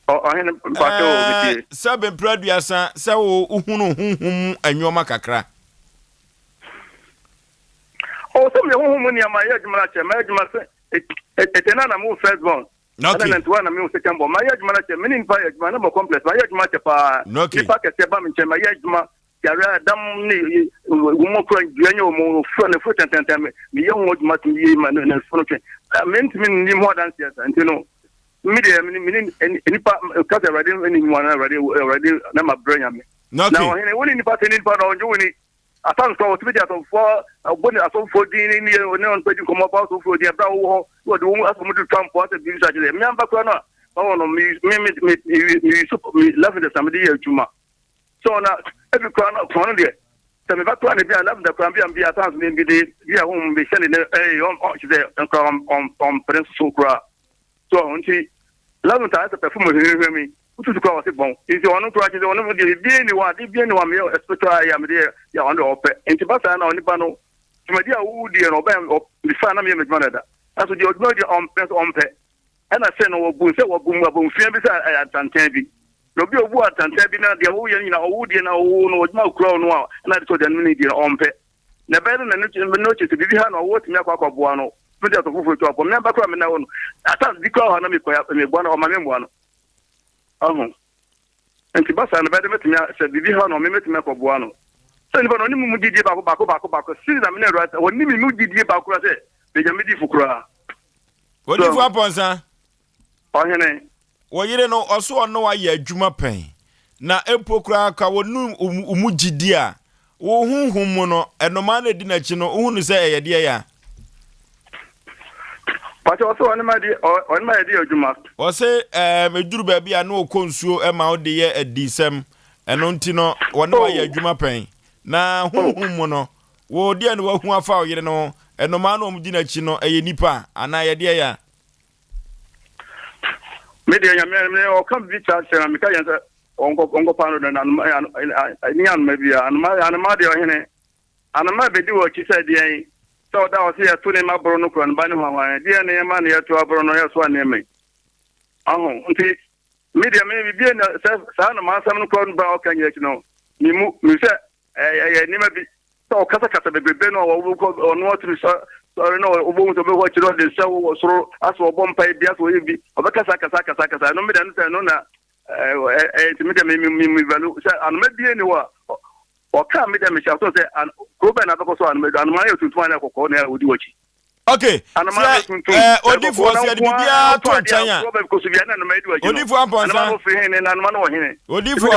ɔhene mpakyɛ o metie sɛ bempere aduasa sɛ wo wohunu honhom mu nneɛma kakra ɔwɔ sɛ meyɛ honhom mu nneɛma yɛ adwuma no akyɛ mayɛ adwuma sɛ Ete na na mo first born. Okay. Ɛna nantiwa na mi second born. Ma yɛ adwuma na kyɛ. Me ne nipa yɛ adwuma na mo complex. Ma yɛ adwuma kyɛ paa. Okay. Nipa kɛseɛ ba mi nkyɛn. Ma yɛ adwuma. Yare a dam ne wɔn mu kura dua nye wɔn fura ne furu tɛntɛntɛn. Me yɛ ho adwuma tumi yie ma ne funu twɛ. Me ntumi nni ho adanseɛ sa nti no. Me deɛ me ne nipa kasa awurade ne mu ana awurade awurade na ma brɛ nyame. Okay. Na ɔhene wo ne nipa te ne nipa na ɔnye wo ni. Asa nso, wɔtumi de asɔfoɔ bɔ ne asɔfoɔ din ne ne ne wɔn di nkɔmmɔ ba asɔfoɔ din ɛberɛ a wɔwɔ hɔ na wɔde wɔn asɔm de twa mpoa sɛ biribi sa kyerɛ mmea mba koraa no a wɔwɔ no me me me me me so me lavender sa me de yɛ adwuma so na ebi koraa no kɔn no deɛ sɛ me ba koraa na bi a lavender koraa bi a bi a sans me bi de bi a wɔn bi hyɛ ne ne ɛyɛ ɔn ɔn kyerɛ sɛ nkora ɔn ɔn ɔmpere nso so koraa so nti lavender ayɛ sɛ perfume hwehwɛ mi Wotutu koraa wɔse bɔn. Nti ɔno koraa kyerɛ sɛ ɔno deɛ biribiara nni hɔ ade biara nni hɔ a meyɛ spiritual ayɛ a mede yɛ yɛ ɔno deɛ ɔpɛ. Nti ba saa na onipa no dwumadi a wodiɛ no ɔbɛn before na meyɛ m'adwuma dada. Nanso deɛ ɔdwuma deɛ ɔmpɛ nso ɔmpɛ. Ɛna sɛ no wɔbu sɛ wɔbu mu abomfia bi sɛ ɛyɛ atantan bi. Na obi a obu atantan bi na deɛ woyɛ no nyinaa ɔwo deɛ na ɔwo no ɔdwuma kura no a ɛna de sɛ ɔde no ne deɛ no ɔmpɛ. Na ɛbɛyɛ no na no kyɛ sɛ biribi ha na ɔwo tumi akɔ akɔboa no. Mede asɔ foforɔ twa ɔpɔ. Mmea ba koraa me na wɔ no. Ata bi koraa wɔ ha na mekɔ meboa no ɔma me mmoa no. Ɔho. Nti ba saa no bɛyɛ dɛ mɛtumi a sɛ biribi haw no a me mɛtumi akɔboa no. Sɛ nipa no ɔne me mu gyidie baako baako baako baako siri na me ne awurade ɔne me mu gyidie baako koraa sɛ menya me difo koraa. Odifo Apɔnsa. Ɔhene. Wo yere no ɔso ɔne wo ayɛ adwuma pɛn na mpo koraa ka wɔne wo mu gyidie a Wo honhom mu no, nnomaa no a ɛdi n'akyi no, wohu no sɛ ɛyɛ deɛn a? Pakyɛ ɔsɛ ɔne ma di ɔne ma yɛde adwuma. Ɔse ɛɛm ɛduru baabi a na ɔkɔ nsuo ma wode yɛ adiyisɛm ɛno nti no wɔne wo ayɛ adwuma pɛn. Na honhom mu no, wo deɛ na wahu afa wo yere no ho, nnomaa no a wɔdi n'akyi no ɛyɛ nnipa anaa ɛyɛ deɛn a? Me deɛ nyame me ɔka biribi kyerɛ na meka yɛn sɛ Ɔnkɔ ɔnkɔpa no na anoma ɛni anoma bia anoma anoma deɛ ɔhene anoma bɛdi wɔ akyi sɛ deɛn sɛ ɔda ɔsɛ yɛto nneɛma aboro no kura no ba ne hwanhwan deɛ nneɛma na yɛto aboro no yɛsoa nneɛma yi ɔho nti me deɛ me bibie na sɛ saa anoma asɛm no kura no ba ɔka nyɛ akyi no me mu me sɛ ɛyɛ nneɛma bi sɛ ɔkasakasa bebrebe no a wɔkɔ ɔno atumi sɔ sɔre na ɔbɛhu sɛ ɔbɛhɔ akyiri ɔde nsa wɔ soro asɛ ɔbɔ mpae bi asɛ ɔyɛ bi ɔbɛkasa kasa kasa kasa ɛno me deɛ no sɛ ɛno na ɛɛ nti me deɛ me me me value sɛ anoma bie ni hɔ a ɔka me deɛ mehyɛ aso sɛ kuro bɛn na abɛkɔ so anoma anoma yɛ tuntum anaa kɔkɔɔ na ɔdi wɔkyi. ok sɛ ɛɛ odifoɔ sɛ yɛde biribiara to nkyɛn a odifoɔ ampɔnsa odifoɔ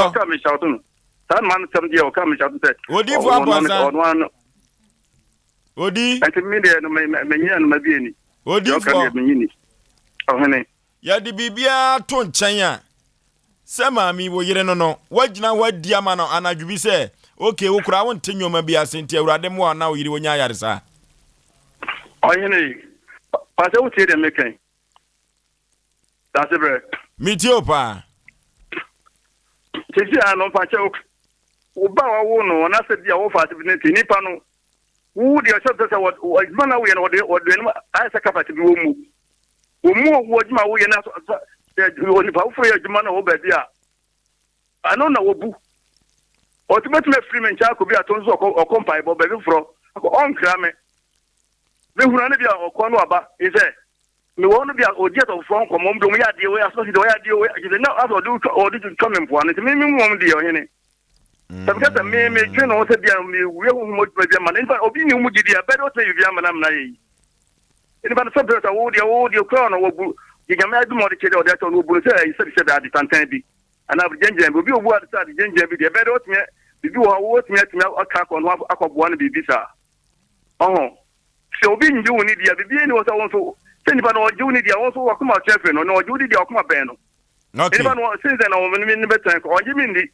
odifoɔ ampɔnsa odi. Nti mi deɛ no mɛ mɛ nyi anoma bie ni. Odifoɔ ɔhene. Yɛde biribiara to nkyɛn a, sɛ maame yi, wo yere no no, woagyina hɔ adi ama no anadwo bi sɛ, Okay, wo koraa wonte nneɛma bi ase nti Awurade mmoa wo na wo yere wɔnya ayaresa. Ɔhene, pa sɛ wotie deɛ meka yi. Dase brɛ. Metie wo paa. Sisi a no mpakyɛ wo ba a wawo no anaasɛ bi a wɔfa ase bi ne te nipa no wo deɛ ɔhyɛ sɛ sɛ adwuma na woyɛ no wɔde wɔde anim ayɛ sɛ kapɛt bi wɔ mu wɔn mu wɔ adwuma woyɛ no sɛ onipa foforɔ yɛ adwuma no wɔ baabi a ɛno na wɔbu ɔte bɛtumi afiri me nkyɛn akɔ bi ato nso ɔkɔ ɔkɔ mpaebɔ baabi foforɔ akɔ ɔnkra me mehunu ne bi a ɔkɔ no aba sɛ Mewɔ hɔ no bi a ɔdi asɔfofoɔ nkɔmmɔ, wɔn deɛ wɔyɛ adeɛ wei, asɔfo deɛ wɔyɛ adeɛ wei, kyerɛ sɛ na asɛ ɔde twa ɔde twa me mpoano nti me me mu wɔn deɛ ɔhene. Sɛ meka sɛ me me dwe ne ho sɛ bia me wie honhom adwuma bi ama no, nipa obi ni mu gyidi a bɛde ɔtena biribi ama no amena yɛ yi. Nipa no sɛ pɛ sɛ wo deɛ wo deɛ kura no wɔbu deɛ nyame adwuma ɔde kyɛ deɛ ɔde akyɛ no wɔbu no sɛ ɛyɛ sɛbi sɛbi ade tantan bi anaa ade gyɛngyɛn bi obi obu ade sɛ ade gyɛngyɛn bi deɛ bɛde ɔtumi biribi wɔ hɔ a wɔtumi atumi aka akɔ no akɔboa no biribi saa ɔho Sɛ obi nngye wo nni di a, biribiara nni hɔ sɛ wo nso, sɛ nipa no ɔgye wo nni di a, wo nso w'akoma twe afiri no, na ɔgye wo di di a, w'akoma bɛn no. Okay. Nipa no, since na wɔn ne bɛtɛn kɔ, ɔngye me nni.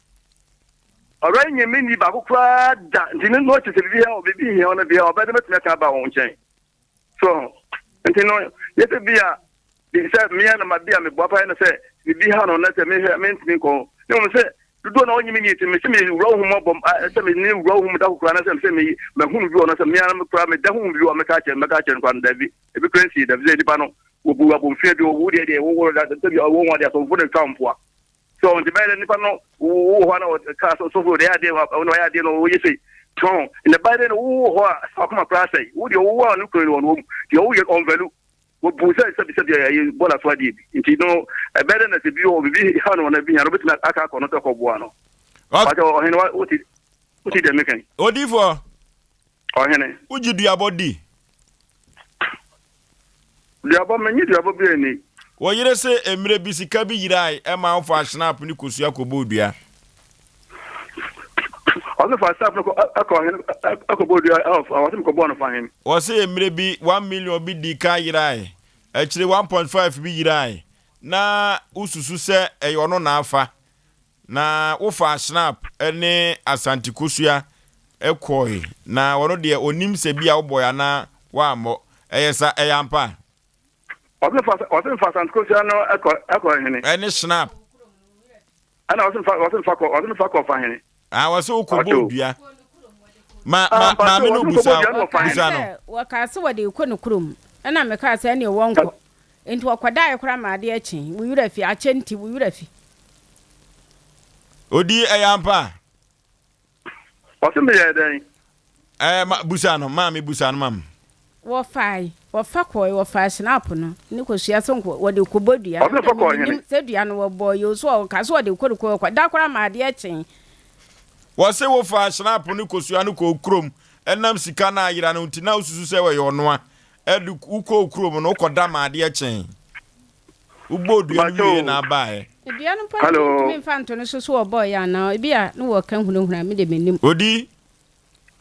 Ɔwura nye me nni baako koraa da, nti no no kyerɛ sɛ biribi hia, biribi hia ɔno deɛ, ɔbɛde bɛtumi aka aba wɔn nkyɛn. So, nti no, yɛ sɛ bi a, sɛ mmea na ma bi a meboa paa no sɛ biribi ha no na sɛ mehwɛ mentumi nkɔ. Ne mmom sɛ Dodoɔ no ara ɔnnye me nni nti, mese me wura honhom abɔ m, sɛ me ne wura honhom da hɔ koraa anaasɛ sɛ me mahunu bi wɔ no sɛ me ara me koraa meda honhom bi wɔ mɛka akyerɛ no mɛka akyerɛ no koraa no daabi ebi koraa nsii da sɛ nipa no wɔbu abɔmfia bi wɔwu deɛ deɛ wɔwɔ da sɛ bi wɔn wɔn adeɛ asɔfo na twa mpoa so nti bɛyɛ dɛ nipa no wowɔ hɔ a na ɔka sɔfo deɛ adeɛ na ɔyɛ adeɛ na ɔyɛ sei tɔn na bɛyɛ dɛ no wowɔ hɔ a sɛ wakoma koraa sɛe wo deɛ wowɔ a no kunu no wɔn wɔm deɛ woyɛ ɔnvalu Wɔbu sɛ sɛbisɛbi a ɛyɛ bɔɔla so adeɛ bi nti no ɛbɛyɛ dɛ na sɛ bi wɔ biribi ha no na bi hia no wobɛtumi aka akɔ no sɛ kɔboa no. Pakyɛ ɔhene wa wote wote deɛ meka yi. Odiyifoɔ. Ɔhene. Wogye duabɔ di? Duabɔ menye duabɔ bi ani. Wo yere se mmerɛ bi sika bi yerae ɛma wofaa schnapp ne kosua kɔbɔɔ dua. Ɔse fa staff no kɔ ɔhene kɔbɔɔ dua ɔse mekɔbɔɔ no fa hen. Ɔse mmerɛ bi 1 million bi dii kan yerae, akyire 1.5 bi yerae, na wosusu sɛ ɛyɛ ɔno na afa, na wofaa schnapp ne Asante kosua kɔe, na ɔno deɛ ɔnnim sɛ bi a wobɔe anaa woammɔ. Ɛyɛ sa? Ɛyɛ ampa? Ɔse fa ɔse fa Asante kosua no kɔ kɔ hene. Ɛne schnapp. Ɛna ɔse nfa ɔse nfa kɔ ɔse nfa kɔ fa hene. Ah wɔse wokɔ bɔ dua. Ma ma maame no busa busa no. Wɔkaa sɛ wɔde rekɔ ne kurom ɛna mekaa sɛ ɛneɛ wɔnkɔ nti wɔkɔdaeɛ koraa ma adeɛ kyee wo werɛ fi akyɛ nti wo werɛ fi. Odi ɛyɛ ampa. Ɔse meyɛɛ dɛn? Ɛɛ ma busa no maame busa no ma me. Wɔfae, wɔfa kɔe, wɔfaa hynapo no ne kosua so nko, wɔde rekɔbɔ dua. Ɔse fa kɔɔ hene? Mennim sɛ dua no wɔbɔɔ yɛ o, so ɔka sɛ wɔde rekɔ rekɔ rekɔ, da koraa ma adeɛ kyee. Wɔse wofaa hynapo ne kosua no kɔɔ kurom, ɛnam sika no a ayera no nti na wosusu sɛ ɛyɛ ɔnoa, ɛde wokɔɔ kurom no wokɔda ma adeɛ kyee. Wobɔɔ dua no wieɛ na abaeɛ. Dua no mpo na mentumi mfa nto no so so wɔbɔeɛ anaa, ebia na wɔreka hunahuna, me deɛ mennim. Odi.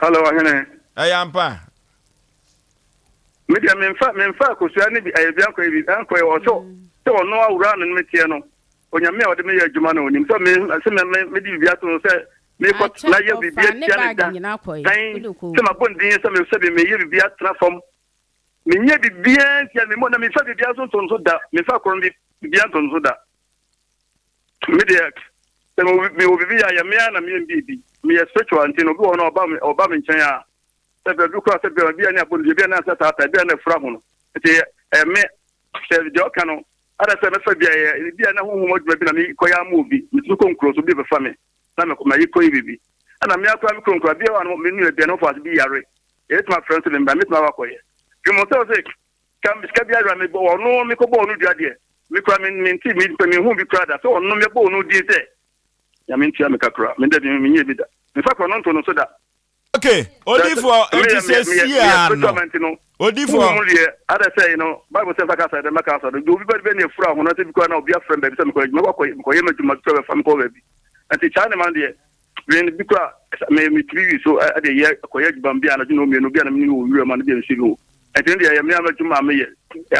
Hello, ɔhene. Ɛyɛ ampa. Me deɛ memfa memfa akosua ne bi ɛyɛ bi ankɔyɛ bi ankɔyɛ ɔsɛ sɛ ɔno awura no me teɛ no onyame a ɔde me yɛ adwuma no onim sɛ me sɛ me me me de biribi ato no sɛ mekɔ na yɛ biribi atia ne da kan sɛ mabɔ ne din sɛ me sɛ me meyɛ biribi atena fam menyɛ biribiara ntia me mmɔ na memfa biribiara nso nto no so da memfa korɔ no biribiara nto no so da Me deɛ sɛ mewɔ biribi yɛ a yɛ me ara na meyɛ biribi. Meyɛ spiritual nti no obi wɔ hɔ no ɔba ɔba me nkyɛn a sɛ baabi koraa sɛ bi a ne abɔ no bi a na sɛ taataa bi a na afura ho no nti ɛyɛ me sɛ deɛ ɔka no ada sɛ mɛfa bi a ɛyɛ bi a na honhom adwuma bi na mekɔyɛ ama obi metumi kɔ nkuro so bi bɛfa me na mekɔ mayi kɔyɛ biribi ɛna me akora me kuro nkora bi a me nua bi a na ɔfa ase bi yare yɛbɛtumi afrɛ nso me mba mɛtumi akɔ akɔyɛ dwom sɛ ɔsɛ Ka sika bi ayera me bɔ ɔno me kɔ bɔ ɔno dua deɛ me kura me me nti me me hu bi kura da sɛ ɔno me bɔ ɔno din sɛ nyame ntua me kakura me dɛ me me nyɛ bi da me fa kura no nto no so da. Ok odifoɔ eti sɛ si a no odifoɔ. Huhum deɛ ada sɛ yi no bible sɛ nfa kasa dɛ mɛka asa do obi bɛ bɛ ne efura ho na sɛ bi kura na obi afrɛ me baabi sɛ mekɔ adwuma kɔ mekɔ yɛ m'adwuma bi kura bɛfa mekɔ baabi nti kyaa ne man deɛ Me no bi kora me me tiri wi so ɛde yɛ kɔyɛ adwuma bi anadwo na mmienu bi a na me wɔ wura mu na bi a nsuo bi wɔ ɛnti ne deɛ ɛyɛ me ama adwuma a meyɛ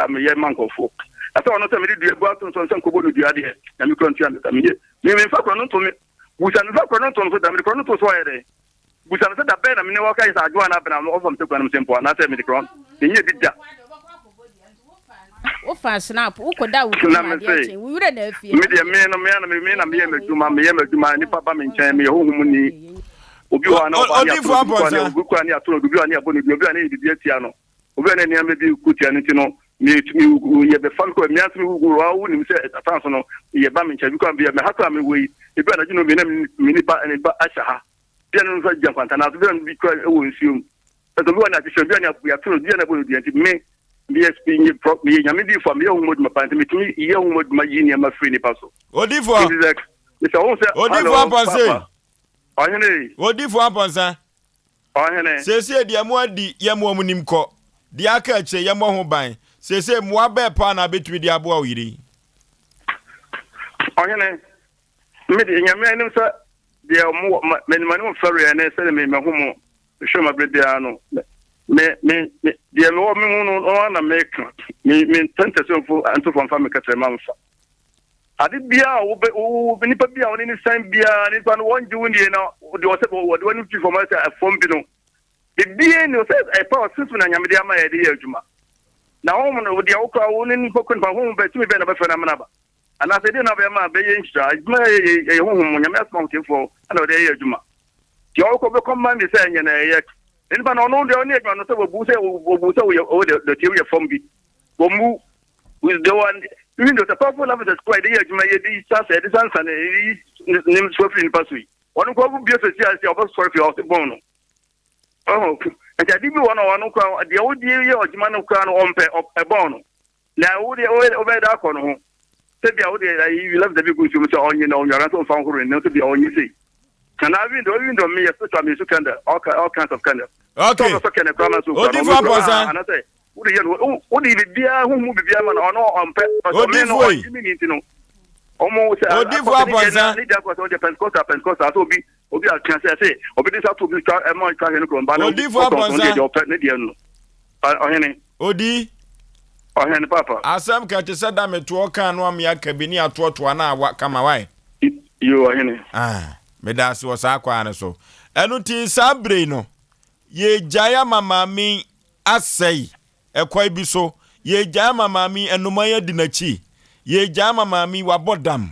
a meyɛ ma nkurɔfoɔ na sɛ ɔno sɛ mede dua bu ato nso sɛ nkɔbɔ no dua deɛ na me kura ntua me ka meyɛ me memfa korɔ no nto me busa memfa korɔ no nto no so da mede korɔ no to so ayɛ dɛn. Busa no sɛ da bɛn na me ne wo aka yɛ sɛ adwoa anaa abena ɔfa me sɛ kura no sɛ mpo anaasɛ mede korɔn. Menyɛɛ bi da. Wofa snap wokɔda wo kurom Na me adeɛ se, kye wo werɛ na afie me deɛ me no me na me na meyɛ m'adwuma meyɛ m'adwuma nipa ba me nkyɛn meyɛ honhom ni. Obi wɔ hɔ a na ɔba ne Odifo ato no obi Amponsah. obi kura ne ato no obi wɔ ne abɔ no dua obi wɔ ne yɛ biribi atia no obi wɔ ne nneɛma bi ko tia no nti no me me yɛ bɛfa me kɔ me anso me wugu wa wo nim sɛ atan so no yɛ ba me nkyɛn bi kɔ bi me ha kora me wɔ yi ebi anadwo no me na me nipa nipa ahyɛ ha bi a no nso gya nkwanta na so bi a bi kura wɔ nsuo mu ɛsɛ obi wɔ ne akyehyɛ obi wɔ ne ato no obi wɔ ne abɔ no dua nti me meyɛ meyɛ prɔ meyɛ nyame diifo a meyɛ honhom adwuma paa nti metumi yɛ honhom adwuma yi nneɛma firi nipa so. Odifoɔ. Nti sɛ mesɛ wohu sɛ Odifoɔ hello Apɔnse. papa ɔhene. Odifoɔ Apɔnsa. Ɔhene. Seesei deɛ mo adi yɛ mo a mo nim kɔ. Deɛ aka akyire yɛ mmɔ ho ban. Seesei mmoa bɛɛ paa na abɛtumi de aboa wo yere yi? Ɔhene, me deɛ Nyame anim sɛ deɛ mo wɔ m'anim anim fɛreɛ ne sɛdeɛ me mahu mo mehwɛ mo abere biara no me me me deɛ mewɔ me mu no no ara na meka me me ntɛntɛsɛmfo ntofo mfa me kɛtɛrɛma mfa ade biara a wobɛ wo nipa bi a wɔne ne san biara nipa no wɔngye wo nie na deɛ ɔsɛ wɔde wɔn fi fam sɛ ɛfam bi no bibie ni ɔsɛ ɛpɛ ɔsese na nyame de ama yɛ de yɛ adwuma na wɔn no deɛ wokora wo ne nipa kɔ nipa ho bɛ tumi bɛn na bɛfɛ na amena ba Anaasɛ ɛdeɛn na wobɛyɛ ma bɛyɛ nhyira? Adwuma a yɛyɛ yi, ɛyɛ honhom mu, Nyame asoma ahotefoɔ na wɔde yɛ adwuma. Deɛ ɔkɔ bɛkɔ ma me sɛ ɛnyɛ na ɛyɛ. Nipa no ɔno deɛ ɔne adwuma no sɛ wɔbu sɛ wɔbu sɛ woyɛ ɔwɔ dɔteɛ woyɛ fam bi. Wɔmmu the one even though sɛ powerful love is kura yɛde yɛ adwuma yɛde sasa yɛde sansa ne yɛyi ne so afiri nipa so yi. Ɔno kɔ ɔbu bie so si ase ɔbɛsɔre fi ɔse bɔn no. Ɔho nti ade bi wɔ no ɔno kora deɛ wodi yɛ ɔdwuma no kora no ɔmpɛ ɛbɔn no. Na wo deɛ wobɛyɛ dɛ akɔ no ho sɛ bia wo deɛ ayi left bi gu nsuo mu sɛ ɔnye na ɔnware nso ɔmfa nhoro ne nso bia ɔnye sei na even though even though me yɛ spiritual me su candle all, all kinds of candle okay sɛ ɔbɛsɔ candle koraa ma nso kura no odifo apɔnsa anasɛ wode yɛ no wode biribiara ho mu biribiara ma no ɔno ɔmpɛ ɔsɛ me no Odifo yi. ɔgye me ni nti no ɔmo sɛ Odifo akɔsɛ ne deɛ apɔnsa. ne deɛ akɔsɛ ɔdeɛ Pentecostal Pentecostal sɛ obi obi atwea sɛ ɛsɛ obi de nsa to obi twa ɛma twa hwɛ no kurɔmba no Odifo ɔtɔn so ne apɔnsa. deɛ ɔpɛ ne deɛ no ɔhene Odi. Ɔhene papa. Asɛm ka te sɛ da metoɔ kaa no amea ka bi ne atoɔtoa na awa kama wae. Yoo ɔhene. Ah, meda ase wɔ saa kwaa no so. Ɛno nti saa bere yi no, yɛgyae ama maame yi asɛe ɛkwan bi so. Yɛgyae ama maame yi nnomaa yi adi n'akyi. Yɛgyae ama maame yi wabɔ dam.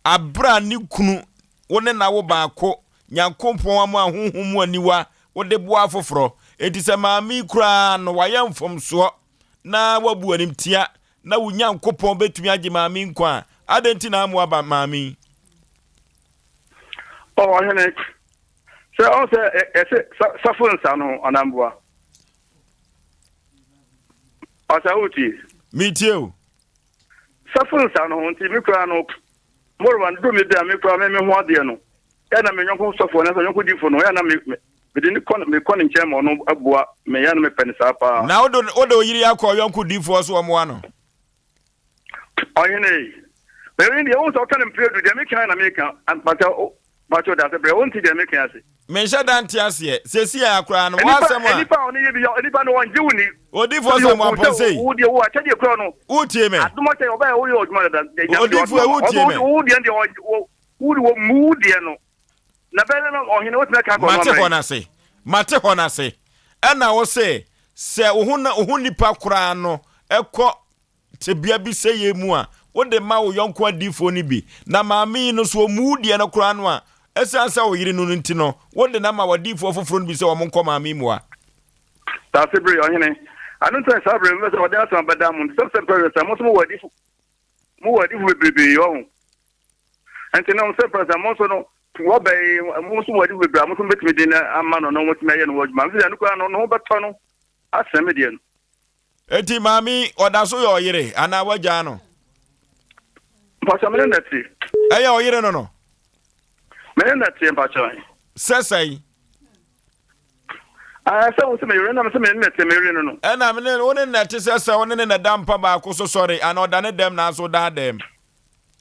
Abere a ne kunu, wo ne n'awo baako, Nyankopɔn ama honhom mu aniwa wode boa afoforɔ. Enti sɛ maame yi koraa no wayɛ mfomsoɔ na wabu animtia na wo Nyankopɔn bɛtumi agye maame yi nkwa a, adɛn nti na ammoa ba maame yi? Oh, ɔhene, sɛ ɔn sɛ ɛsɛ safo nsa no anamboa. Ɔsa wotie? Metie o. Safo nsa no ho nti me koraa no Moreover, no do me bi a me koraa me me ho adeɛ no, yɛ na me yɔnko sɔfoɔ anaasɛ yɔnko difo no, yɛ na me me mede ne kɔ mekɔ ne nkyɛn ma ɔno aboa me, yɛ na mepɛ no saa paa. Na wode wode wo yere akɔ ɔyɔnko difoɔ so ɔmmoa no? Ɔhene, mɛyɛ deɛ wohu sɛ ɔka no mprɛ du, deɛ meka na meka, mpakyɛ Pacho da ase brɛ wo nte deɛ meka ase. Menhyɛ da nte aseɛ. Seesei ara koraa no, w'asɛm a. Nipa a ɔne yɛ bi yɛ nipa no ɔngye wo ni. Odifoɔ Samuel Amponsei. Wo deɛ wo akyɛdeɛ kura no. Wotie me. Adom akyɛ ɔbɛyɛ woyɛ ɔdwuma dada. Odifoɔ wotie me. Wo deɛ deɛ wo wo mu wo deɛ no. Na bɛyɛ no ɔhene wotumi aka akɔ no Mate hɔ no ase. Mate hɔ no ase. Ɛna wo se sɛ wo ho na wo ho nipa koraa no ɛkɔ tebea bi sɛyɛ mu a, wode ma wo yɔnko adiyifoɔ no bi. Na maame yi no, so ɔmmu wo deɛ no koraa no a, ɛsiane sɛ wo yere no no nti no, wode no ama w'adiyifoɔ foforɔ no bi sɛ wɔnkɔ maame yi mmoa. Saase bere, ɔhene. Ano nti na saa bere mepɛ sɛ wɔde asɛm abɛda mo nti sɛ sɛ mpɛ sɛ mo nso mowɔ adifo mowɔ adifo bebrebe ɔho nti no sɛ mpɛ sɛ mo nso no wɔbɛn mo nso mowɔ adifo bebree a mo nso mobɛtumi de no ama no na wɔtumi ayɛ no wɔ adwuma mfisɛ ɛno koraa no ne ho bɛtɔ no asɛn me deɛ no. Enti maame yi, ɔda so yɛ ɔyere anaa wagyaa no? Mpakyɛ me ne na te. Ɛyɛ ɔyere no no? Me ne na te mpakyɛ. Sɛ sɛn? Ah, sɛ wo sɛ me yere na me sɛ me ne na te me yere no no. Ɛna me ne wo ne na te sɛ sɛ wo ne ne na da mpa baako so sɔre anaa ɔda ne dɛm nanso ɔda dɛm.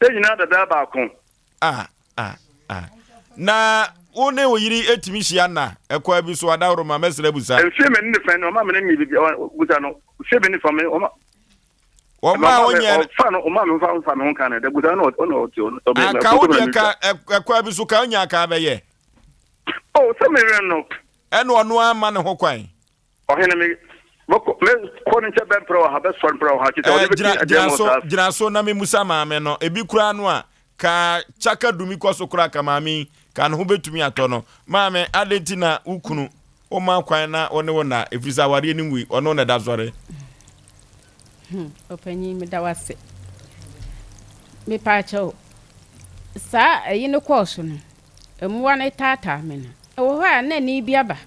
Sɛ nyinaa dada baako. Ah, ah, ah. Na wo ne wo yere etumi hyia nna ɛkwan bi so adahoro ma mɛsrɛ busa. Mfie me ne ne fɛn no ɔma me ne nye bibi busa no mfie me ne fa me ɔma. Ɔma a wonyɛ. Ɔfa no ɔma me nfa nfa me ho kan no da busa no ɔna ɔte ɔno. Aka wo deɛ ka ɛkwan bi so ka onya ka bɛyɛ. Oh Oh, sɛ me yere no. Ɛna ɔno ara ma ne ho kwan. Ɔhene me mɛkɔ mɛkɔ ne nkyɛn bɛmprɛ wɔ ha bɛsɔre mprɛ wɔ ha kyerɛ sɛ ɔde bɛti Gyina adeɛ gyina mu so saa. gyina so na memusa maame no ebi koraa no a ka kyaka dumi kɔ so koraa ka maame yi ka ne ho bɛtumi atɔ no maame adɛn nti na wo kunu woma kwan na wo ne wo na ɛfiri sɛ awareɛ no nwui ɔno na ɛda sɔre. Ɔpanyin meda wo ase. Mepaakyɛw saa ayi no kɔɔ so no mmoa no taataa me no ɛwɔ hɔ a na ani bi aba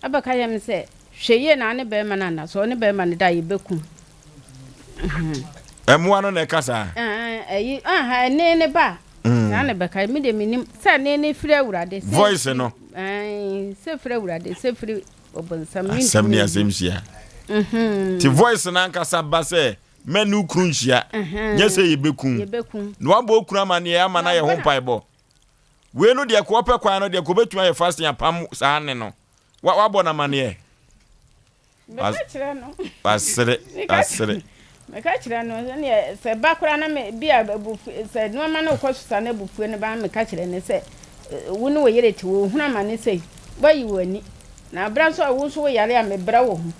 Abɛka kyerɛ me sɛ, Hwɛ yie na wo ne barima no anna, sɛ wo ne barima no da a, yɛbɛku wo. Mmoa no na ɛka saa? Ɛyi, aha, ɛne ne ba. Mm. Saa na bɛka, me deɛ menim sɛ ɛne ne firi Awurade. Voice no. Sɛ firi Awurade, sɛ firi ɔbonsam. Asɛm ne asɛm hyia. Mhm. Ti voice no ankasa ba sɛ mɛ ne okunu nhyia. Nyɛ sɛ yɛbɛku. Na wabɔ okunu amanneɛ ama no ayɛ ho mpaebɔ. Wei no deɛ kɔ ɔpɛ kwan no deɛ kɔ obetumi ayɛ fasting apam saa ne no. Wa wabɔ no amaneɛ. Meka kyerɛ no. Wasere wasere. Meka kyerɛ no sɛdeɛ sɛ ba koraa na me bi a abufu sɛ nneɛma no kɔ so saa na abufuo no ba meka kyerɛ no sɛ wo ne wo yere te wɔ ohunu amane sei wayi w'ani na abira nso a wo nso wo yare a mebrɛ wo ho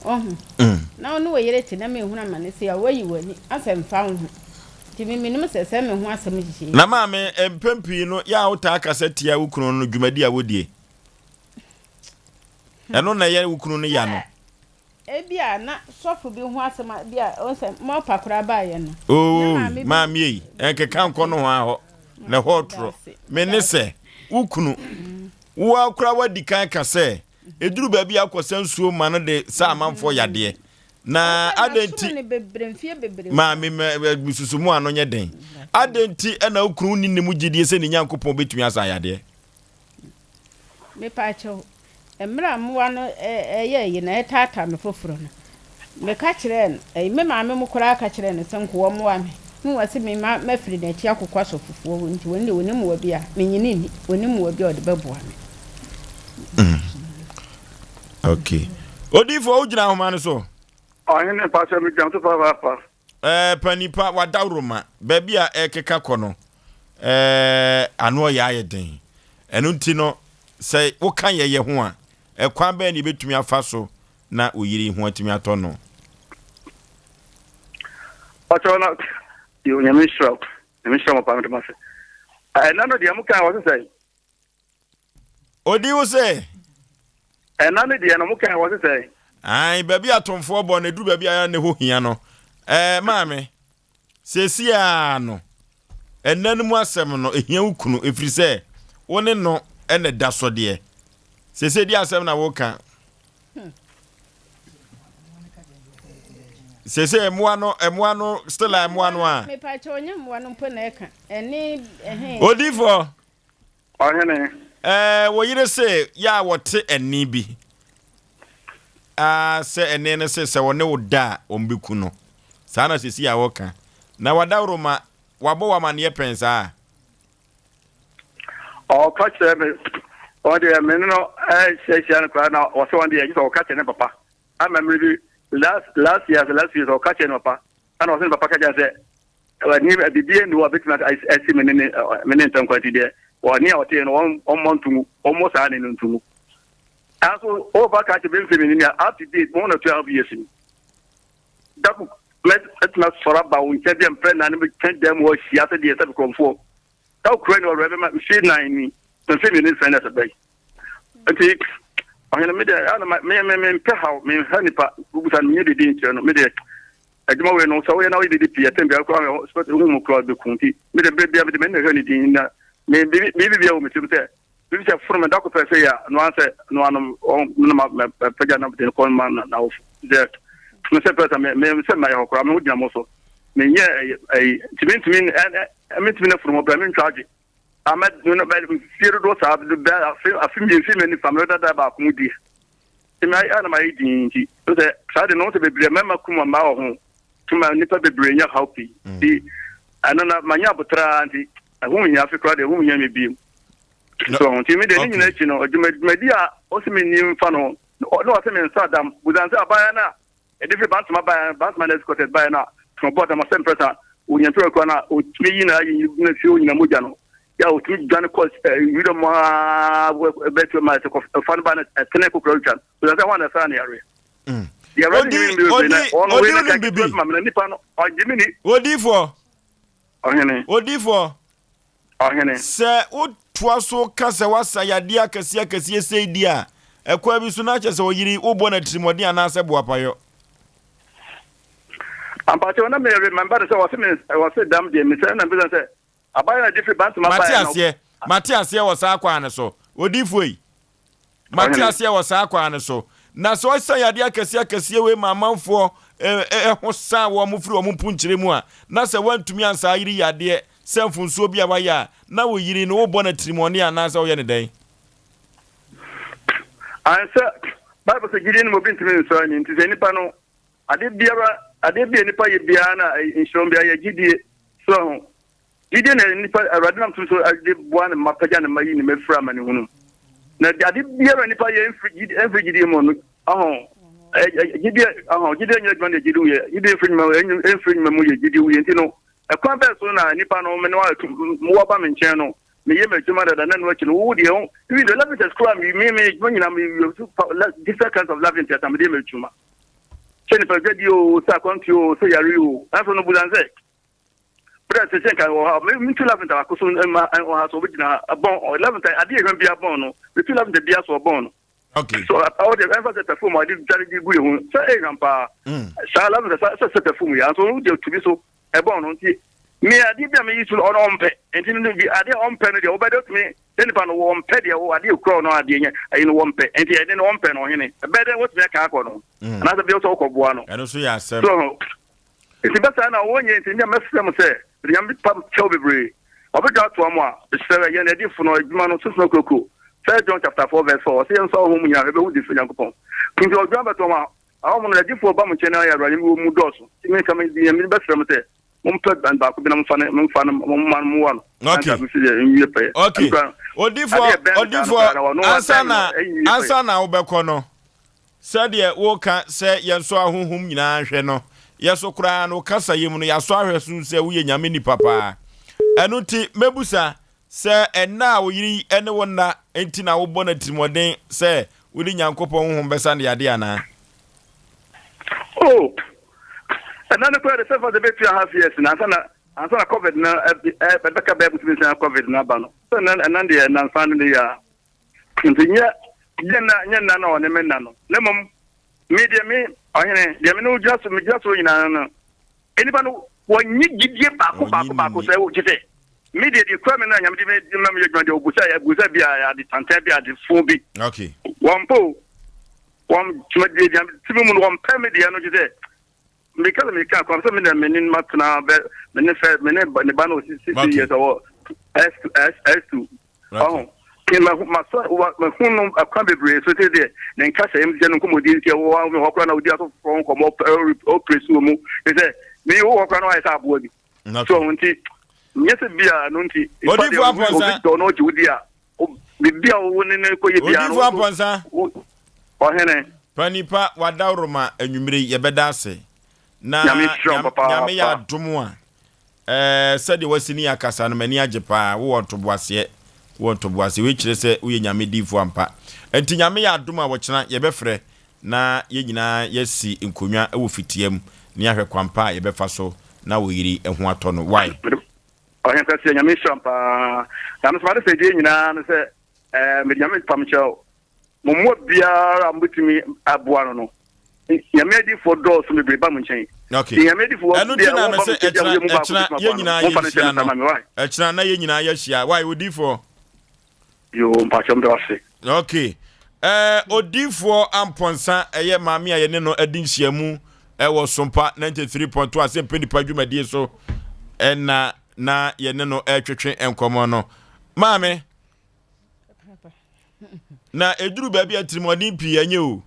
ɔho na wo ne wo yere te na mehunu amane sei a wayi w'ani asɛ mfa wo ho. Nti me menim sɛ sɛ me ho asɛm nhyehyɛe yi. Na maame, mpɛn pii no, yɛ a wotaa kasa tia wo kunu no dwumadi a wodie. Ɛno na ɛyɛ wo kunu no ya no. Ebi a na sɔfo bi ho asɛm a bi a ɔn sɛ mɔpa koraa baayɛ no. Oo, maame yi, ɛnkeka nkɔ no ho ahɔ na ɛhɔ toro. Me ne sɛ, wo kunu, wo ara koraa wadi kan ka sɛ, eduru baabi a wokɔsa nsuo ma no de sa amanfoɔ yadeɛ. Na adɛn nti, maame, susu mu ano nyɛ den. Adɛn nti na wo kunu nni ne mu gyidie sɛ ne Nyankopɔn bɛtumi asa yadeɛ? Mepaakyɛw, mmerɛ a mmoa no ɛyɛ yi na ɛtaataa me foforɔ no, meka kyerɛɛ no, ɛyi me maame mo koraa ka kyerɛɛ no sɛ nkoa mmoa me. Ne wɔse me ma mafiri n'akyi akokɔ asɔfofoɔ hɔ nti wɔn deɛ wɔnim mmoa bi a menyini nni, wɔnim mmoa bi a ɔde bɛboa me. Mm. Okay. Odifo wogyina ahoma no so. Ɔhene mpakyɛ megyina so papaapa. Ɛɛ panipa wadawuroma baabi a ɛkeka kɔ no ɛɛ ano ɔyɛ ayɛ den. Ɛno nti no sɛ woka yɛyɛ ho a ɛkwan bɛn na yɛbɛtumi afa so na oyiri ho atumi atɔ no. Ɔkyɛw na yɛ onyame nhyira nyame nhyira mo paa mede mo ase. Ɛna no deɛ mo kan wɔ sesɛn. Odi wo sɛ. Ɛna ne deɛ no mo kan wɔ sesɛn. Ae, baabi a atomfoɔ bɔ no, ɛduru baabi a ne ho hia no. Ɛɛ, maame, seesei ara no, ɛnna no mu asɛm no, ɛhia wo kunu, ɛfiri sɛ wo ne no na ɛda so deɛ. Seesei deɛ asɛm na woka. Seesei mmoa no, mmoa no, still a mmoa no a. Mepa kyɛ ɔnyɛ mmoa no mpo na ɛka. Ɛne ɛhe. Odiifoɔ. Ɔhene. Ɛɛ, wo yere se yɛ a wɔte ɛnne bi a sɛ ɛnne no se sɛ wɔne wo da a wɔbɛku no. Saa na sisi a wɔka. Na wadaworoma, wabɔ wo amaneɛ pɛn saa? Ɔka kyerɛ me, ɔno deɛ me ne no hyiahyia no koraa na ɔsɛ ɔno deɛ gye sɛ ɔka kyerɛ ne papa. Ama mmere bi last last year last year sɛ ɔka kyerɛ ne papa ɛna ɔsɛ ne papa ka kyerɛ sɛ Ɛni biribi nni hɔ a bɛtumi asi me ne ne me ne ntam kwan ti deɛ wɔne a ɔteɛ no wɔmmɔ nto mu wɔmmɔ saa ne no nto mu. Nanso wɔba ka kyerɛ bɛmfɛ me nim up to date more than 12 years ni. Dako mɛtumi asɔre aba wo nkyɛn bi a mprɛ nan ne bɛtwɛn dan mu hɔ ahyia sɛ deɛ sɛ bekorɔmfoɔ. Da kura ni ɔwerɛ bɛma mfe nan ni mfe mmienu nsɛn na ɛsɛ bɛyi. Nti ɔhene me deɛ ana me me me mpɛ haw me nha nipa bubusa no menyɛ dede nkyerɛ no me deɛ Adwuma wei no, sɛ woyɛ na woyɛ dede pii a, tɛm biara koraa wohu mu koraa bɛku nti me de berɛ biara mede m'ani na hwɛ ne din na me biribi biara wɔ me tirim sɛ biribi sɛ fono me da ko pɛ sɛ yɛ a no ara sɛ no ano no ma pagya na de kɔ ma n'awofo sɛ me sɛ pɛ sɛ me me sɛ mayɛ hɔ koraa me ho gyina mo so menyɛ ɛyi nti mentumi mentumi na fono mɔ brɛ mentwa adwe ama fie dodoɔ saa bɛ afe afe mmienu mmienu fa me dada baako mu die Nti mayɛ a na mayɛ dinn nti sɛ saa de no sɛ bebree mmarima kum mmaa wɔ ho tuma nnipa bebree nya haw pii mm. nti ɛno na manya abotra nti ɛho hia afe koraa deɛ ɛho hia me bio so nti me deɛ ne nyinaa akyi no dwumadi a ɔsɛ me nim fa no na ɔsɛ me nsa dam busan sɛ abaayewa no a ɛde firi bantama baeɛ bantama na escorted baeɛ no a tɔn bɔɔ dam asɛ mprɛsa onyɛ mpere koraa na ɔtumi yi na ayi na fie onyina mogya no. Yɛ a ɔtumi dwane kɔ wira mu aa bɛtumi ma sɛ kɔfa no ba no ɛtene kokora twa no. Ɔsɛ sɛ hɔ na ɛsaa ne yareɛ. Deɛ Awurade Odi nyame bebree odi na ɔno odi wei na wonim ka bibi. ketewa bi ma me na nipa no ɔgye me ni. Odiifoɔ. Ɔhene. Odiifoɔ. Ɔhene. Sɛ wotoa so ka sɛ woasa yadeɛ akɛseɛ akɛseɛ sei di a, ɛkwan bi so na kyerɛ sɛ ɔyere yi wobɔ no atirimuɔden anaasɛ boapayɔ. Ampakyɛw na me remember no sɛ wɔse me wɔse dam deɛ me sɛ na mbisa sɛ abayɛ na de firi Bantama Mate baeɛ no. aseɛ, mate aseɛ wɔ saa kwan no so. Odiyifoɔ yi, mate Ɔhene. aseɛ wɔ saa kwan no so. Na sɛ ɔsa yadeɛ akɛseɛ akɛseɛ wei ma amanfoɔ eh, eh, ho sa wɔn firi wɔn mpunkyerɛ mu a, na sɛ woantumi ansa ayere yadeɛ sɛ mfomsoɔ bi a wayɛ a, na wo yere no wobɔ no atirimuɔne anaasɛ woyɛ no dɛn? Ansɛ Bible sɛ gyidie no mu obi ntumi nsɔ ani nti sɛ nipa no ade biara adeɛ bi a nipa yɛ biara na nhyira biara yɛ gyidie so ho gyidie na nipa awurade nam so de boa ne mma pagya ne mma yi ne mma firi amanehunu na ade biara nipa yɛ mfiri gyidie mu no ɔho gyidie ɔho gyidie nyɛ adwuma na gyidie wuyɛ gyidie mfiri nyuma mfiri nyuma mu yɛ gyidie wuyɛ nti no ɛkwan bɛɛ so na nipa no me ne wa ba me nkyɛn no meyɛ m'adwuma dada na ɛno akyi no wo deɛ even the love interest koraa me me me adwuma nyinaa me different kinds of love interest a mede yɛ m'adwuma sɛ nipa dwadi o sɛ akwantu o sɛ yare o nanso no busan sɛ berɛ sɛ sɛ nka wɔ ha metu love interest baako so ma wɔ ha so ɔbɛgyina ha bɔn love interest adeɛ ehwɛm bia bɔn no metu love interest bia so ɔbɔn no. Okay. So ɔwɔ deɛ ɛnfa sɛ perfume a ɔde dware de gu yɛ ho sɛ ɛyɛ hwam paa. Saa love interest sɛ sɛ perfume yɛ nso wode tumi so ɛbɔn no nti me adeɛ bi a meyi so ɔno ɔmpɛ nti no bi adeɛ ɔmpɛ no deɛ wobɛde wotumi sɛ nipa no wɔmpɛ deɛ wo adeɛ kura ɔno adeɛ nyɛ ayi no wɔmpɛ nti ɛne no ɔmpɛ no ɔhene ɛbɛyɛ dɛ wotumi aka akɔ no anaasɛ bi sɛ wokɔboa no. Ɛno so yɛ asɛm. So Nti bɛsaa na wɔnyɛ nti ndeɛ mɛsrɛ mo sɛ mede Nyame pa kyɛw bebree ɔbɛdwa atoa mo a mesrɛ yɛn adifo no adwuma no sunsum akurokuo First John chapter 4 verse 4 ɔsɛ yɛnsɔ ahonhom mu nyinaa hwɛ bɛhu de firi Nyankopɔn nti ɔdwa bɛtoa mo a ahonhom no adifoɔ ba mo nkyɛn na yɛ awurade wɔ mu dɔɔso nti menka me deɛ mede bɛsrɛ mo sɛ mompɛ ban baako bi na momfa no momfa no momma no mmoa no Okay. anka mesi deɛ nwie pɛyɛ Okay. Ɛno koraa, Odifoɔ, adeɛ ɛbɛn me saa no odifoɔ, koraa na ɔno ansa wabɛn na, no ɛnwie pɛyɛ. ansa na wobɛkɔ no, Sɛdeɛ woka sɛ yɛnsɔ ahonhom nyinaa nhwɛ no, yɛ so koraa no, wo kasayɛ mu no, yɛasɔ ahwɛ so sɛ woyɛ Nyame nipa paa. Ɛno nti, mɛbusa sɛ, ɛnna a wo yere yi ne wo nna nti na wobɔ no atirimuɔden sɛ wode Nyankopɔn honhom bɛsa no yadeɛ anaa? Oh, ɛnna no koraa de sɛ fa sɛ bɛtua half years na ansa na ansa na covid no ɛbɛka bɛɛ bosome nsia covid no aba no sɛ ɛnna deɛ nansa no de yɛ a Nti nyɛ nyɛ nna nyɛ nna na ɔne me nna no, na mmom me deɛ me ɔhene deɛ me ne wo gyina so megyina so nyinaa no, nnipa no wɔnye gyidie baako baako baako sɛ gye sɛ me deɛ deɛ kura me no a nyame de me de ma me yɛ adwuma deɛ ɔbusa ɛbusa bi a ade tantan bi ade fo bi. Okay. Wɔn po wɔn dwumadie deɛ ti mu no wɔn pɛ me deɛ no gye sɛ Meka sɛ meka kwan sɛ me na me ne no matena bɛ me ne fɛ me ne ne ba no ɔsi sisi yɛ sɛ wɔ S S S two ɔho ke ma ma sɔ wa ma hu no akwan bebree so te deɛ ne nka sɛ ɛmu sɛ no nkɔmɔdi nti ɛwɔ hɔ hɔ koraa na odi aso foforɔ nkɔmɔ ɔpere so wɔ mu te sɛ me wɔ hɔ koraa na wayɛ sɛ aboa bi so ɔho nti nyɛ sɛ bi a no nti nipa deɛ obi dɔ no ɔgye wodi a biribi a wo ne no kɔyɛ biara no Odifo Apɔnsa. Ɔhene. Panipa wadaworoma anwummere yi yɛbɛda ase na Nyame nhyira wo papaapa. Nyame yɛ adom a ɛɛ sɛdeɛ wasi ne yɛ akasa no m'ani agye paa wowɔ ntoboaseɛ wowɔ ntoboaseɛ wei kyerɛ sɛ woyɛ Nyame diifoɔ ampa nti Nyame yɛ adom a wɔkyena yɛbɛfrɛ na yɛn nyinaa yɛasi nkonnwa wɔ fitia mu na yɛahwɛ kwampa a yɛbɛfa so na wo yere ho atɔ no why Ɔhene kɛseɛ Nyame nhyira mo paa na me nso made sɛ deɛ nyinaa no sɛ ɛɛ mede Nyame pam kyerɛ mo mmoa biara a mobɛtumi aboa no no Nyame adifoɔ dɔɔso bebree ba mo nkyɛn Okay. Nyame adifoɔ Ɛno nti na mese ɛkyena ɛkyena yɛn nyinaa yɛnhyia no ɛkyena na yɛn nyinaa yɛahyia why odifoɔ Yoo mpakyɛw meda wo ase. Ok eh, Odiyifoɔ Amponsah ɛyɛ maame a yɛne no adi nhyiamu ɛwɔ Sompa 93.2 Asɛmpa Nipa dwumadie so ɛna na yɛne no ɛretwetwe nkɔmmɔ no. Maame, na ɛduru baabi a tirimɔden pii ɛnyɛ o.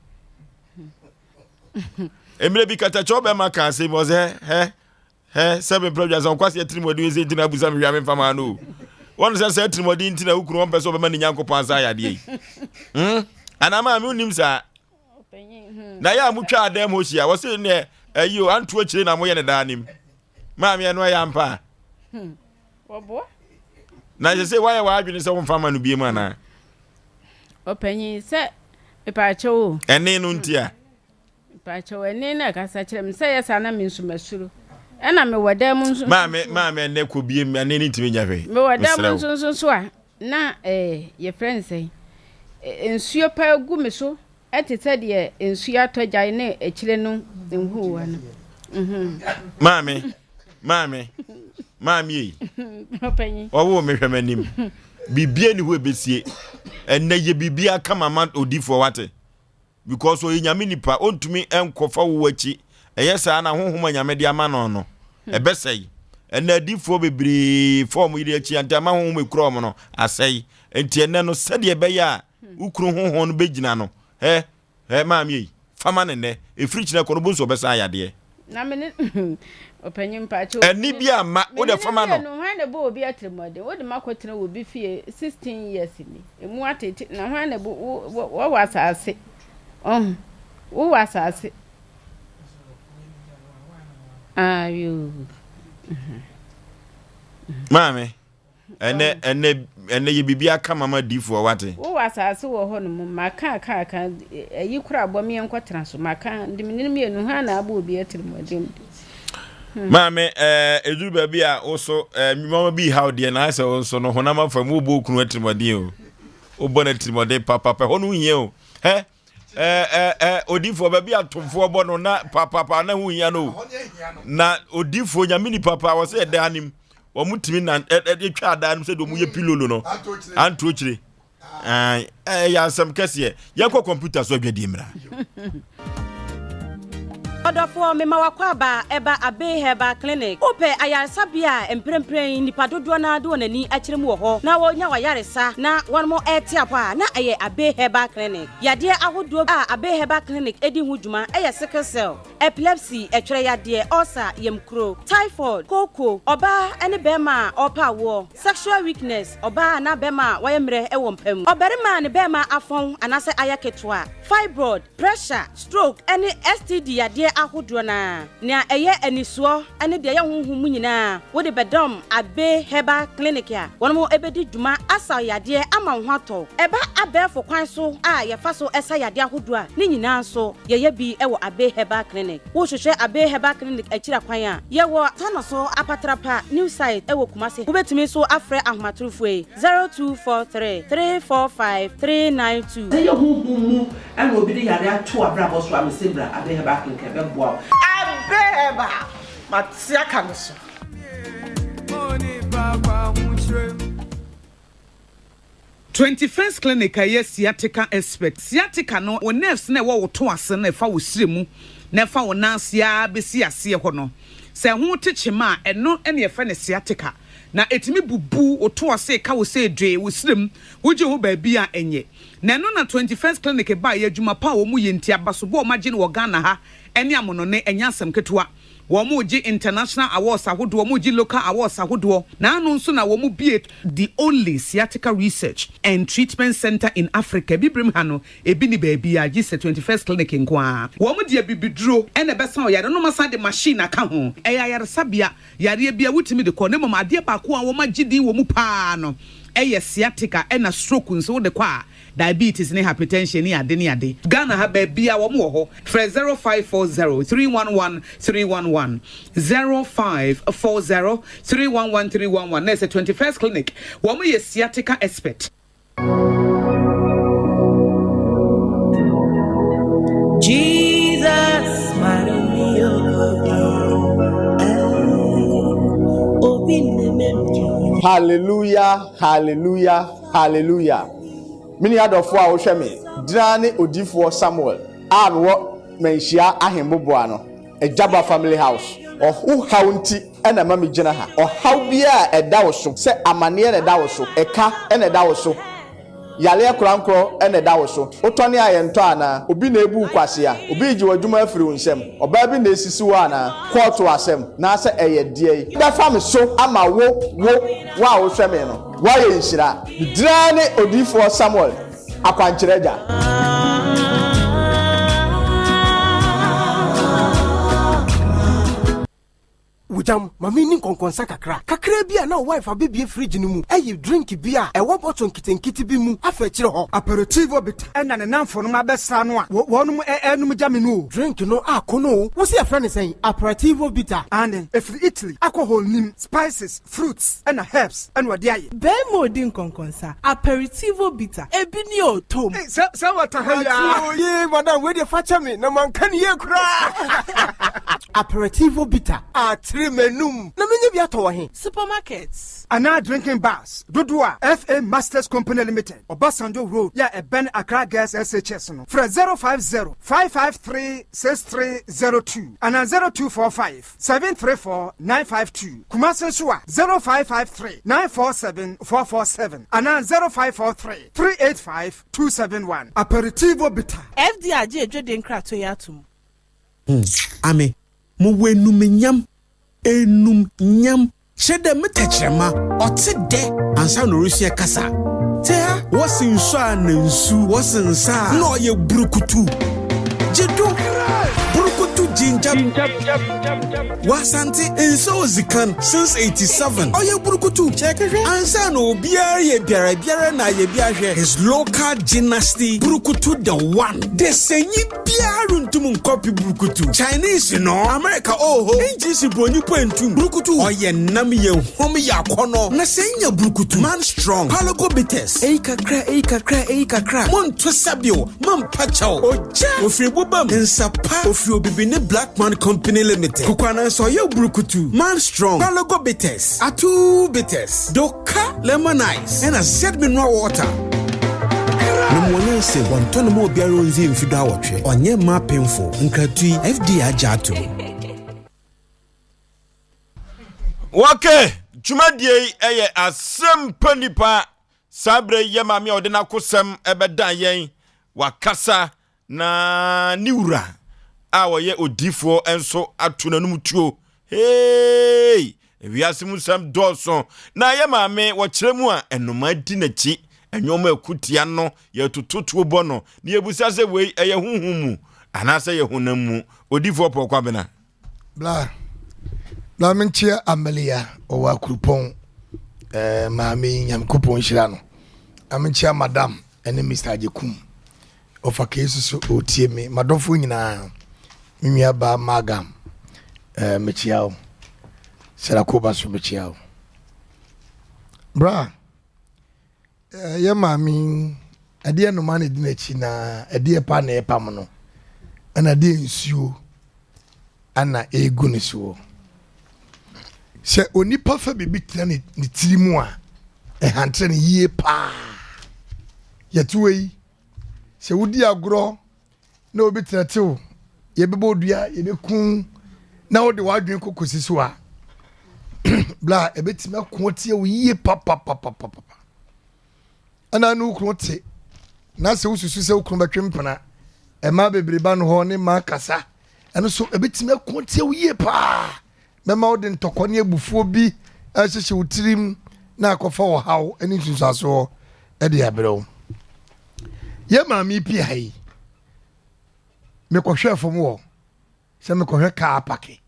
Mmerɛ bi katakyɛw bɛma ka asɛm ɔsɛ hɛ Hɛ, sɛ me mpra dwa sɛ ɔkwasi atirimuɔden wei sɛ nti na abusa me hwɛ a memfa maa no o. Wɔn sɛ sɛ atirimuɔden nti na wo kunu ɔmpɛ sɛ ɔbɛma ne Nyankopɔn asa ayɛ adeɛ yi. Hmm? Anaa maa me wonim saa? Na yɛ a motwa adan mu hyia, wɔse neɛ ayi o, anto akyire na moyɛ ne daa nim. Maame ɛno ɛyɛ ampa a? Wɔboa. Na sɛ sɛ woayɛ w'adwene sɛ womfa ma no biem anaa? Ɔpanyin sɛ mepaakyɛw o. Ɛne no nti a. Mepaakyɛw ɛne na ɛkasa kyerɛ me sɛ yɛ saa na me nso masuro. Ɛna mewɔ dan mu nso. Maame maame ɛnɛ kɔ biem ɛne no ntumi nyɛ hwee. Mewɔ dan mu nso nso so a na ɛɛ yɛfrɛ no sɛn nsuo paa gu me so Ɛte sɛ deɛ nsuo atɔ gyae ne akyire no nhuruwa no. Maame, maame, maame ei. Ɔpanyin. Ɔwoo me hwɛ m'anim. Biribi ni hɔ ebesie. Ɛnɛ yɛ biribi aka mama odifoɔ wate. Because ɔyɛ nyame nipa, ɔntumi nkɔfa wo akyi. Ɛyɛ saa na honhom a nyame de ama no no, ɛbɛsɛe. Ɛnɛ adifoɔ bebree fa wɔn yere akyi, nti ama honhom ekura wɔn no asɛe. Nti ɛnɛ no sɛdeɛ ɛbɛyɛ a Wo kunu honhom no bɛgyina no. Hɛ, hɛ, maame ei, fa ma no nnɛ. Ɛfiri kyena kɔ no, wobɛhu sɛ ɔbɛsan ayɛ adeɛ. Na me ne, ɔpanyin mpakyɛw. Ɛnne bi amma, wo deɛ fa ma no. Me ne no hwan na ɛbɔ obi atirimuɔden? Wode me akɔtena wɔ obi fie 16 years ni. Emu atete, na hwan na ɛbɔ, wo, wo, wɔwɔ asase. Ɔho, wowɔ asase. Ah, yoo. Maame. Ɛnɛ ɛnɛ ɛnɛ yɛ biribi aka mama difoɔ wate. Wo wɔ asase wɔ hɔ nom maka aka aka ayi kora abɔ me yɛnkɔ tena so maka de me nene mienu hwan na abɔ obi atirimuɔden hmm. Maame ɛɛ eduru baabi a woso ɛɛ nneɛma bi haw deɛ na ayɛ sɛ wo nso no honam afa mu wobɔ okunu atirimuɔden o wobɔ no atirimuɔden papapa hɔ no hia o hɛ ɛɛ ɛɛ odifoɔ baabi atomfoɔ bɔ no na papapa na ho hia no o na odifoɔ nyame nipa paa wɔ sɛ ɛda anim wɔn tumi nan ɛ twa adan no sɛdeɛ wɔn yɛ pilolo no anto akyire ɛyɛ asɛm kɛseɛ yɛnkɔ kɔmputa so adwadie mmra. Ɔdɔfoɔ, mema w'akwaaba ɛba Abbey Herbal Clinic. Wopɛ ayaresabea a mprempren nnipa dodoɔ no ara de wɔn ani akyerɛ mu wɔ hɔ na wɔnya w'ayaresa na wɔn rete apɔ a, na ɛyɛ Abbey Herbal Clinic. Yadeɛ ahodoɔ a Abbey Herbal Clinic di ho dwuma yɛ sickle cell, Epilepsy, ɛtwerɛ yadeɛ, ulcer, yamkuro, typhoid, kooko, ɔbaa ne barima a ɔrepɛ awoɔ, sexual weakness, ɔbaa anaa barima a wayɛ mmerɛ wɔ mpa mu, ɔbarima a ne barima afɔn anaasɛ ayɛ ketewa, fibroid, pressure, stroke ne STD yadeɛ ahodoɔ no ara. Nea ɛyɛ anisoɔ ne deɛ ɛyɛ honhom mu nyinaa wode bɛdɔm Abbey Herbal Clinic a wɔn bɛdi dwuma asa wo yadeɛ ama wo ho atɔ wo. Ɛba abɛɛfo kwan so a yɛfa so sa yadeɛ ahodoɔ a, ne nyinaa nso Yɛyɛ bi wɔ Abbey Herbal Clinic. Wohwehwɛ Abbey Herbal Clinic akyiri akwan a, yɛwɔ Tanoso Apatrapa New Site wɔ Kumasi. Wobɛtumi nso afrɛ ahomatorofoɔ yi, 0243 345 392. Sɛ ɛyɛ honhom mu na obi de yare ato w'abrabɔ so a, mese bra Abbey Herbal Clinic ɛbɛboa wo. Abbey Herbal, mate aka no so. 21st Clinic a ɛyɛ sciatica expert. Sciatica no, wo nerves no a ɛwɔ wo to ase no a ɛfa wo srɛ mu na ɛfa wo nan ase ara bɛsi aseɛ hɔ no, sɛ ɛho te kyema a, ɛno na yɛfrɛ no sciatica. Na ɛtumi bubu wo to ase, ɛka wo sɛ dwee, wo srɛ mu, wogye ho baabi a ɛnyɛ. Na ɛno na 21st Clinic baeɛ, adwuma pa a wɔyɛ nti, abasobɔ a wɔagye no wɔ Ghana ha ne amonɔne, ɛnyɛ asɛm ketewa. Wɔregye international awards ahodoɔ, wɔregye local awards ahodoɔ. N'ano nso na wɔbue the only sciatica research and treatment centre in Africa. Abibirem ha no, ebi nni baabiara gye sɛ 21st Clinic nko ara. Wɔde abibiduro na ɛbɛsa ɔyare no na wɔasan de machine aka ho. Ɛyɛ ayaresabea, yareɛ biara wotumi de kɔ na mmom adeɛ baako a wɔagye din wɔ mu pa ara no yɛ sciatica ɛna stroke nso wode kɔ a Diabetes ne hypertension ne ade ne ade. Ghana ha baabiaa wɔn wɔ hɔ. Frɛ 0540 311 311, 0540 311 311 na ɛsɛ 21st clinic wɔn yɛ sciatica expert. Jesus, Hallelujah, hallelujah, hallelujah. Me nua dɔfoɔ a wohwɛ me, Dina ne Odiyifoɔ Samuel a mewɔ Manhyia Ahemmoboa no, Agyaba Family House. Ɔho haw nti na ɛma megyina ha. Ɔhaw biara a ɛda wo so, sɛ amaneɛ na ɛda wo so, ɛka na ɛda wo so, yareɛ korankorɔ na ɛda wo so, wotɔne a yɛntɔ anaa? Obi na ɛrebu wo kwasea? Obi regye w'adwuma afiri wo nsam? Ɔbaa bi na ɛresisi wo anaa? Kɔɔto asɛm, naasɛ ɛyɛ deɛn? Bɛfa me so ama wo, wo, wo a wohwɛ me no. Woayɛ nhyira. Me din ara ne Odiyifoɔ Samuel Akwankyerɛ Agya. Wogyam, ma menni nkɔnkɔnsa kakra. Kakraa bi a na wo wife abɛbue fridge no mu ayi drink bi a ɛwɔ bottle nketenkete bi mu afa akyire hɔ. Aperitivo bitter ɛna ne namfonom abɛsra no a wɔnom ɛɛnom gya me no o. Drink no akɔ no o. Wose yɛfrɛ no sɛn? Aperitivo bitter? Aane, ɛfiri Italy. Alcohol nnim, spices, fruits ɛna herbs ɛna wɔde ayɛ. Bɛɛma odi nkɔnkɔnsa, Aperitivo bitter, ebi ni o, tom. Ei, sɛ sɛ wɔta ha yi aa. Mate o, yee madam wei deɛ fakyɛ me na manka no yie koraa. Aperitivo bitter atere m'anum na menya bi atɔ wɔ he? Supermarkets. Anaa drinking bars dodoɔ a FA Masters Company Limited, Obasanjo Road yɛ a ɛbɛn Accra Girls SHS no, frɛ 050 553 6302 anaa 0245 734 952. Kumasi nso a, 0553 947 447 anaa 0543 385 271. Aperitivo Bitter. FDA agye adwadie nkratoɔ yi atom. Ho, ame mowɔ enumnyam, enumnyam, kyerɛ dɛ me tɛkyerɛma ɔtse dɛ ansaana orusua kasa. Tse ha, wɔse nsu a na nsu, wɔse nsa a na ɔyɛ burukutu. Gye do, burukutu ginger. Wɔ Asante, nsa odzi kan since 87, ɔyɛ burukutu. Ansaana obiara yɛ biara biara na ayɛ bi ahwɛ, his local gymnasty burukutu the one. Desanyi biara runntum nnkɔpe brukutu. Chinese no, America oho, English bronyi po enntum. Brukutu, ɔyɛ nam, yɛ huam, yɛ akɔnɔ. Na sɛ inya brukutu, man strong, Palogo bitters, eyi kakra, eyi kakra, eyi kakra, monto sa bio, mampa kyɛw. Ogya, ofiri boba mu, nsa pa, ofiri Obibini Black Man Company Limited. Kokoanansa ɔyɛ brukutu, man strong, Palogo bitters, Atuu bitters, do. Ka lemon ice ɛna Z mineral water. Nom wɔ nyansa mu. Wɔntɔ no ma obiara onndzi mfe duawɔtwe. Ɔnnyɛ mma apemfo. Nkratoɔ yi, FDA agye ato mu. Wɔke dwumadie yi yɛ asɛmpa nipa saa berɛ yi yɛ maame a ɔde n'akosɛm ɛbɛdan yɛn wakasa Na ne wura a ɔyɛ odiyifoɔ nso ato n'anom tuo. Hey! Wiase mu nsɛm dɔɔso. Na yɛ maame wɔkyerɛ mu a nnomaa di n'akyi. Nneɛma ɛko tia no, yɛtoto tuo bɔ no. Na yɛbusa sɛ wei ɛyɛ honhom mu anaasɛ yɛ honam mu? Odiyifoɔ Paul Kwabena. Bla bla menkyea Amelia ɔwɔ Akurupɔn eh, maame yi Nyankopɔn nhyira no. Na menkyea madam ɛne Mr. Agyekum Ɔfa kei so so ɔretie me. M'adɔfoɔ nyinaa, me nua baa Magam, eh, mekyia wo. Sarakoba so mekyia wo. Bra, eh, yɛ maame yi, ɛdeɛ nnoma na ɛdi n'akyi na ɛdeɛ pa na ɛpam no, ɛna ɛdeɛ nsuo ana ɛregu ne soɔ. Sɛ onipa fa biribi tena ne, ne tiri mu a, ɛhantere no yie paa. Yɛte wɔ yi, Sɛ wodi agorɔ na obi trɛte wo, yɛbɛbɔ dua, yɛbɛku na wode w'adwene kɔ kɔsi so a, bla ɛbɛtumi ako atia wo yie papapapapapa. Ɛna ne wo kunu te na sɛ wosusu sɛ wo kunu bɛtwe mpena, ɛma bebree ba no hɔ ne ma kasa, ɛno so ɛbɛtumi ako atia wo yie paa. Mɛma wode ntɔkwa ne abufuo bi ahyehyɛ wo tirim na akɔfa ɔhaw ne nsunsuansoɔ de abrɛ wo. Yɛ maame yi pii ha yi, mekɔhwɛɛ fam wɔ sɛ mekɔhwɛ kaa apake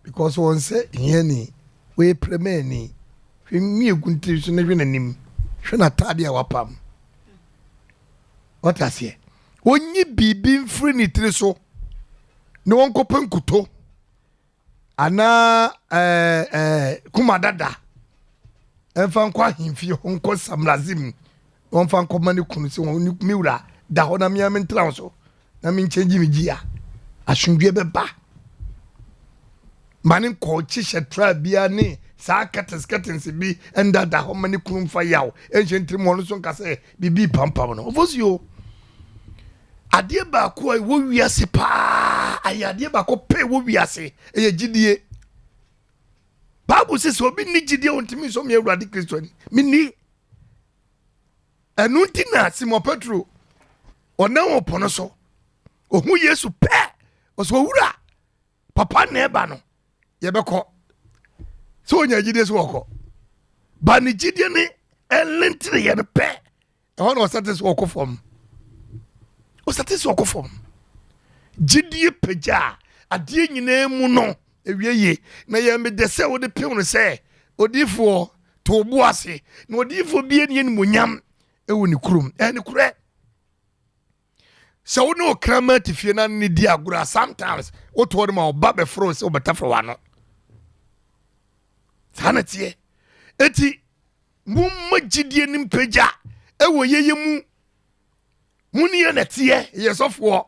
because wɔn sɛ hiani, wɔyɛ prɛmɛni. Hwɛ nwi egu ne tiri so ne hwɛ n'anim, hwɛ n'ataade a wapam. Wɔte aseɛ. Wɔnyi biribi mfiri ne tiri so na wɔnkɔpɛ nkuto. anaa ɛɛ ɛɛ kuma dada ɛnfa nkɔ ahemfie hɔ nkɔ samraze mu wɔnfa nkɔ ma ne kunu sɛ wɔn me wura da hɔ na mmea me ntena so na me nkyɛn gye me gyi a asomdwe bɛba ma ne nkɔ kyehyɛ tra bia ne saa curtains curtains bi ɛnda da hɔ ma ne kunu mfa yaw ɛnhyɛ ntirim hɔ no so nka sɛ biribi pampam no ɔfo si o. Adeɛ baako a ɛwɔ wiase paa, ayɛ adeɛ baako pɛ ɛwɔ wiase, ɛyɛ gyidie. Bible sɛ sɛ obi nni gyidie ɔntumi nsɔ me Awurade Kristo ani. Menni. Ɛno nti na Simon Petro ɔnam wɔ po no so, ɔhu Yesu pɛ, ɔsɛ owura, papa na ɛba no, yɛbɛkɔ. Sɛ ɔnya gyidie sɛ wɔkɔ. Ba ne gyidie ne ɛlentereɛ no pɛ. ɛhɔ na ɔsate sɛ ɔkɔ fam ɔsate sɛ ɔkɔ fam gyidie pagya a adeɛ nyinaa mu no. Ewie yie. Na yɛ me dɛ sɛ wode pew no sɛ odiyifoɔ to wo bo ase. Na odiyifoɔ bi ani animuonyam wɔ ne kurom. Ɛyɛ nokorɛ. Sɛ wo ne ɔkraman te fie na ne di agorɔ a sometimes wotoɔ no ma ɔba bɛforo sɛ wobɛtaforo w'ano. Saa na teɛ. Eti momma gyidie no mpagya ɛwɔ yɛyɛ mu. Mo ne yɛ na teɛ yɛ sɔfoɔ.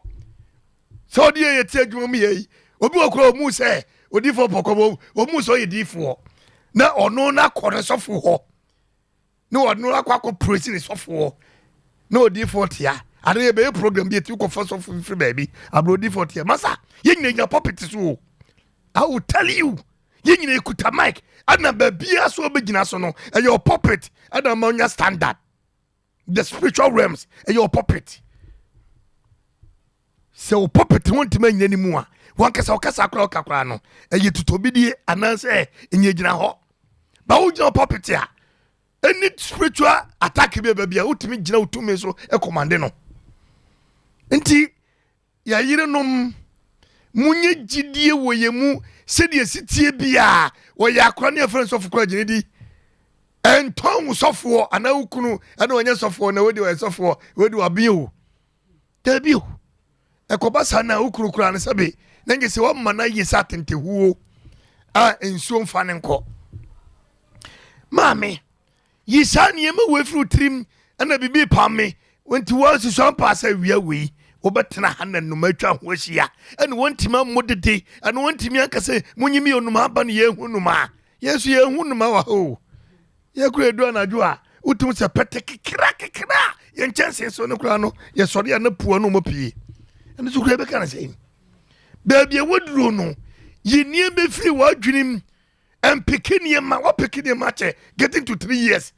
Sɛ ɔde yɛ yɛ te adwuma mu yɛ yi obi wɔ kora ɔmu sɛ odiifoɔ pɔkɔ ɔmu sɛ ɔyɛ diifoɔ na ɔno na akɔ ne sɔfo hɔ. Ne ɔno akɔ akɔ praise ne sɔfoɔ na odiifoɔ tea ade yɛ bɛyɛ program bi etimi kɔfa sɔfo firi baabi aburo odiifoɔ tea masa yɛn nyina gyina pulpit so o I will tell you yɛn nyina ekuta mic ɛna baabi a so ɔbɛgyina so no ɛyɛ pulpit ɛna ama ɔnya standard the spiritual realms ɛyɛ pulpit sɛ wo pulpit ho ntoma nyina ne mu a wankasa ɔkasa koraa ɔka koraa no ɛyɛ tutobidie anaasɛ ɛnyɛ gyina hɔ ba wogyina pulpit a any spiritual attack bi baabi a wotumi gyina wo tumi so ɛkɔmande no. Nti yɛyerenom munyɛ gyidie wɔ yɛn mu sɛdeɛ sitie bi a wɔyɛ akora ne yɛfrɛ no sɔfo kora gyina di ɛntɔn wo sɔfoɔ anaa wo kunu ɛna ɔnyɛ sɔfoɔ na wodi ɔyɛ sɔfoɔ wodi waben o dabi o ɛkɔba saa na wo kunu koraa no sɛbe na nyɛ sɛ wɔma no ayɛ sɛ atentehuo a nsuo mfa ne nkɔ. Maame yi saa nneɛma wɔ afiri tirim ɛna biribi pam me nti wɔasusu ampa sɛ wia wei wobɛtena ha na nnoma atwa ho ahyia ɛne wɔntumi ammɔ dede ɛne wɔntumi anka sɛ monyimi nnoma aba no yɛhu nnoma yɛn nso yɛhu nnoma wɔ ha o yɛkura edu anadwo a wotum sɛ pɛtɛ kekra kekra yɛn nkyɛnsee so no koraa no yɛsɔre a na pua no ɔmɔ pie ɛno so koraa yɛbɛka no sɛ baabi a wɔduro no yi nneɛma firi w'adwenem mpeke nneɛma wapeke nneɛma akyɛ getting to 3 years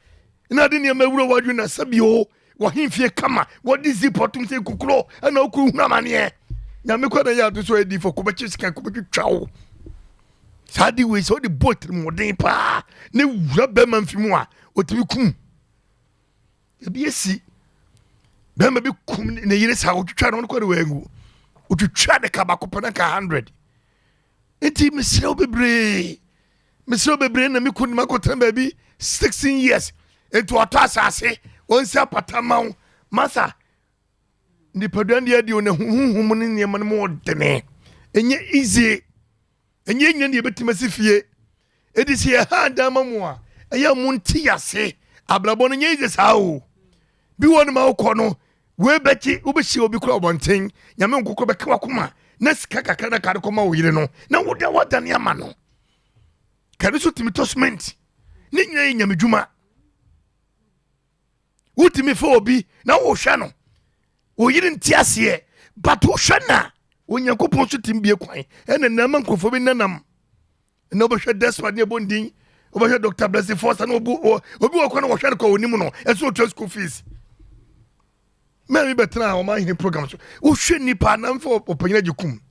na ade nneɛma wura w'adwene na sɛbi o wɔhemfie kama wɔde zip atom sɛ kukuro ɛna wokuru hunu amaneɛ nyame kɔ na yɛ ado so adi fo kɔbɛkye sika kɔbɛtwitwa wo saa de wei sɛ wode bɔ tirimɔden paa ne wura bɛrima mfi mu a ɔtumi kum ebi esi bɛrima bi kum ne yere saa ɔtwitwa no ɔno kɔ de wɔangu ɔtwitwa ne ka baako pɛ na nka 100 nti mesrɛ wo bebree mesrɛ wo bebree na me kun makɔtena baabi 16 years nti ɔtɔ asase ɔnsi apata ma wo masa nipadua deɛ adi ne honhom ne nneɛma no mu ɔdene ɛnyɛ easy ɛnyɛ nya ne yɛbɛtumi asi fie ɛdi sɛ yɛha dan ma mu a ɛyɛ mo nte yase abrabɔ no nyɛ easy saa o bi wɔ no ma wokɔ no wei bɛkye wobɛhyia obi kora ɔbɔnten nyame nkokɔ bɛka wakoma na sika kakra na kade kɔma wo yere no na wode wadane ama no kane so tumi tɔ cement ne nyina yɛ nyame dwuma wotumi fa obi na wohwɛ no wo yere nte aseɛ but wohwɛ no a onyankopɔn so tumi bie kwan ɛna nama nkurɔfoɔ bi nanam na wobɛhwɛ despite ne ɛbɔ ndin wobɛhwɛ Dr. Blessing Foster na obi wɔ kwan na wɔhwɛ no kɔ onim no ɛsɛ otua school fees mɛmi bɛtena a ɔma ahene program so wohwɛ nnipa anamfa ɔpanyin agye kum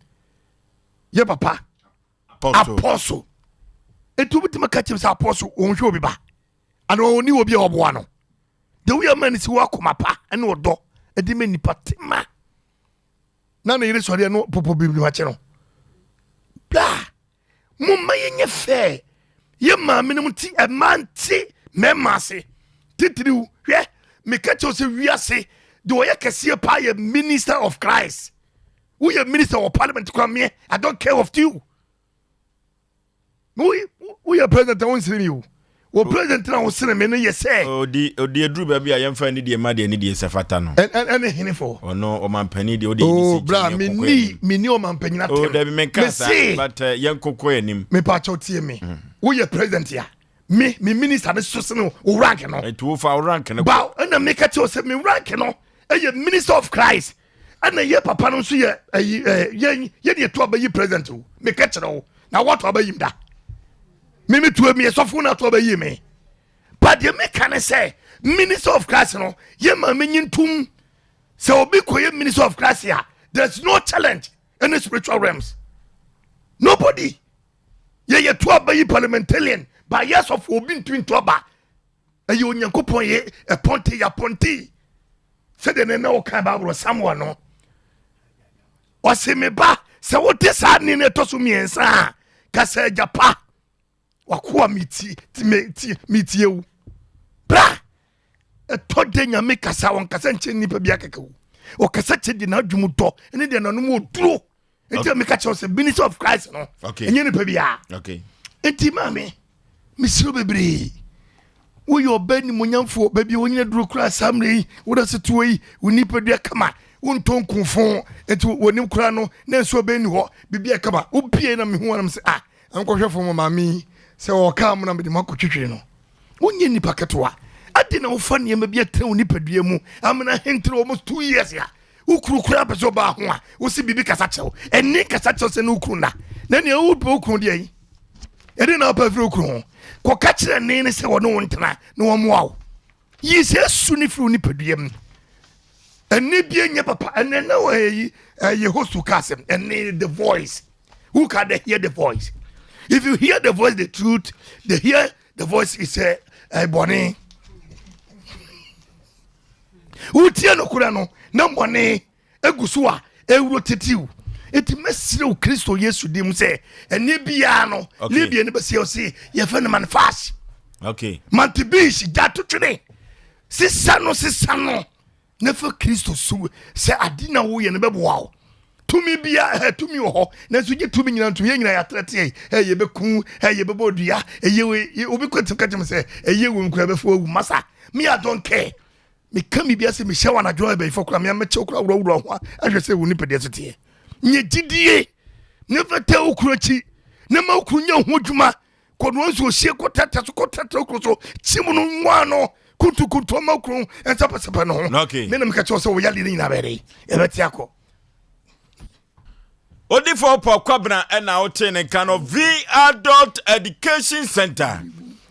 yɛ papa apostle ɛnti wobɛtumi ka kyerɛ sɛ apostle ɔnhwɛ obi ba ana ɔni obi a ɔboa no de woyɛ ma no si wɔ akoma pa ɛne ɔdɔ ɛde ma nnipa tema na ne yere sɔreɛ no popo biribi wakye no bla momma yɛnyɛ fɛ yɛ maame no ti ɛma nte mɛma ase titiriw hwɛ meka kyerɛw sɛ wiase de ɔyɛ kɛseɛ paa yɛ minister of Christ woyɛ minister wɔ parliament kora meɛ I don't care of you woyɛ president a wonsene me o wɔ president na wosene me no yɛ sɛ odi odi eduru baabi a yɛmfa ne deɛ ma deɛ ne deɛ sɛ fata no ɛne hene fo ɔno ɔmampanin deɛ ɔde oh, bra menni menni ɔmampanin atɛm oh dabi menka saa but uh, yɛn koko anim mepa kyɛw tie me woyɛ president a me me minister ne so sene wo rank no ɛti wofa wo rank no ba ɛna meka kyerɛ sɛ me rank no ɛyɛ minister of Christ ɛna yɛ papa no nso yɛ ɛyi ɛɛ yɛn yɛn yɛ to abɛyi president o meka kyerɛ wo na wɔto abɛyi da me me tuo mi yɛ sɔfo na to abɛyi me but deɛ meka ne sɛ minister of Christ no yɛ maa me nyi ntum sɛ obi kɔ yɛ minister of Christ a there is no challenge in the spiritual realms nobody yɛyɛ to abɛyi parliamentarian but yɛ sɔfo obi ntumi nto aba ɛyɛ onyankopɔn yɛ ɛpɔnte yɛ apɔnte sɛdeɛ ne na wɔka Bible Samuel no ɔse me ba sɛ wote saa nne no ɛtɔ so mmiɛnsa a Kasa agya pa. Wakoa metie metie wo. Bra! Ɛtɔ de Nyame kasa, ɔnkasa nkyerɛ nnipa bi akɛkɛ o. Ɔkasa kyerɛ deɛ n'adwum dɔ ne deɛ n'anom wɔ duro. Nti meka kyerɛ sɛ minister of Christ no ɛnyɛ nipa biara. Nti maame mesrɛ bebree woyɛ ɔbɛ nimonyamfoɔ baabi a wonyina duro koraa saa mmerɛ yi woda so toɔ yi wo nipadua kama wontɔ nkumfo nti wɔnim koraa no na nsuo bɛn ni hɔ biribi a kama wobie na mehu anam sɛ ah nkɔhwɛ fam maame yi sɛ ɔkaa mu na mede makɔtwitwiri no Wonyɛ nipa ketewa. Adi na wofa nneɛma bi atena wo nipadua mu amena hentere almost 2 years a wo kunu koraa pɛ sɛ ɔbaa ho a wosi biribi kasa kyerɛw ɛne kasa kyerɛw sɛ ne wo kunu nna na nea wopɛ wo kunu deɛ yi ɛde na wopɛ firi wo kunu ho kɔka kyerɛ ne ne sɛ wɔne wo ntena na wɔmmoa wo yi sɛ asu ne firi wo nipadua mu. Ɛne bie nyɛ papa. Ɛnɛ na wɔyɛ yi ɛyɛ host ka asɛm ɛne the voice. Who can they hear the voice? If you hear the voice, the truth, they hear the voice is a bɔne. Wotie nokorɛ no na bɔne egu so a ewuro titiw. Eti mɛsrɛ wo Kristo Yesu di mu sɛ ɛne biara no Libya no bɛsi ɔse yɛfɛ no manfas mantibish gya to twene sisa no sisa no na fa Kristo so sɛ ade na woyɛ no bɛboa wo. Tumi bia ɛ tumi wɔ hɔ nanso gye tumi nyina ntom. Yɛn nyina yɛatrɛteɛ ɛ yɛbɛku ɛ yɛbɛbɔ dua ɛyɛ obi kɔ ka kyɛm sɛ ɛyɛ wɔ nkura bɛfo awu masa. Me, I don't care. Meka biribi ase mehyɛ wɔ anadwo ɛbɛyifo kora mea mɛkyɛw kora wurawura ho ahwɛ sɛ wo nipadua so teɛ. Nyɛ gyidie ne fa tɛ wo kuro akyi ne ma wo kuro nya ho adwuma. Kɔnoa nsuo sie kɔtɛtɛ so kɔtɛtɛ kuro so kyi mu no nwa no kuntukuntu ɔma kuro nsɛpɛsɛpɛ no ho. Me na meka kyerɛ sɛ wo yadeɛ no nyinaa bɛyɛ dɛ ɛbɛte akɔ. Odifo Paul Kwabena ɛna wote ne nka no. V Adult Education Center,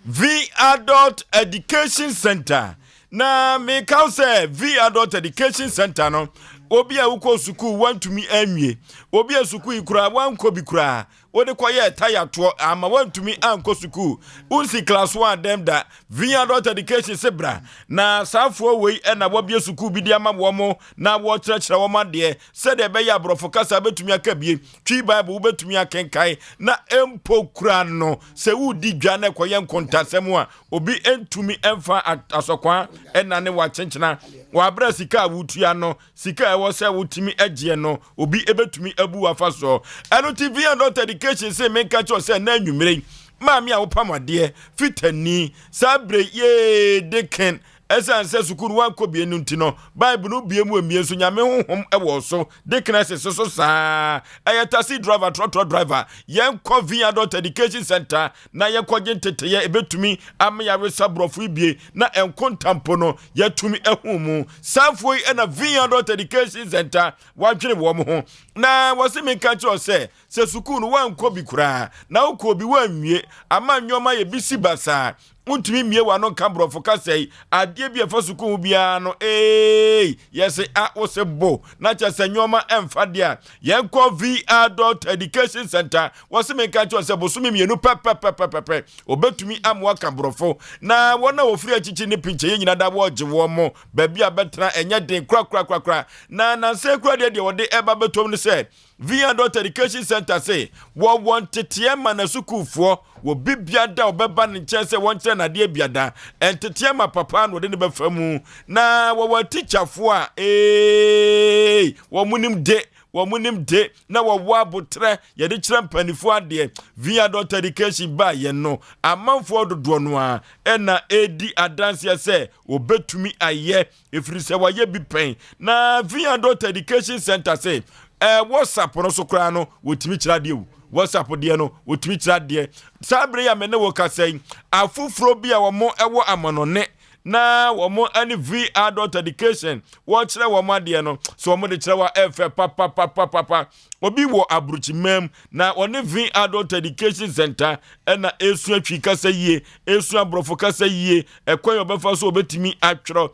V Adult Education Center, na meka wo sɛ V Adult Education Center no, obi a wokɔ sukuu wantumi anwie, obi a sukuu yi koraa wankɔ bi koraa, wode kɔyɛɛ tayatoɔ ama wantumi ankɔ sukuu, wonsi class 1 dɛm da, V Adult Education se bra na saafoɔ wei ɛna wɔabie sukuu bi de ama wɔn mo na wɔkyerɛkyerɛ wɔn adeɛ sɛdeɛ ɛbɛyɛ aborɔfo kasa bɛtumi aka bie, Twi Bible wobɛtumi akenkae, na mpo kura no sɛ wodi dwa na ɛkɔyɛ nkontasɛm a obi ntumi mfa asɔkwaa ɛna ne wakyenkyena wɔabrɛ sika a wotua no, sika a ɛwɔ sɛ wotumi agyeɛ no, obi ɛbɛtumi abu wafa soɔ. Ɛno ti V Adult Education se menka kyerɛ sɛ na anwummere yi maame a wopam adeɛ fitani saa berɛ yee de ken ɛsiane sɛ sukuu no wankɔ bie no nti no, Bible no bie mu mmie nso Nyame honhom ɛwɔ so de kena sese so saa. Ɛyɛ taxi driver, trɔtrɔ driver, yɛnkɔ V Adult Education Center na yɛnkɔgye nteteyɛ ɛbɛtumi ama yɛawesa borɔfo yi bie na ɛnkontampo no yɛatumi ahu mu. Saafoɔ yi ɛna V Adult Education Center wadwene wɔn ho na wɔse menka kyerɛ sɛ sɛ sukuu no wankɔ bi koraa na wokɔ bi wanwie ama nneɛma yɛ bi si basaa, wontumi mmie w'ano nka borɔfo kasa yi, adeɛ bi a ɛfa sukuu ho biara no ee yɛse a wose bo na kyerɛ sɛ nneɛma ɛmfa deɛ a yɛnkɔ V Adult Education Center. Wɔse menka kyerɛ sɛ bosome 2 pɛpɛpɛpɛpɛ obɛtumi amoa ka borɔfo. Na wɔn a wɔfiri akyikyi ne pinkyɛ yɛ nyina da wɔgye wɔn mo baabi a bɛtena ɛnyɛ den korakorakorakora. Na nansɛ kora deɛ wɔde ɛba bɛtɔm no sɛ V Adult Education Center se wɔwɔ nteteɛ ma n'asukuufoɔ wɔ bibia da ɔbɛba ne nkyɛn sɛ wɔnkyerɛ n'adeɛ biada nteteɛ ma papa na wɔde ne bɛfa mu. Na wɔwɔ atikyafoɔ a ee wɔn nim de wɔn nim de na wɔwɔ abotrɛ yɛde kyerɛ mpanimfoɔ adeɛ. V Adult Education baa yɛn no amanfoɔ dodoɔ no a ɛna ɛredi adanseɛ sɛ wɔbɛtumi ayɛ ɛfiri sɛ wɔayɛ bi pɛn. Na V Adult Education Center sɛ WhatsApp no so koraa no wɔtumi kyerɛ adeɛ o. WhatsApp deɛ no wɔtumi kyerɛ adeɛ. Saa bere yi a me ne wo kasa yi, afoforɔ bi a wɔn ɛwɔ amanɔne na wɔn ne V Adult Education wɔkyerɛ wɔn adeɛ no so wɔn de kyerɛ wa ɛfɛ papapapapa. Obi wɔ aburukyimam na wɔne V Adult Education Center ɛna esua Twi kasa yie, esua aborɔfo kasa yie, ɛkwan yɛ ɔbɛfa so ɔbɛtumi atwerɛ.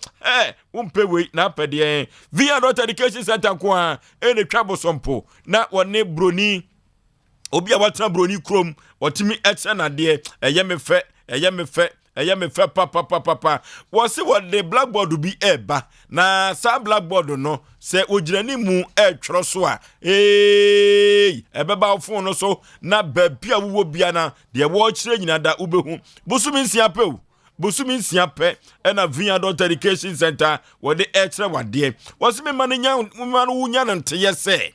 Wompɛ wei na apɛ deɛ V Adult Education Center nko a ɛna twa bosompo na wɔne broni obi a watena broni kurom wɔtumi ɛkyerɛ n'adeɛ. Ɛyɛ me fɛ, ɛyɛ me fɛ. Ɛyɛ me fɛ papapapapa. Wɔse wɔde blackboard bi ɛreba, na saa blackboard no, sɛ wogyina ne mu ɛretwerɛ so a, ee, ɛbɛba wo fon no so, na baabi a wowɔ bia na deɛ wɔrekyerɛ nyina da wobɛhu. Bosome nsia pɛ o, bosome nsia pɛ ɛna Via Adult Education Center wɔde ɛrekyerɛ wadeɛ. Wɔse mema no nya, mema no wonya no nteyɛ sɛ,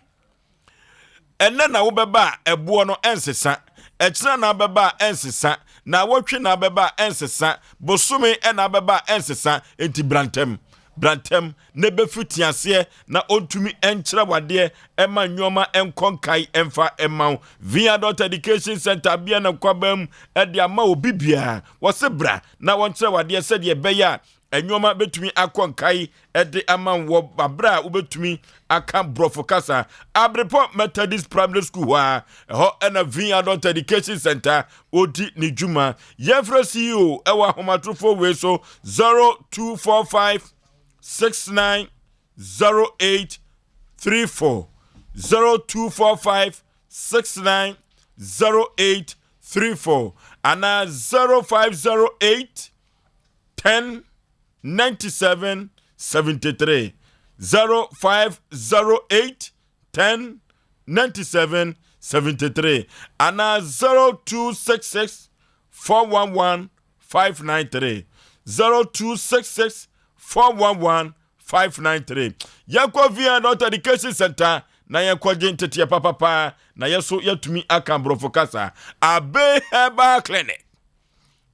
Ɛnnɛ na wobɛba a, ɛboɔ no ɛnsesa. Ɛkyena na abɛba a, ɛnsesa. Naawɔtwe na abɛba a, ɛnsesa. Bosome na abɛba a, ɛnsesa. Enti bra ntɛm. Bra ntɛm na ɛbɛfiti aseɛ na ɔntumi nkyerɛ wo adeɛ ɛma nnoɔma nkɔ nkae ɛmfa mma wo. V Adult Education Center abea no kwabaa mu ɛde ama obi biara. Wɔse bra na wɔnkyerɛ wo adeɛ sɛdeɛ ɛbɛyɛ a Nneɛma bɛtumi akɔ nkae de ama wo wɔ berɛ a wobɛtumi aka Borɔfo kasa. Abrepɔ Methodist Primary School hɔ a, ɛhɔ na Vin Adult Education Center ɔdi ne dwuma. Yɛmfrɛ CEO wɔ ahomatorofoɔ wei so 0245 69 08 34 0245 69 08 34 anaa 0508 10 97 73 0508 10 97 73 anaa 0266 411 593 0266 411 593. Yɛnkɔ VN Dot Education Center na yɛnkɔgye nteteɛ papapa na yɛso yɛatumi aka aborɔfo kasa. Abe Herbal Clinic.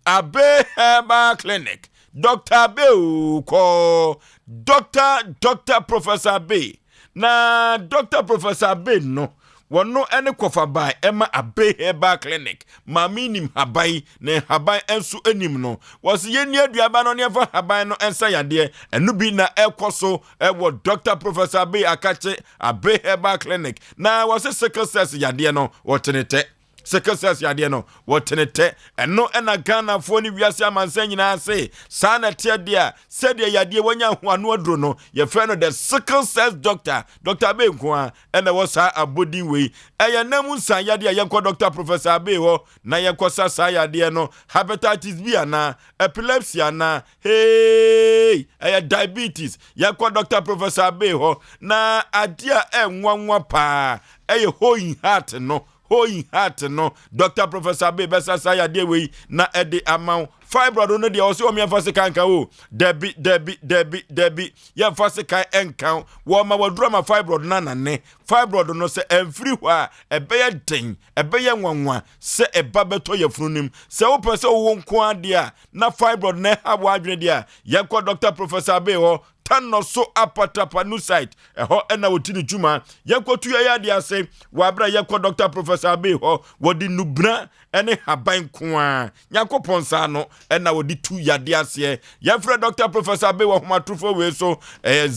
Abe Herbal Clinic, Doctor Abe o, kɔ Doctor Doctor Professor Abe. Na Doctor Professor Abe no, wɔno ne kɔfabae ɛma Abe Herbal Clinic. Maame nim haban, na nhaban nso nim no. Wɔse yɛnni aduaba no ne yɛmfa haban no nsa yadeɛ. Ɛno bi na ɛkɔ so ɛwɔ Doctor Professor Abe Akakye Abe Herbal Clinic. Na wɔse sickle cells yadeɛ no, wɔtene tɛ. Sickle cells yadeɛ no wɔtene tɛ. Ɛno ɛna Ghanafoɔ ne wiase amansan nyinaa se saa na ɛteɛ deɛ a, sɛdeɛ yadeɛ wanya ho ano aduro no yɛfrɛ no the sickle cells doctor. Doctor Abbey nko ara ɛna ɛwɔ saa abɔdin wei. Ɛyɛ nam nsa yadeɛ a yɛnkɔ Doctor Professor Abbey hɔ na yɛnkɔsa saa yadeɛ no. Hepatitis B anaa? Epilepsy anaa? Hey! Ɛyɛ diabetes. Yɛnkɔ Doctor Professor Abbey hɔ na adeɛ a ɛnwanwa paa ɛyɛ hole in heart no. Hole in heart no, Doctor Professor Abbey bɛsa saa yadeɛ wei na ɛde ama wo. Fibroid no deɛ ɔse wɔn yɛmfa sekan nka o. Dabi, dabi, dabi, dabi. Yɛmfa sekan nka wo. Wɔma waduru ama fibroid no anane. Fibroid no sɛ ɛmfiri hɔ a, ɛbɛyɛ den, ɛbɛyɛ nwanwa sɛ ɛba bɛtɔ yafunu no mu. Sɛ wopɛ sɛ wowo nko ara deɛ a, na fibroid no ɛha w'adwene deɛ a, yɛnkɔ Doctor Professor Abbey hɔ. Tanɔ so Apatapa new site, ɛhɔ na wɔdi ne dwuma. Yɛnkɔtu yɛn adeɛ ase wɔ aberɛ a yɛkɔ Dr. Professor Abbey hɔ. Wɔde nnubena ne haban nko ara, Nyankopɔn nsa ano na wɔde tu yadeɛ aseɛ. Yɛmfrɛ Dr. Professor Abbey wɔ ahomatrofoɔ wei so, ɛyɛ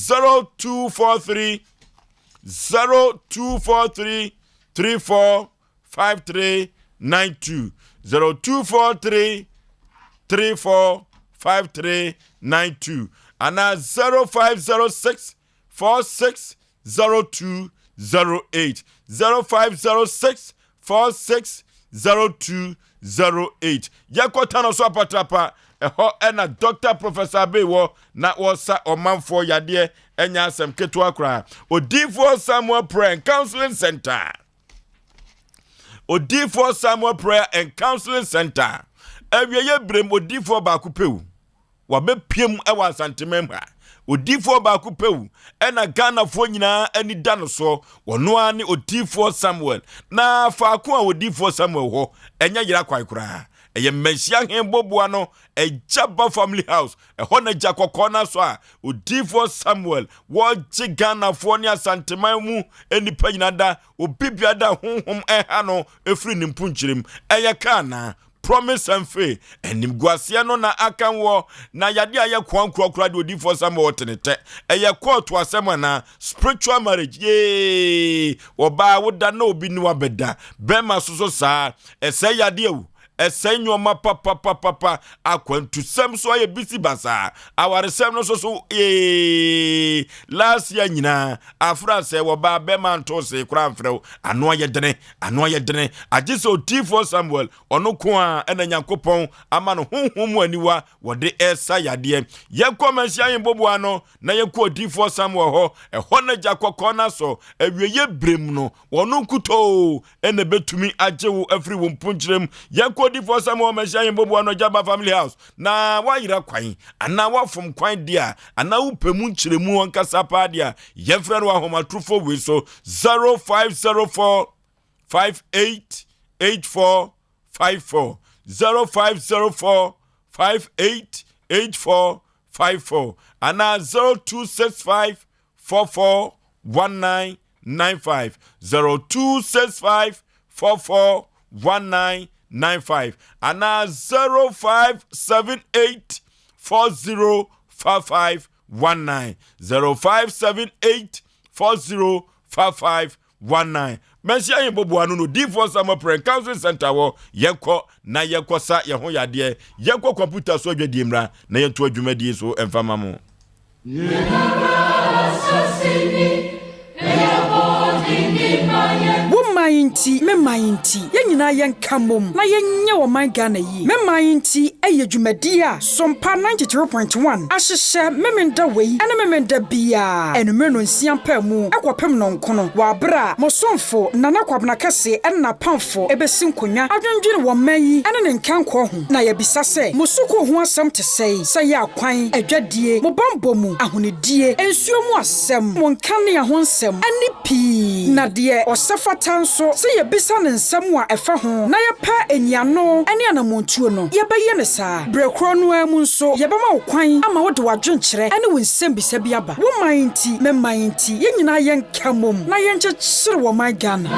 0243 0243 34 5392 0243 34 5392 anaa 0506 46 0208 0506 46 0208. Yɛkɔ Tano so apatrapa, ɛhɔ ɛna Dr. Professor Abbey wɔ na wɔsa ɔmanfoɔ yadeɛ, ɛnyɛ asɛm ketewa koraa. Odiyifoɔ Samuel Prayer and Counseling Center. Odiyifoɔ Samuel Prayer and Counseling Center. Awieeɛ berɛm odiyifoɔ baako pɛwu. Wabɛpiem wɔ Asantemam ha. Odiyifoɔ baako pɛwu ɛna Ghanafoɔ nyinaa ani da no soɔ. Ɔno ara ne Odiyifoɔ Samuel. Na faako a Odiyifoɔ Samuel hɔ ɛnyɛ yera kwan koraa. Ɛyɛ Mmanhyia Hen Boboa no Agya Ba Family House. Ɛhɔ na gya kɔkɔɔ no asɔ a Odiyifoɔ Samuel wɔgye Ghanafoɔ ne Asanteman mu nnipa nyinaa da obi biara da honhom ɛha no ɛfiri ne mpunkyerem. Ɛyɛ ka anaa? Promise and fail. Animguaseɛ no na aka woɔ na yadeɛ a ɛyɛ koa nkorakora deɛ Odiyifoɔ Samuel ɔte ne tɛ. Ɛyɛ kɔɔto asɛm anaa? Spiritual marriage yee! Ɔbaa woda na obi ne wo abɛda. Bɛrima soso saa. Ɛsɛe yadeɛ o. Ɛsɛe nneɛma papapapapa. Akwantusɛm so ayɛ bisi basaa. Awaresɛm no nso so ee. Last year nyinaa, afra sɛ wɔbaa bɛma nto see koraa mfrɛ wo. Ano ayɛ dene, ano ayɛ dene. Agye sɛ odiyifoɔ Samuel, ɔno ko a ɛna Nyankopɔn ama no honhom mu aniwa wɔde ɛresa yadeɛ. Yɛnkɔ Manhyia Ahemboboa ano na yɛnkɔ odiyifoɔ Samuel hɔ. Ɛhɔ na gya kɔkɔɔ no asɔ. Awieeɛ berɛ mu no, ɔno nkutoo na ɛbɛtumi agye wo afiri wo mponkyerɛ mu. Yɛnkɔ odiyifoɔ Samuel Manhyia Ahemboboa ano Agyaba Family House na woayera kwan anaa woafom kwan deɛ a, anaa wopɛ mu nkyerɛmu ankasa paa deɛ a, yɛmfrɛ no wɔ ahomatorofo wei so 0504 58 84 54 0504 58 84 54 anaa 0265 44 1995 0265 44 1995 anaa 0578 40 55 19 0578 40 55 19 Mɛnhyia yɛn bɔboa no no Diifoɔ Samuel Prɛn Counseling Center hɔ. Yɛnkɔ na yɛnkɔsa yɛn ho yadeɛ. Yɛnkɔ kɔmputa so adwadie mmra na yɛntoa dwumadie so mfa ma mo. Wo man nti, me man nti, yɛn nyinaa yɛnka mmom na yɛnyɛ ɔman Ghana yie. Me man nti yɛ dwumadie a Sompa 93.1 ahyehyɛ Memenda wei ne Memenda biara anwummere nnɔnsia mpaamu kɔpem nnɔnkono wɔ abere a mo somfo Nana Kwabena Kɛse ne n'apamfo bɛsi nkonnwa adwendwene wɔ man yi ne ne nkankɔɔ ho na yɛabisa sɛ, Mo sukuu ho asɛm te sɛn? Sɛ yɛ akwan, adwadie, mo bammɔ mu, ahonidie, nsuo mu asɛm, mo nkanea ho nsɛm, ne pii, na deɛ ɔsɛ fata nso sɛ yɛbisa no nsɛm a ɛfa ho na yɛpɛ nyiano ne anammɔntuo no, yɛbɛyɛ no saa. Berɛ korɔ no ara mu nso, yɛbɛma wo kwan ama wode w'adwenkyerɛ ne wo nsɛmmisa bi aba. Wo man nti, me man nti, yɛn nyinaa yɛnka mmom na yɛnkyekyere wɔ man Ghana.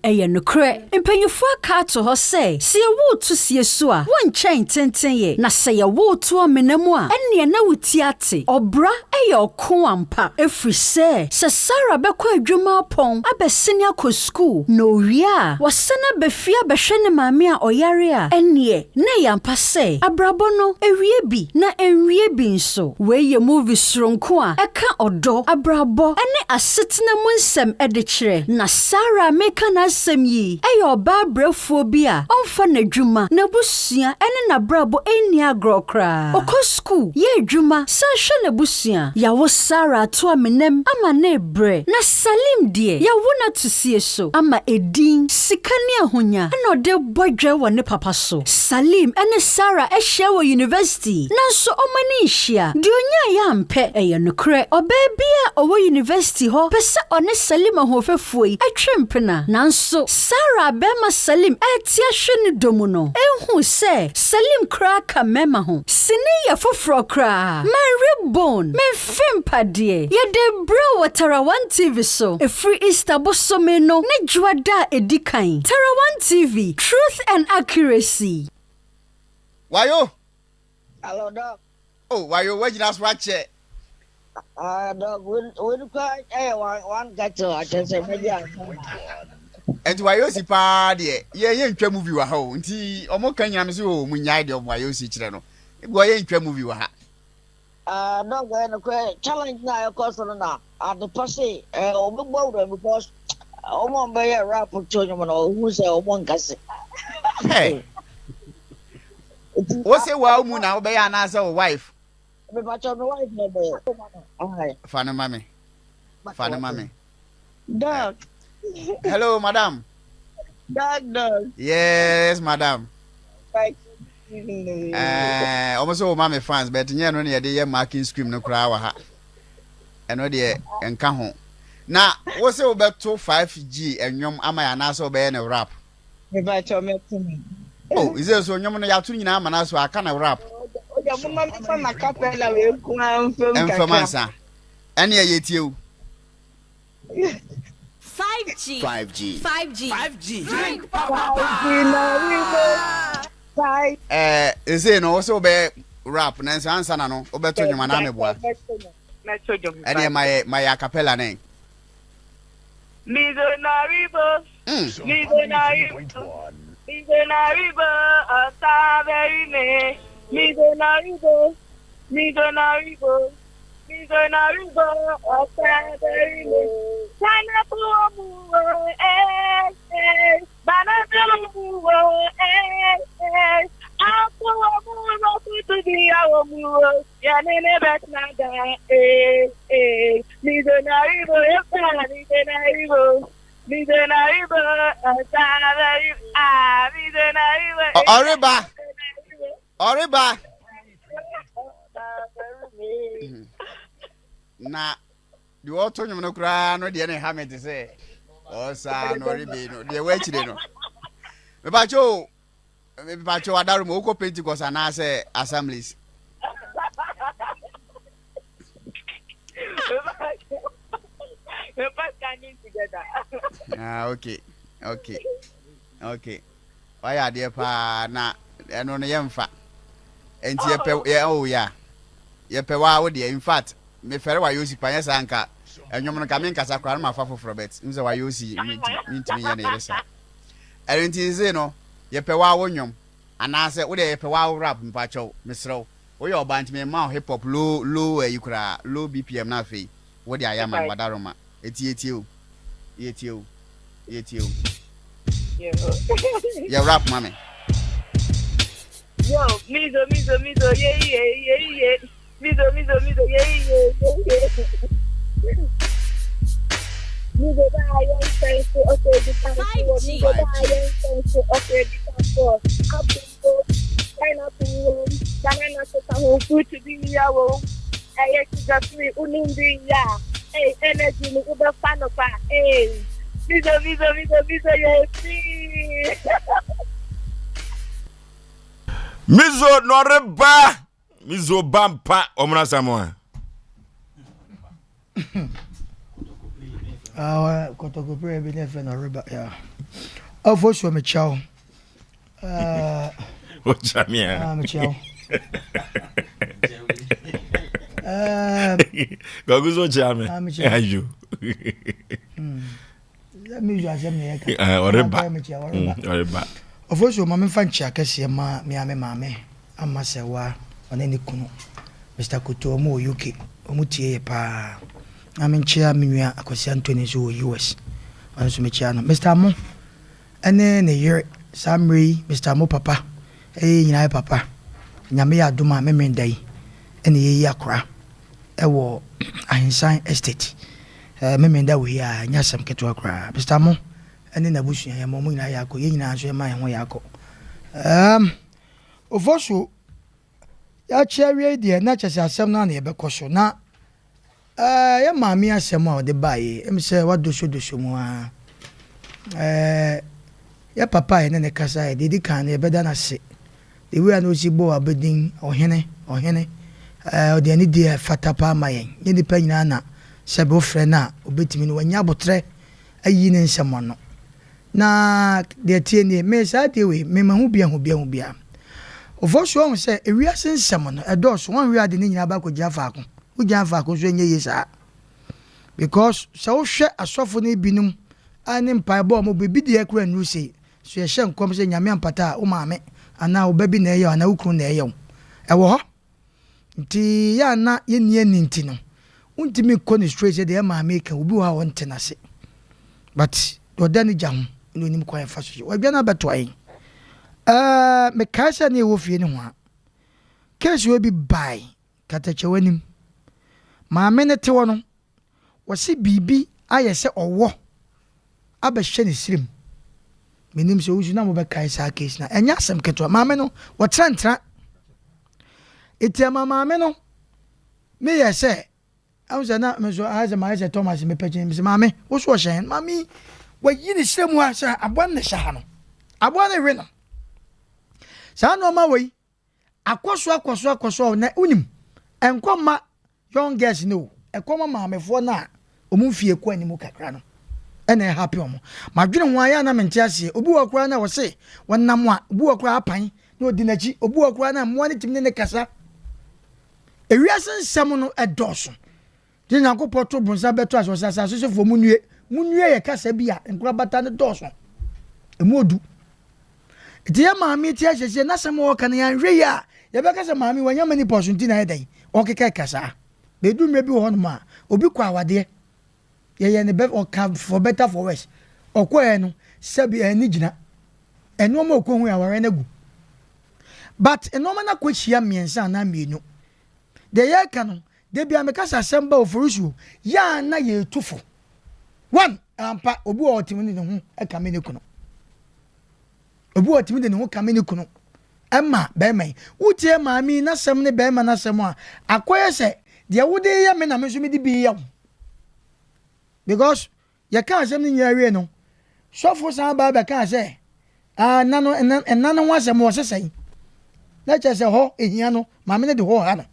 Ɛyɛ nokorɛ, mpanyimfoɔ aka ato hɔ sɛ, sɛ yɛwo wo to sie so a, wonkyɛn ntentenyɛ, na sɛ yɛwo wo to amena mu a, ɛnneɛ na wo ti ate. Ɔbra yɛ ɔko ampa, ɛfiri sɛ, sɛ Sarah bɛkɔ adwuma apɔn abɛsene akɔ sukuu, na ɔwie a, wasan aba fie abɛhwɛ ne maame a ɔyare a, ɛnneɛ na ɛyɛ ampa sɛ, abrabɔ no, ɛwie bi, na ɛnwie bi nso. Wei yɛ movie soronko a ɛka ɔdɔ, abrabɔ, ne asetena mu nsɛm de kyerɛ. Na Sarah a mereka n'asɛm yi yɛ ɔbaa brɛfoɔ bi a ɔmfa n'adwuma, n'abusua ne n'abrabɔ nni agorɔ koraa. Ɔkɔ sukuu, yɛ adwuma, san hwɛ n'abusua. Yɛawo Sarah ato amenam ama no rebrɛ. Na Salim deɛ, yɛawo no ato sie so ama edin, sika ne ahonya na ɔde rebɔ dwa wɔ ne papa so. Salim ne Sarah ahyia wɔ university, nanso wɔn ani nhyia. Deɛ ɔnyaeɛ ampɛ. Ɛyɛ nokorɛ, ɔbaa bi a ɔwɔ university hɔ pɛ sɛ ɔne Salim ahoɔfɛfoɔ yi twe mpena. Nanso, Sarah a barima Salim rete ahwɛ ne dɔ mu no nhuu sɛ Salim koraa ka mmarima ho. Sini yɛ foforɔ koraa. Manwe bone, memfe mpadeɛ. Yɛde rebrɛ wo wɔ Tarawan TV so ɛfiri Easter bosome no ne Dwoada a ɛdi kan. Tarawan TV, truth and accuracy. Wayo. Hello, Doc. Oh, wayo, wagyina so akyɛ. Ah, Doc, wei kura ɛyɛ one one kettle akyɛ sɛ mɛgye ansa na. Nti wayo si paa deɛ, yɛ yɛ ntwa movie wɔ ha o. Nti ɔmo ka nyina me sɛ o, mo nyae deɛ ɔmo wayo si kyerɛ no. Ebi wɔ yɛ ntwa movie wɔ ha. Ah, Doc, ɛyɛ nokorɛ challenge na ɛkɔ so no na adepa se ɛɛ ɔbɛbɔ awura because ɔmo a ɔbɛyɛ rap to nnwom no ɔhu sɛ ɔmo nkase. Hey. Wo se wa mu na wobɛyɛ anaasɛ wo wife? Mepakyɛ me wife na ɛbɛyɛ. Fa no ma me. Fa no ma me. Doc. Hello, madam. Doc, doc. Yes, madam. Eh, ɔmo sɛ wɔma me fans, but nyɛ no na yɛde yɛ marking scheme no koraa wɔ ha. Ɛno deɛ nka ho. Na wo sɛ wobɛto 5G ɛnwom ama yɛ anaasɛ wobɛyɛ no rap? Mepakyɛ mɛto no. Oh, isɛ so nnwom no yɛato no nyinaa ama no so aka no rap. Oja mo ma mefa ma capella wei nko ara mfam kakra. Mfam ansa. Ɛne ɛyɛ tie o. 5G. 5G. 5G. 5G. Drink papa. 5G na we mo. 5. Eh, ɛsei no wo sɛ wobɛyɛ rap nanso ansa na no wobɛto nnwom anaa meboa? Mɛto dwom. Ɛneɛ ma yɛ ma yɛ acapella ne. Mizonaribo, Mizonaribo, Mizonaribo, Osaberime, Mizonaribo, Mizonaribo, Mizonaribo, Osaberime. Pineapple omuwo, eh, eh, banana omuwo, eh, eh, apple omuwo, kutu biya omuwo, yanene betnada, eh, eh, Mizonaribo, eh, Mizonaribo. Mizonaribo, Osaberime, ah, Mizonaribo, eh, Ɔreba. Ɔreba. Na deɛ ɔto nnwom no koraa no deɛ ne ha me te sɛ ɔsaa no ɔrebe no deɛ wɔ akyire no. Mepakyɛ o, mepakyɛ o adaro mu wokɔ Pentecost anaasɛ Assemblies? Ah, okay, okay, okay. Wayɛ adeɛ paa na ɛno no yɛmfa. Nti yɛpɛ yɛ oh yeah. Yɛpɛ waa wo deɛ in fact mefɛre wayɛ osi pa nyɛ saa nka ɛnwom no nka menkasa koraa no mafa foforɔ but n sɛ wayɛ osi mentumi nyɛ ne yere saa. Ɛno nti sesei no yɛpɛ waa wo nwom anaasɛ wo deɛ yɛpɛ waa wo rap mpakyɛw mesrɛ wo woyɛ ɔbaa nti mema wo hip hop low low ayi koraa low BPM na afei wo de ayɛ ama me wadaroma Eti yɛtie o, yɛtie o, yɛtie o. Yɛ rap ma me. Yo, mizo, mizo, mizo, ye, ye, ye, ye. Mizo, mizo, mizo, ye, ye, ye, ye. Mizo ba yɛn fɛn so, ɔsɛ di kan so. Mizo ba yɛn fɛn so, ɔsɛ di kan so. Apple Pineapple wom, banana nso ka ho, fruit bi ya wom. Ɛyɛ sugar free, wonom bi ya. Hey, energy no wobɛfa no pa. Hey, mizo mizo mizo mizo yɛ free. Mizo na ɔreba mizo ba mpa wɔn asɛm a. Ah, kɔtɔkɔpere bi ne fɛ na ɔreba ya. Ɔfo so mekyia wo. Wokyia me a. Ah, mekyia wo. Kwaku so kyia me. Ah, mekyia. Ayo. Ɔreba. Ɔreba. Ɔfo so ma memfa nkyia kɛseɛ ma me a me maame ama sɛ wa ɔne ne kunu Mr. Koto ɔmo wɔ UK ɔmo tie yɛ paa na menkyia me nua Akwasi Anthony nso wɔ US ɔno nso mekyia no Mr. Amo ne ne yere saa mmerɛ yi Mister mo papa ɛyɛ yɛn nyinaa yɛ papa Nyame yɛ adom a Memen da yi ɛna yɛyi akora ɛwɔ Ahensan estate ɛɛ Memen da wei a ɛnyɛ asɛm ketewa koraa Mister mo ɛne n'abusua yɛma ɔmo nyinaa yɛ akɔ yɛn nyinaa nso yɛma yɛn ho yɛ akɔ ɛɛm Ofosu yɛakye awie yi deɛ na kyɛ sɛ asɛm no ara na yɛbɛkɔ so na Ɛɛ, yɛ maame asɛm a ɔde baeɛ yi, ɛm sɛ wadosodoso mu ara. Ɛɛ, yɛ papa a yɛne no kasaeɛ, deɛ ɛdi kan no, yɛbɛda no ase. The way a na ɔsi bɔɔ abɔdin, ɔhene, ɔhene, ɛɛ, ɔde anidie a ɛfata paa ma yɛn. Nyɛ nnipa nyinaa na sɛbe wofrɛ no a, ɔbɛtumi no, wanya aboterɛ ayi ne nsɛm ano. Na deɛ ɛteɛ nie, me saa adeɛ wei, me mahu bi ahu bi ahu bi a. Ofosuo ahu sɛ ewiase nsɛm no, ɛdɔɔso, wɔnhwɛ a de ne nyinaa ba akɔgyina faako. Wogyina faako nso ɛnyɛ yie saa. Because sɛ wohwɛ asɔfo no binom a ne mpaebɔ a wɔbɔ, ebi deɛ koraa nnuru sei. So yɛhyɛ nkɔm sɛ Nyame ampata a, wo maame anaa wo ba bi na ɛyɛ wo anaa wo kunu na ɛyɛ wo. Ɛwɔ hɔ. Nti yɛ a na yɛnni ani nti no, wontumi nkɔ no straight sɛ deɛ maame reka, obi wɔ hɔ a ɔnte n'ase. But deɛ ɔda ne gya ho na onim kwan a ɛfa so yɛ. Wadwane abɛtoa yɛn. Ɛɛ, mekae sɛ na yɛwɔ fie no ho a, case wei bi bae katakyɛw anim. Maame no te hɔ no, wɔse biribi ayɛ sɛ ɔwɔ abɛhyɛ ne srem. Menim sɛ wosu na mobɛkae saa case no a, ɛnyɛ asɛm ketewa. Maame no, wɔtra ntra. Eti ɛma maame no, meyɛ sɛ, ɛho sɛ na me nso ayɛ sɛ mayɛ sɛ Thomas mepɛ kyɛn. Mesɛ maame, wo so ɔhyɛ hɛn. Maame yi, wayi ne srɛ mu ha sɛ aboa no na ɛhyɛ ha no. Aboa no we no. Saa nneɛma wei, Akɔ so akɔ so akɔ so na wonim ɛnkɔ mma young girls no o ɛkɔ ma maamefoɔ no a wɔn mfie kɔ anim kakra no ɛna ɛhape wɔn madwene ho ayɛ na mente aseɛ obi wɔ koraa na wɔse wɔnam a obi wɔ koraa apan na ɔdi n'akyi obi wɔ koraa na mmoa no tumi ne ne kasa ewiase nsɛm no ɛdɔɔso Gye Nyankopɔn to bonsam bɛto ase, ɔse, Asase sofoɔ monnue, Monnue yɛ kasa bi a nkorabata no dɔɔso. Ɛmu odu. Nti yɛ maame ti ahyɛhyɛ n'asɛm a ɔka no yɛanhwɛ yie a yɛbɛka sɛ maame wanya menopause nti na ayɛ dɛn ɔkeka saa. Bɛdu mmerɛ bi wɔ hɔnom a obi kɔ awadeɛ yɛyɛ ne bɛ ɔka for better for worse ɔkɔɛ no sɛbi ɛni gyina nneɛma ɔkɔ hu awareɛ no agu but nneɛma no akɔ hyia mmiɛnsa anaa mmienu deɛ yɛreka no da bia meka sɛ asɛm ba oforisuo yɛ a na yɛtu fo one ampa obi wɔ ɔtumi de ne ho ɛka me ne kunu obi wɔ ɔtumi de ne ho ka me ne kunu ɛma bɛrima yi wotie maame yi n'asɛm ne bɛrima n'asɛm a akɔyɛ sɛ deɛ wode yɛ me na me nso mede bi yɛ wo because yɛka asɛm no nyinaa wie no sɔfo san ba bɛka sɛ ah nna no nna no ho asɛm wɔ sesɛn na kyerɛ sɛ hɔ ehia no maame no de hɔ ha no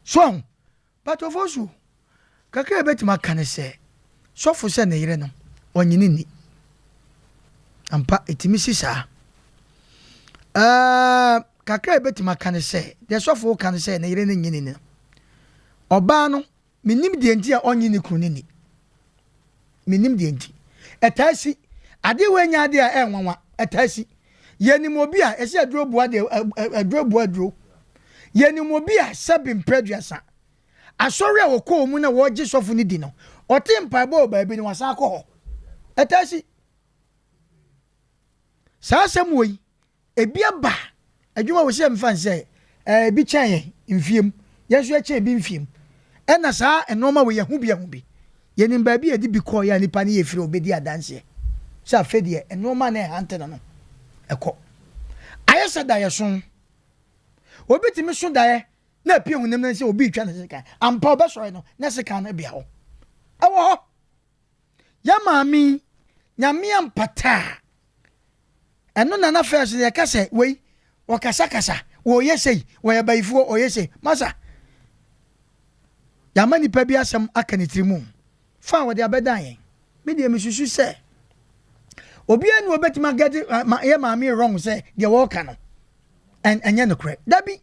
so ahu patofo so kakra ebɛtumi aka ne sɛ sɔfo sɛ ne yere no ɔnye ne ni ampa ɛtumi si saa ɛɛ kakra ebɛtumi aka ne sɛ deɛ sɔfo ka ne sɛ ne yere no nye ne ni no ɔbaa no menim deɛ nti a ɔnye ne kunu ne ni menim deɛ nti ɛtaa si adeɛ wɔ anya adeɛ a ɛnwanwa ɛtaa si yɛnim obi a ɛsɛ aduro boa deɛ aduro boa aduro yɛnim obi a sɛbi mprɛduasa asɔre a wɔkɔɔ mu na wɔgye sɔfo no di no ɔte mpaebɔ wɔ baabi no wasan akɔ hɔ ɛtaa si saa asɛm wɔ yi ebi aba adwuma wɔ sɛ mfa nsɛ ɛɛ ebi kyɛn yɛn mfiem yɛn nso yɛkyɛn ebi mfiem ɛna saa nneɛma wɔ yɛn ho bi ɛho bi yɛnim baabi a yɛde bi kɔɔ yɛ a nipa no yɛ firi obedi adanseɛ sɛ afei deɛ nneɛma na ɛhante no no ɛkɔ ayɛ sɛ daeɛ so obi tumi so daeɛ na apie honam no sɛ obi retwa ne sekan ampa ɔbɛsɔre no na sekan no bea hɔ ɛwɔ hɔ yɛ maame nyame ampata a ɛno nana first no yɛka sɛ wei wɔkasakasa wɔyɛ sei wɔyɛ bayifoɔ wɔyɛ sei masa yɛama nipa bi asɛm aka ne tiri mu fa a wɔde abɛdan yɛn me deɛ mesusu sɛ obiara ni wɔbɛtumi agɛde ma yɛ maame wrong sɛ deɛ wɔreka no ɛnyɛ nokorɛ dabi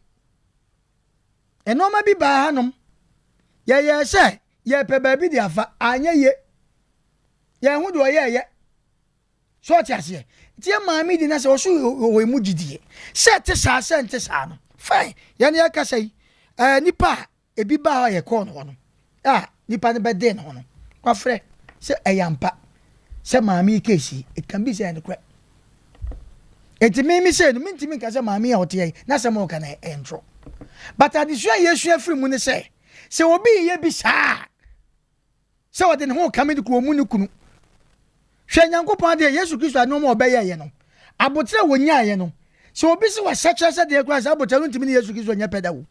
nneɛma bi baa hanom yɛyɛ sɛ yɛpɛ baabi de afa anyɛ yie yɛn ho deɛ ɔyɛɛyɛ so ɔte aseɛ nti yɛ maame di na sɛ ɔso wɔ emu gyidie sɛ ɛte saa sɛ nte saa no fine yɛn yɛ kasa yi ɛɛ nipa a ebi baa hɔ a yɛkɔɔ no hɔ no a nipa no bɛden ne ho no wafrɛ sɛ ɛyɛ ampa sɛ maame yi case it can be sɛ ɛyɛ nokorɛ eti mímí sɛ no mintimi nka sɛ maame yi a ɔte yɛ yi n'asɛm a ɔka no ɛyɛ ntorɔ but adesua a yɛsua firi mu ne sɛ sɛ obi yɛ bi saa sɛ ɔde ne ho kame de kuro mu ne kunu hwɛ nyankopɔn adeɛ yesu kristo anoma ɔbɛyɛyɛ no abotire a wɔnyaayɛ no sɛ obi sɛ wahyɛkyerɛ sɛ deɛ kora sɛ abotire no ntumi ne yesu kristo nyɛ pɛ da wo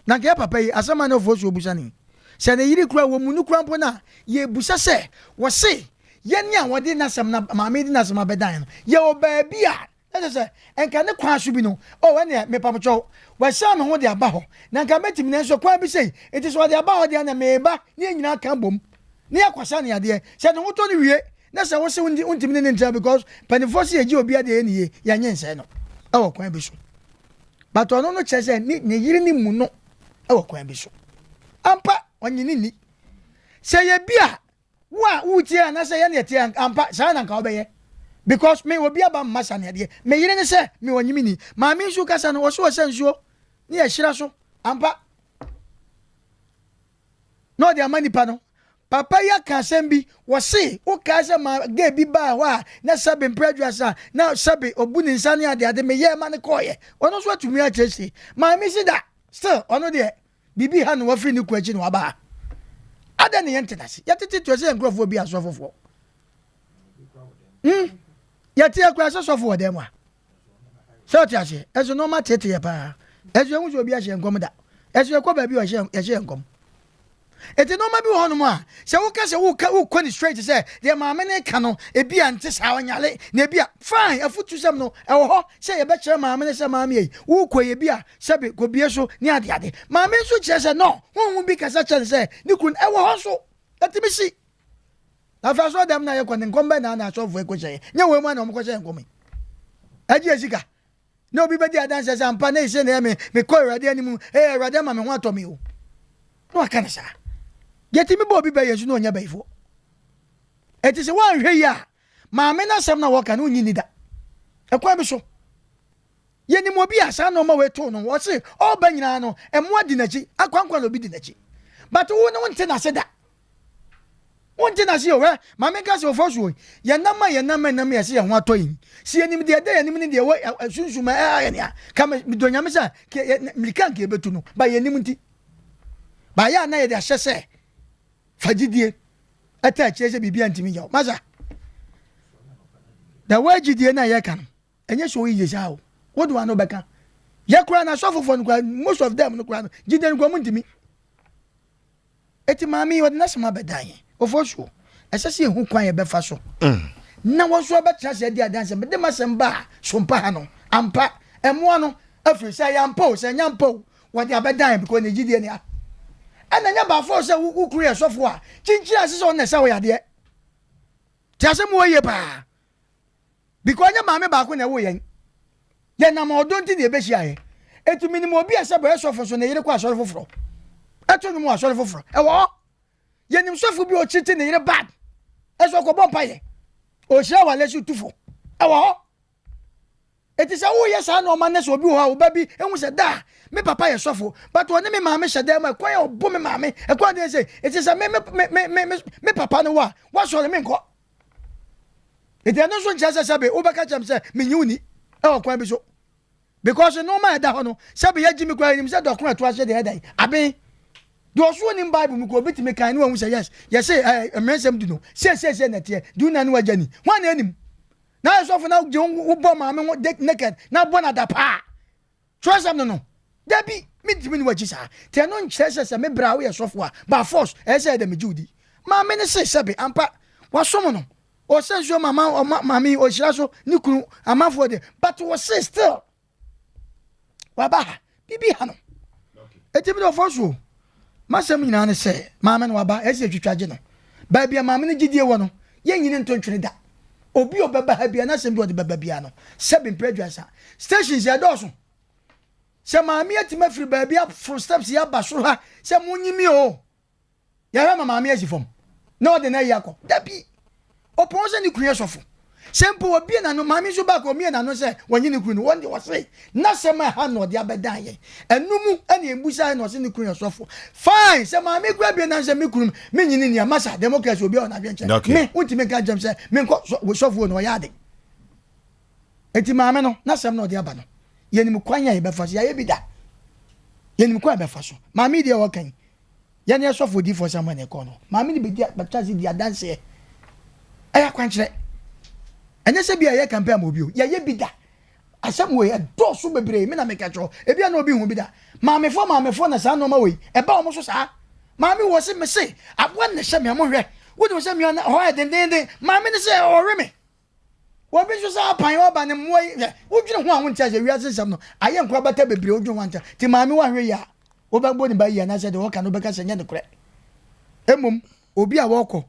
na nka yɛ papa yi asɛm a ne ɔfoɔ so obusa ne sɛ ne yere kura wɔ mu no kura mpo no a yɛbusa sɛ wɔse yɛne a wɔde n'asɛm na maame de n'asɛm abɛdan no yɛwɔ baabi a ɛsɛ sɛ nka ne kwan so bi no o ɛneɛ mepamokyɛw wɔahyɛ me ho de aba hɔ na nka mɛtumi na nso kwan bi sei nti sɛ ɔde aba hɔ deɛ na meba ne yɛn nyinaa ka bom ne yɛakɔsa ne adeɛ sɛ ne ho tɔ no wie na sɛ wo se wontumi ne ne ntra because mpanimfoɔ sɛ yɛgye obi adeɛ yɛ ne yie yɛnyɛ nsɛe no ɛwɔ kwan bi so but ɔno no kyerɛ sɛ ne ne yere ne mu no ɛwɔ kwan bi so ampa ɔnye ne ni sɛ yɛ bi a wo a wotie anaasɛ yɛ ne yɛte ampa saa na nka wobɛyɛ because me obi aba mma sa ne adeɛ me yere ne sɛ me ɔnye me ni maame nso kasa no wɔso ɔsɛ nsuo ne yɛhyira so ampa na ɔde ama nipa no papa yi aka asɛm bi wɔse wokae sɛ ma gay bi baa hɔ a na sɛbe mpɛ aduasa na sɛbe obu ne nsa ne adeade meyɛɛ ma ne kɔɔyɛ ɔno nso atumi akyerɛkyerɛ maame si da still ɔno deɛ biribi ha na wafiri ne ku akyi na waba ha adɛn ne yɛnte n'ase yɛtete tuo sɛ yɛn nkurɔfoɔ bi asɔfofoɔ yɛte akura sɛ sɔfo wɔ dan mu a sɛ ɔte aseɛ ɛso nneɛma tete yɛ paa ɛso ehu sɛ obi ahyɛ nkɔm da ɛso yɛkɔ baabi a ɔhyɛ yɛhyɛ nkɔm eti nneɛma bi wɔ hɔnom a sɛ woka sɛ woka wokɔ ne straight sɛ deɛ maame ne ka no ebi a nte saa ɔnyale na ebi a fine afutu sɛm no ɛwɔ hɔ sɛ yɛbɛkyerɛ maame ne sɛ maame yi wokɔ yɛ bi a sɛbi kɔbie so ne ade ade maame nso kyerɛ sɛ no honhom bi kasa kyerɛ ne sɛ ne kunu ɛwɔ hɔ so ɛtumi si na afei asɔrɔ dɛm na yɛkɔ ne nkɔm bɛn na na asɔfoɔ ɛkɔhyɛ yɛ nyɛ wɔn mu a na wɔn kɔhyɛ nkɔm yi ɛgye esika na obi bɛdi adanse sɛ ampa na ese na ɛyɛ me mekɔ awurade anim ee awurade ama me ho atɔ me o na waka ne saa yɛtumi bɔ obi bɛyɛ nso na ɔnyɛ bɛyifoɔ. Enti sɛ woanhwɛ yie a, maame no asɛm no a wɔka no wonnye nni da. Ɛkwan bi so, yɛnim obi a saa nnoɔma wei too no, ɔse ɔreba nyinaa no, mmoa di n'akyi, akwankwa na obi di n'akyi. But wo no wonte n'ase da. Wonte n'ase o, hwɛ, ma menka sɛ ɔfɔ soɔ yi, yɛnam a yɛnam a ɛnam yɛse yɛn ho atɔ yɛn. Sɛ yɛnim deɛ ɛda yɛn anim ne deɛ ɛwɔ sunsum a ɛha yɛn a, ka medɔ Nyame sɛ mmirika nka yɛbɛtu no, ba yɛnim nti. Ba yɛ a na yɛde ahyɛ sɛ fa gyidie ɛta akyire sɛ biribi antumi nyɛ wo. Masa, the way gyidie no a yɛka no, ɛnyɛ so easy saa o. Wode w'ano bɛka. Yɛ koraa na asɔfofoɔ no koraa, most of them no koraa no, gyidie no koraa ɔmo ntumi. Eti maame yi ɔde n'asɛm abɛdan yɛn. Ofosuo, ɛsɛ sɛ yɛhu kwan yɛbɛfa so na wɔn nso abɛtena ase adi adanse. Mede m'asɛm baa Sompa ha no, ampa, mmoa no afiri sɛ ɛyɛ ampa o, sɛ ɛnyɛ ampa o, wɔde abɛdan yɛn because ne gyidie ni ha. Ɛna ɛnyɛ baafo sɛ wo kunu yɛ sɔfo a, kyinkyin a ɛsɛ sɛ ɔno na ɛsɛ wo yadeɛ. Te asɛm wɔ yie paa. Because ɛnyɛ maame baako na ɛwoo yɛn. Yɛnam ɔdɔ nti na yɛbɛhyiaeɛ. Enti menim obi a sɛ bɔyɛ sɔfo nso ne yere kɔ asɔre foforɔ. Ɛto nnwom wɔ asɔre foforɔ. Ɛwɔ hɔ. Yɛnim sɔfo bi a ɔkyiti ne yere bad. Ɛso ɔkɔbɔ mpaeɛ. Ɔhyira wale so tufo. Ɛwɔ hɔ. Enti sɛ woyɛ saa nneɛma no sɛ obi wɔ hɔ a wo ba bi ehu sɛ daa me papa yɛ sɔfo but ɔne me maame hyɛ dan mu ɛkwan a ɔbo me maame ɛkwan deɛ sɛ eti sɛ me me me me me me papa no wɔ a wasɔre me nkɔ. Eti ɛno nso nkyerɛ sɛ sɛbe wobɛka kyerɛ me sɛ menye wo ni ɛwɔ kwan bi so. Because nneɛma a ɛda hɔ no sɛbe yɛgye me koraa yɛnim sɛ dɔkono ɛto ahyɛ deɛ ɛda yi aben. Deɛ ɔso onim Bible mu koraa obi tumi kan ne wahu sɛ yes yɛse ɛɛ mmerɛnsɛm du no seeseesei na ɛteɛ du na ne wagya ni. Hwan na anim? Na ayɛ sɔfo na gye wo bɔ maame ho naked na bɔ no adapaa. Twerɛsɛm no no, dabi, mentumi ne w'akyi saa. Nti ɛno nkyerɛ sɛ sɛ me berɛ a woyɛ sɔfo a, by force, ɛyɛ sɛ ɛdɛ megye wo di. Maame no se, sɛbe, ampa, wasom no, ɔsɛ nsuo ma ma maame yi, ɔhyira so, ne kunu, amanfoɔ deɛ, but wɔse still, waba ha, biribi ha no. Eti mi de ɔfɔ so, masɛm nyinaa ne sɛ, maame no waba, ɛsɛ yɛtwitwa gye no. Baabi a maame no gyidie wɔ no, yɛnyini nto ntwene da. Obi a ɔbɛba ha biara, n'asɛm bi a ɔde bɛba biara no, sɛbe mprɛ aduasa. Stations ɛdɔɔso. Sɛ maame atumi afiri baabi aforo steps yi aba soro ha sɛ monyi mi o. Yɛhwɛ ma maame asi fam na ɔde n'ayi akɔ. Dabi. Ɔpɔn sɛ ne kunu yɛ sɔfo. Sɛ mpo wɔbie n'ano, maame nso baako ɔmie n'ano sɛ wɔnye ne kunu no, wɔn deɛ wɔse n'asɛm a ɛha no ɔde abɛdan yɛn. Ɛno mu ɛna yɛbusaeɛ na ɔse ne kunu yɛ sɔfo. Fine, sɛ maame kura bie n'ano sɛ me kunu menye ne nni a, masa, democracy obiara wɔ n'adwenkyerɛ. Okay. Me, wontumi nka nkyerɛ me sɛ menkɔ sɔfo na ɔyɛ ade. Enti maame no, n'asɛm na ɔde aba no, yɛnim kwan a yɛbɛfa so, yɛayɛ bi da. Yɛnim kwan a yɛbɛfa so. Maame yi deɛ ɔka yi, Yɛn ne asɔfo odiyifoɔ Samuel na ɛkɔɔ no. Maame no bɛdi bɛtra ase di adanseɛ. Ɛyɛ akwankyerɛ. Ɛnyɛ sɛ bi a yɛyɛ campaign ama obi o. Yɛyɛ bi da. Asɛm wei ɛdɔɔso bebree me na meka kyerɛ wo. Ebi a na obi hu bi da. Maamefoɔ maamefoɔ na saa nneɛma wei ɛba wɔn so saa. Maame wɔ se mese aboa no na ɛhyɛ me a monhwɛ. Wonim sɛ me hɔ ayɛ dendeenden. Maame no sɛ ɔwe me. Obi nso sɛ apan ɔba ne mmoa yi hwɛ wodwene ho a wonte aseɛ wiase nsɛm no ayɛ nkorabata bebree wodwene ho a wonte nti maame woanhwɛ yie a wobɛbɔ ne ba yie anaasɛ deɛ ɔka no wobɛka sɛ nyɛ nokorɛ mmom obi a wɔkɔ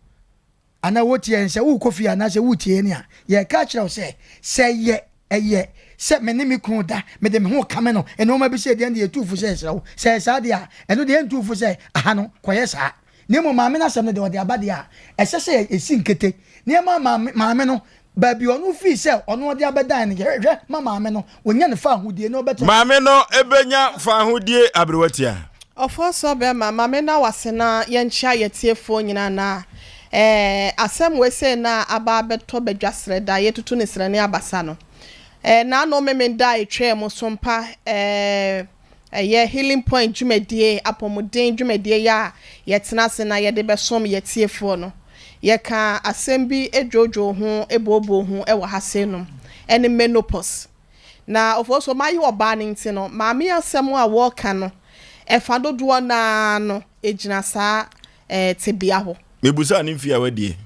anaa wɔtie yɛn sɛ wokɔ fie anaasɛ wotie yɛn a yɛka akyerɛ wo sɛ sɛ yɛ ɛyɛ sɛ me ne me kunu da mede me ho kame no nneɛma bi sɛ deɛ deɛ yɛtu fo sɛ yɛsrɛ wo sɛ saa deɛ a ɛno deɛ yɛntu fo sɛ aha no kɔyɛ saa Na mmom maame no asɛm no deɛ ɔde aba deɛ a, ɛsɛ sɛ ɛsi nkete. Na yɛma maame, maame no, baabi ɔno fii sɛ ɔno ɔde abɛdan no, yɛhwɛ ma maame no, ɔnya ne faahodie na ɔbɛtena. Maame no bɛnya faahodie aberewatia. Ɔfɔsɔ bɛma, ma me na wase na yɛnkyea yɛtiefoɔ nyinaa na eh, asɛm wei sei na aba abɛtɔ badwa serɛ da yɛtutu ne serɛ ne abasa no eh, naano memenda a ɛtwaa mu so mpa eh, Ɛyɛ Healing Point dwumadie, apɔmuden dwumadie yi a yɛtena ase na yɛde bɛsom yɛn atiefoɔ no. Yɛkaa asɛm bi dwoodwoo ho booboo ho wɔ ha sei nom, ɛne menopause. Na Ofosuo, mayɛ ɔbaa no nti no, maame asɛm a wɔreka no, ɛfa dodoɔ no ara no, ɛgyina saa eh, tebea hɔ. Mebusaa ne mfie a wadie.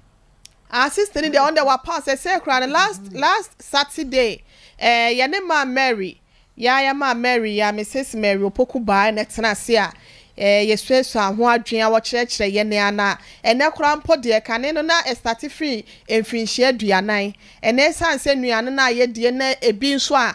Ah sister ni deɛ ɔno deɛ wapaw sɛsɛɛ koraa no last last Saturday eh, yɛne maa Mary Yɛa yɛmaa Mary ya Misis Mary Opoku baa na ɛtena ase a yɛsuasua ho adwene a wɔkyerɛkyerɛ yɛn a na ɛnɛ koraa mpo deɛ kane no na ɛstate firi mfirinhyia aduanan ɛnɛ ɛsiane sɛ nnuane no a yɛdie na ebi nso a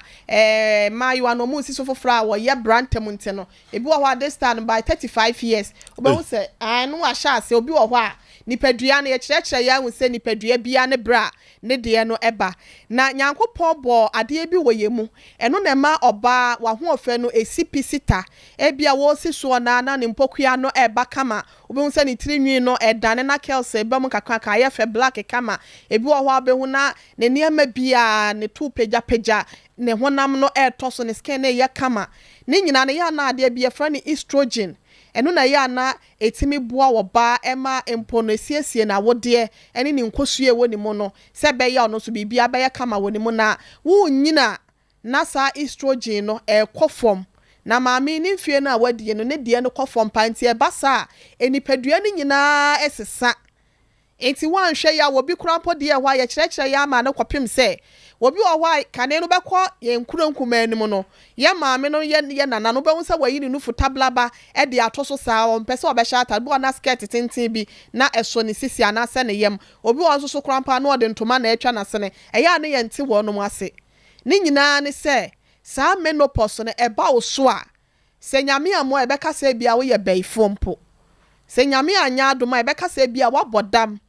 mmaayewa no wɔn nsi so foforɔ a wɔyɛ bra ntɛm nti no ebi wɔ hɔ a this time by 35 years wobɛhu sɛ ae no wahyɛ ase obi wɔ hɔ a. Nipadua no, yɛkyerɛkyerɛ yɛn ahu sɛ nipadua biara ne berɛ a ne deɛ no ba. Na Nyankopɔn bɔɔ adeɛ bi wɔ yɛn mu, ɛno na ɛma ɔbaa, w'ahoɔfɛ no ɛsi pi si ta. Ebia wɔresi soɔ no ara na ne mpokua no reba kama, wobɛhu sɛ ne tiri nwi no ɛredane na curls reba mu kakraka, ayɛ fɛ black kama. Ebi wɔ hɔ a wobɛhu na ne nneɛma biara, ne to pagyapagya, ne honam no retɔ so, ne skin no reyɛ kama. Ne nyinaa no ɛyɛ a na adeɛ bi yɛfrɛ no estrogen, ɛno na ɛyɛ a na Ɛtumi boa ɔbaa ma mpo no ɛsiesie n'awodeɛ ne ne nkosua a ɛwɔ ne mu no sɛ ɛbɛyɛ a ɔno nso biribiara bɛyɛ kama wɔ ne mu na worenyini a na saa estrogen no ɛrekɔ fam na maame yi ne mfeɛ no a wadie no ne deɛ no kɔ fam paa nti ɛba saa a nipadua no nyinaa sesa. Enti woanhwɛ yɛ a obi koraa mpo deɛ ɛhɔ a yɛkyerɛkyerɛ yɛn ama no kɔpem sɛ obi wɔ hɔ a kane no bɛkɔ yɛn nkuro nkumaa no mu no yɛn maame no yɛ yɛn nana no wobɛhu sɛ wayi ne nufu tablaba de ato so saa ɔmpɛ sɛ ɔbɛhyɛ atade bi wɔ hɔ na skirt tenten bi na ɛsɔ ne sisi anaasɛ ne yam obi wɔ hɔ nso so koraa mpo a na ɔde ntoma na atwa n'asene ɛyɛ a ne yɛnte wɔnom ase ne nyinaa ne sɛ saa menopause no ɛba wo so a Sɛ Nyame ammoa a yɛbɛka sɛ ebia woyɛ bayifoɔ mpo. Sɛ Nyame anyɛ adom a yɛbɛka sɛ ebia woabɔ dam.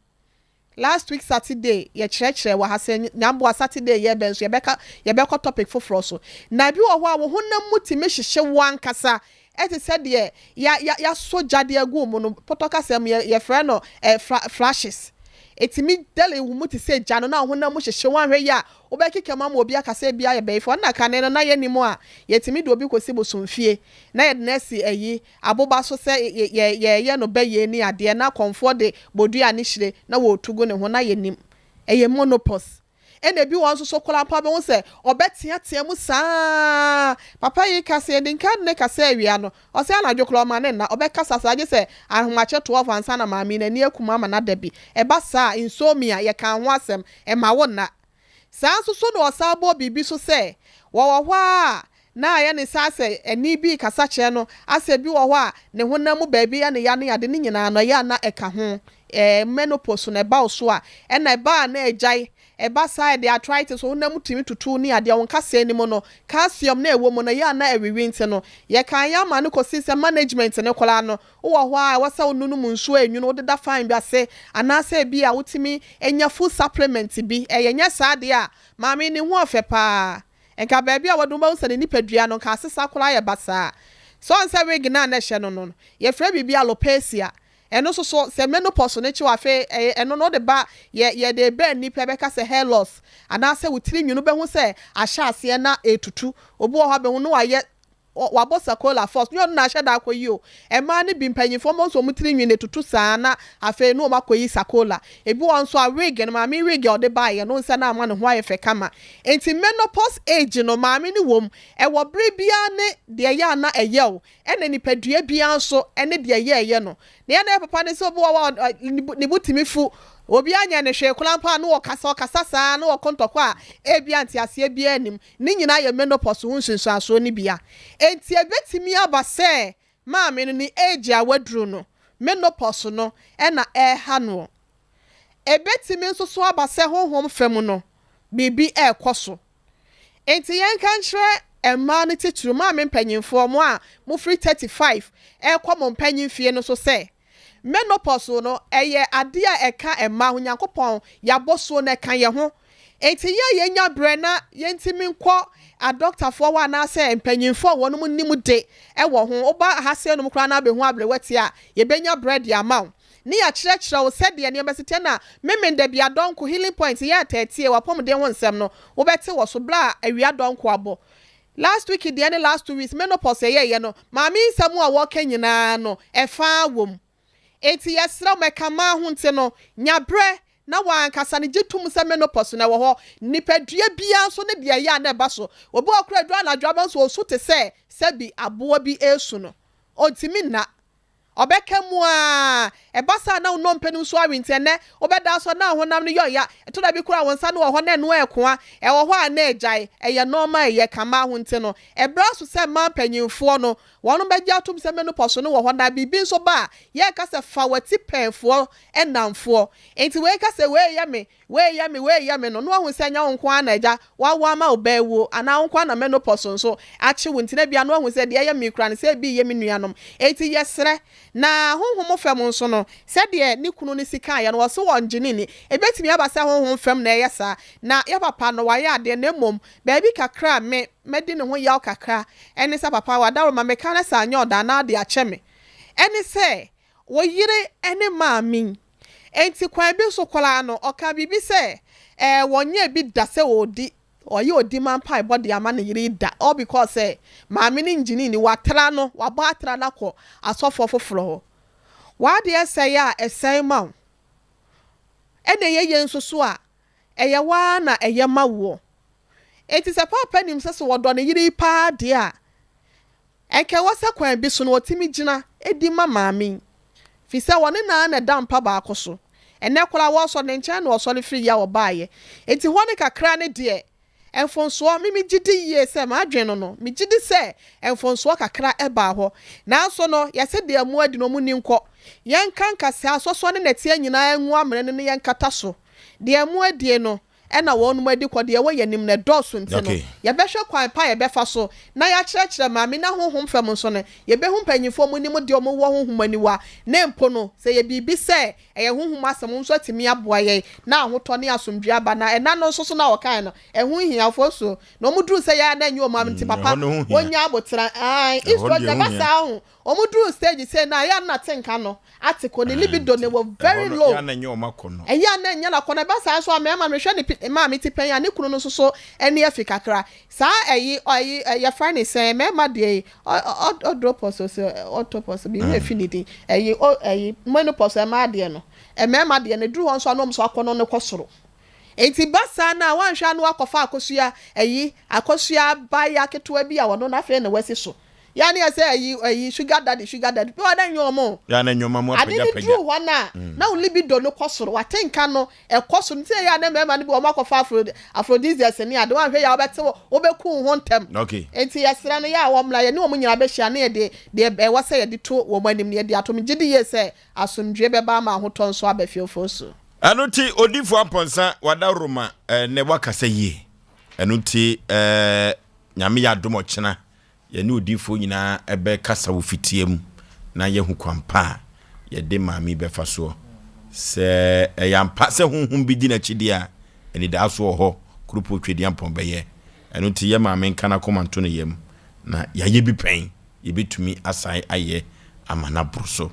Last week Saturday yɛkyerɛkyerɛɛ wɔ ha sɛ Nyamboa Saturday yɛbɛ nso yɛbɛka yɛbɛkɔ topic foforɔ so. Na ebi wɔ hɔ a wo honam mu tumi hyehye wo ankasa ɛte sɛ deɛ ya ya yasɔ gya de agu wo mu no pɔtɔ kasa mu yɛ yɛfrɛ no eh, fra flashes. Ɛtumi dɛle wo mu te sɛ gya no na wo honam mu hyehye wo anhwɛ yie a Wobɛkeka mu ama obi aka sɛ ebia yɛ bayifoɔ. Nna kane no na yɛnnim a, yɛtumi de obi kɔsi bosomfie na yɛde no asi ayi, aboba so sɛ yɛreyɛ no bayie ne adeɛ na kɔmfoɔ de bodua ne hyire na wɔretu gu ne ho na yɛnnim. Ɛyɛ monopos. Ɛna ebi wɔ hɔ nso so koraa mpo a wobɛhu sɛ ɔbɛteatea mu saa ara. Papa yi ka sɛ yɛdi nkan de no kasa awia no, ɔsɛ anadwo koraa ɔma no nna, ɔbɛkasa saa gye sɛ ahomakye 12 ansa na maame yi n'ani akum ama no ada bi. Ɛba saa a, insomnia, yɛkaa ho asɛm, ɛmma wo nna. Saa nso so na ɔsan bɔɔ biribi so sɛ, wɔwɔ hɔ ara a, na ayɛ ne saa sɛ ɛnne bi rekasa kyerɛ no, asɛ bi wɔ hɔ a ne honam mu baabi yɛ no ya ne ade, ne nyinaa no, ɛyɛ a na ɛka ho. Ɛɛ, menopause no, ɛba wo so a, ɛnna ɛba a na agyae. Ɛba saa a, ɛde arthritis, wo honam mu tumi tutu ne adeɛ, wo nkasɛɛ no mu no, calcium no a ɛwɔ mu no, ɛyɛ a na ɛwewe nti no, yɛkaa yɛn ama no kɔsii sɛ management no koraa no, Wowɔ hɔ a, ɛwɔ sɛ wononom nsuo a enwunu, wodeda fan bi ase, anaasɛ ebia wotumi nya food supplement bi. Ɛyɛ nyɛ saa deɛ a, maame yi ne ho ɔfɛ pa ara. Nka baabi a wadu no, wobɛhu sɛ ne nipadua no, nka asesa koraa ayɛ basaa. Sɛ ɔhu sɛ wig no a na ɛhyɛ no no, yɛfrɛ biribi alopecia. Ɛno nso so, sɛ menopause no kye wo a, afei ɛyɛ ɛno no wode ba, yɛ yɛde reba nnipa bɛka sɛ hair loss, anaasɛ wo tiri nwi no, wobɛhu sɛ ahyɛ aseɛ na ɛretutu. Obi wɔ hɔ a, wobɛhu no wayɛ Wabɔ sakola first nyɛ ɔno na ahyɛ da akɔyi o mmaa no bi mpanyinfoɔ mmɔ nso wɔn tiri nwi no etutu saa na afei no wɔn akɔyi sakola ebi wɔ hɔ nso a wig no maame wig a ɔde baeɛ no nsa na ama ne ho ayɛ fɛ kama nti menopause age no maame no wɔ mu ɛwɔ bere biara ne deɛ ɛyɛ a na ɛyɛ o ɛna nipadua biara nso ɛne deɛ ɛyɛ ɛyɛ no nea na ɛyɛ papa ne sɛ obi wɔ hɔ a ne bo tumi fu obi anyɛ ne hwee koraa mpo a na ɔkasa ɔkasa saa na ɔko ntɔkwa a ebia nteaseɛ biara nnim Ne nyinaa yɛ menopause ho nsunsuansoɔ no bi a. Enti ɛbɛtumi aba sɛ maame no ne age a waduru no, menopause no na ɛreha noɔ. Ɛbɛtumi nso so aba sɛ honhom fam no, biribi rekɔ so. Enti yɛnka nkyerɛ mmaa no titiriw, maame mpanyinfoɔ, mo a mofiri 35 rekɔ mo mpanyin fie no so sɛ, Menopause no, ɛyɛ adeɛ a ɛka mmaa ho. Nyankopɔn, yɛabɔ suo no, ɛka yɛn ho. Enti yɛ a yɛnya berɛ na yɛntumi nkɔ adɔktafoɔ hɔ anaasɛ mpanyinfoɔ a wɔnom nim de wɔ ho. Woba ha sei nom koraa na abɛhu aberewɛteɛ a, yɛbɛnya berɛ de ama wo. Ne yɛakyerɛkyerɛ wo sɛdeɛ nneɛma si teɛ na Memenda bi adɔnko, Healing Point, yɛ ataatie, w'apɔmuden ho nsɛm no, wobɛte wɔ so berɛ a awia dɔnko abɔ. Last week deɛ ne last 2 weeks menopause ɛyɛɛyɛ no maame yi nsɛm a wɔka nyinaa no ɛfaa wɔ mu. Enti yɛsrɛ wo mɛka maa ho nti no nya berɛ na w'ankasa no gye tom sɛ menopause no ɛwɔ hɔ. Nipadua biara nso ne deɛ ɛyɛ a na ɛba so. Obi wɔ hɔ koraa ɛduru anadwo a wobɛhu sɛ ɔsu te sɛ sɛbi aboa bi resu no. Ɔntumi nna. Ɔbɛka mu ara. Ɛba saa na wo nnompe no nso awe nti ɛnnɛ wobɛda asɔre na wo honam no yɛ ɔya. Ɛtɔ da bi koraa a wo nsa no wɔ hɔ na ɛno ɛrekoa. Ɛwɔ hɔ a na agyae. Ɛyɛ nɔɔma a ɛyɛ ka mmaa ho nti no, ɛberɛ aso sɛ mmaa mpanyinfoɔ no wɔnom bɛgye atom sɛ menopause no wɔ hɔ na biribi nso ba a yɛreka sɛ fa w'atipɛnfoɔ nnamfoɔ. Nti wei ka sɛ wei reyɛ me, Wei yɛ me, wei yɛ me no, na wahu sɛ ɛnyɛ wo nko ara na agya wawo ama wo ba awuo, anaa wo nko ara na menopause nso akye wo nti na ebia na wahu sɛ deɛ ɛyɛ me yi koraa no sɛ ebi reyɛ me nuanom. Enti yɛsrɛ, Na honhom fam nso no, sɛdeɛ ne kunu no si kaeɛ no, ɔse ɔngye no nni. Ɛbɛtumi aba sɛ honhom fam na ɛyɛ saa. Na yɛ papa no, wayɛ adeɛ, na mmom baabi kakra a me, madi ne ho yaw kakra ne sɛ, Papa, w'adaworoma, meka no sɛ anyɛ ɔdɔ anaa de akyɛ me, ɛne sɛ, wo yere ne maame yi. Enti kwan bi so koraa no, ɔkaa biribi sɛ, ɛɛ, wɔnyɛɛ bi da sɛ ɔredi Ɔyɛ odima mpaebɔ de ama ne yere yi da all because sɛ maame no ngyini nni, watra no, wabɔ atra no akɔ asɔfoɔ foforɔ hɔ. W'adeɛ sɛe a, ɛsɛe ma wo. Ɛna ɛyɛ yie nso so a, ɛyɛ wo ara na ɛyɛ ma woɔ. Enti sɛ paapa nim sɛ sɛ ɔdɔ ne yere yi paa deɛ a, Anka ɛwɔ sɛ kwan bi so no ɔtumi gyina di ma maame yi, firi sɛ ɔne no ara na ɛda mpa baako so. Ɛnnɛ koraa wɔresɔre, ne nkyɛn na ɔsɔre firi yɛ a ɔbaeɛ. Enti hɔ no kakra no deɛ, mfomsoɔ, me megye di yie sɛ, m'adwene no no, megye di sɛ mfomsoɔ kakra baa hɔ. Nanso no, yɛse deɛ mmoa di no, wɔnni nkɔ. Yɛnka nkasɛɛ, asɔsoɔ ne nɛteɛ nyinaa ngu amena no na yɛnkata so. Deɛ mmoa die no, na wɔnom adi kɔ, deɛ ɛwɔ yɛn anim no ɛdɔɔso nti no, yɛbɛhwɛ kwan pa a yɛbɛfa so na yɛakyerɛkyerɛ maame na honhom fam nso no, yɛbɛhu mpanyimfoɔ a wɔnim deɛ wɔwɔ honhom aniwa, na mpo no, sɛ ɛyɛ biribi sɛ ɛyɛ honhom asɛm, wɔn nso atumi aboa yɛn na ahotɔ ne asomdwoeɛ aba. Na ɛna no nso so no a wɔkaeɛ no, ɛho hia, ɔfoɔ na wɔduru sɛ yɛn a na ɛnyɛ wɔn am nti, papa, wɔnya aboterɛ, ae, estrogen, ɛba saa ho, Ɔmo duru stage sei no a, ɛyɛ a na tenka no ate kɔ, ne libido no wɔ very low. Ɛyɛ a na ɛnyɛ ɔmo akɔnnɔ. Ɛyɛ a na ɛnyɛ n'akɔnnɔ. Ɛba saa nso a, mmarima no, mehwɛ ne pi, maame ti pɛn a, ne kunu no nso so ani afi kakra. Saa ɛyi, ɛyi, yɛfrɛ no sɛn, mmarima deɛ yi, ɔ, ɔ, ɔdropɔs ose, ɔtopɔs, me werɛ afi ne din. Ɛyi, o, ɛyi, menopause, mmaa deɛ no. Mmarima deɛ no, ɛduru hɔ nso a, na ɔmo nso akɔnnɔ no kɔ soro. Enti ba saa no a, woanhwɛ a na woakɔfa akosua, ɛyi, akosua abaayewa ketewa bi a ɔno no afei na wasi so. Ya ne yɛ sɛ ayi ayi sugar daddy sugar daddy bi wɔ na nyɛ ɔmo o. Ya na nneɛma mu Ade no apagya duru hɔ no a na wo libido no kɔ soro w'atenka no ɛkɔ soro nti ɛyɛ a na mmarima no bi wɔn akɔfa afro aphrodisiacs ne ade wanhwɛ yɛ a wobɛte wɔ wobɛku wo ho ntɛm. Okay. Nti yɛsrɛ no yɛ a wɔmmra yɛne wɔn nyinaa bɛhyia na yɛde deɛ ɛwɔ sɛ yɛde to wɔn anim no yɛde ato. Megye di yie sɛ asomdwoeɛ bɛba ama ahotɔ nso aba fiefoɔ su. Ɛno nti Odiyifoɔ Amponsah wadaworoma ɛnɛ wakasa yie ɛno nti ɛɛ Nyame yɛ adom ɔkyena Yɛne odiyifoɔ nyinaa bɛkasa wɔ fitia mu na yɛahu kwan pa a yɛde maame yi bɛfa soɔ. Sɛ ɛyɛ ampa sɛ honhom bi di n'akyi deɛ a, anidaaso wɔ hɔ, Kuropɔn Tweduampɔn bɛyɛ. Ɛno nti yɛ maame nka n'akoma nto ne yam, na yɛayɛ bi pɛn, yɛbɛtumi asan ayɛ ama no aboro so.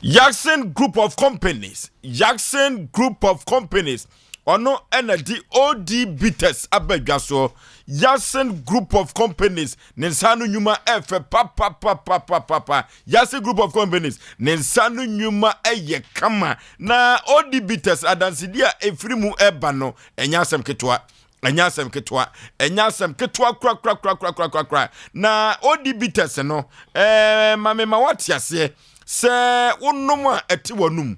Jackson Group of Companies, Jackson Group of Companies, Ɔno na di OD Bitters aba dwa soɔ. Yasin Group of Companies ne nsa ano nnwuma ɛfɛ papapapapapa. Yasin Group of Companies ne nsa ano nnwuma ɛyɛ kama. Na OD Bitters adansedi a ɛfiri mu ɛba no ɛnyɛ asɛm ketewa. Ɛnyɛ asɛm ketewa. Ɛnyɛ asɛm ketewa korakorakorakorakorakora. Na OD Bitters no ɛɛ ma me ma wate aseɛ sɛ wonom a ɛte w'anum.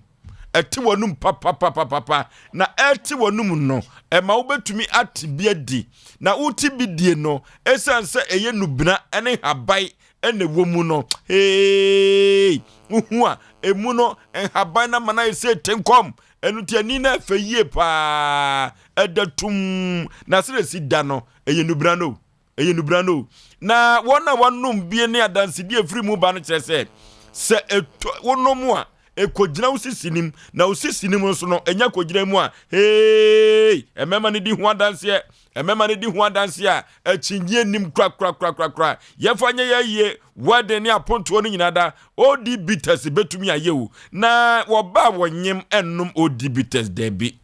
Ɛte w'anum papapapapa, na ɛrete w'anum no, ɛma wobɛtumi ate bi adi. Na wote bi die no, ɛsiane sɛ ɛyɛ nubena ne nhaban na ɛwɔ mu no, hey, wohu a, ɛmu no, nhaban no ama no ayɛ sɛ tenkɔm. Ɛno nti ani no ɛfɛ yie paa, ɛda tum, na sɛ ɛsi da no, ɛyɛ nubena no. Ɛyɛ nubran o. Na wɔn a wɔanom bie ne adansedie a ɛfiri mu ba no kyerɛ sɛ, sɛ ɛtɔ wonom a, ɛkɔgyina wo sisi nim, na wo sisi nim nso no, ɛnya kɔgyina mu a, hey, mmarima no di ho adanseɛ, mmarima no di ho adanseɛ a, akyinnyeɛ nim korakorakorakorakora. Yɛmfa nyɛ yɛ ayie, wedding ne apontoɔ no nyinaa da, OD bitters bɛtumi ayɛ o. Na wɔba a wɔnyem nnom OD bitters, daabi.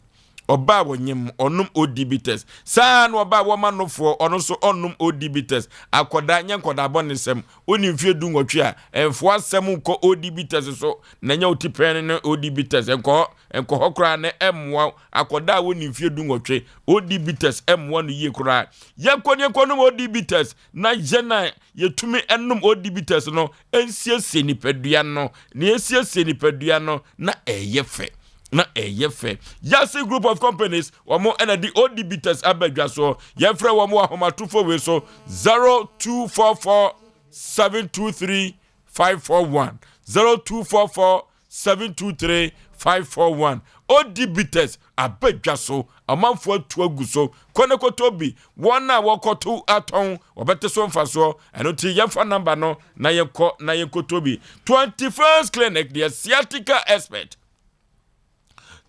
Ɔbaa a wɔnyem, ɔnom ODB test. Saa ara na ɔbaa a wɔma nofoɔ, ɔno nso ɔnnom ODB test. Akwadaa, nyɛ nkwadaa abɔnesɛm. Wonni mfeɛ dunwɔtwe a, ɛmfoa asɛm nkɔ ODB test so, na nyɛ wo tipɛn no ne ODB test. Ɛnkɔ hɔ, ɛnkɔ hɔ koraa na ɛmmoa wo. Akwadaa a wɔnni mfeɛ dunwɔtwe, ODB test mmoa no yie koraa. Yɛnkɔ na yɛnkɔnom ODB test, na yɛn a yɛtumi nom ODB test no nsiesie nipadua no, na yɛsiesie nipadua no na ɛyɛ fɛ na ɛyɛ fɛ. Yasi Group of Companies wɔn ɛna de ODB test aba dwa soɔ. Yɛfrɛ wɔn wɔ ahomatofo wei so 0244 723 541 0244 723 541 ODB test aba dwa so. Ɔmanfoɔ atu agu so. Kɔ na kɔtɔ bi. Wɔn a wɔkɔto atɔn, wɔbɛte so mfasoɔ. Ɛno nti yɛmfa namba no na yɛnkɔ na yɛnkɔtɔ bi. 21st Clinic deɛ sciatica expert.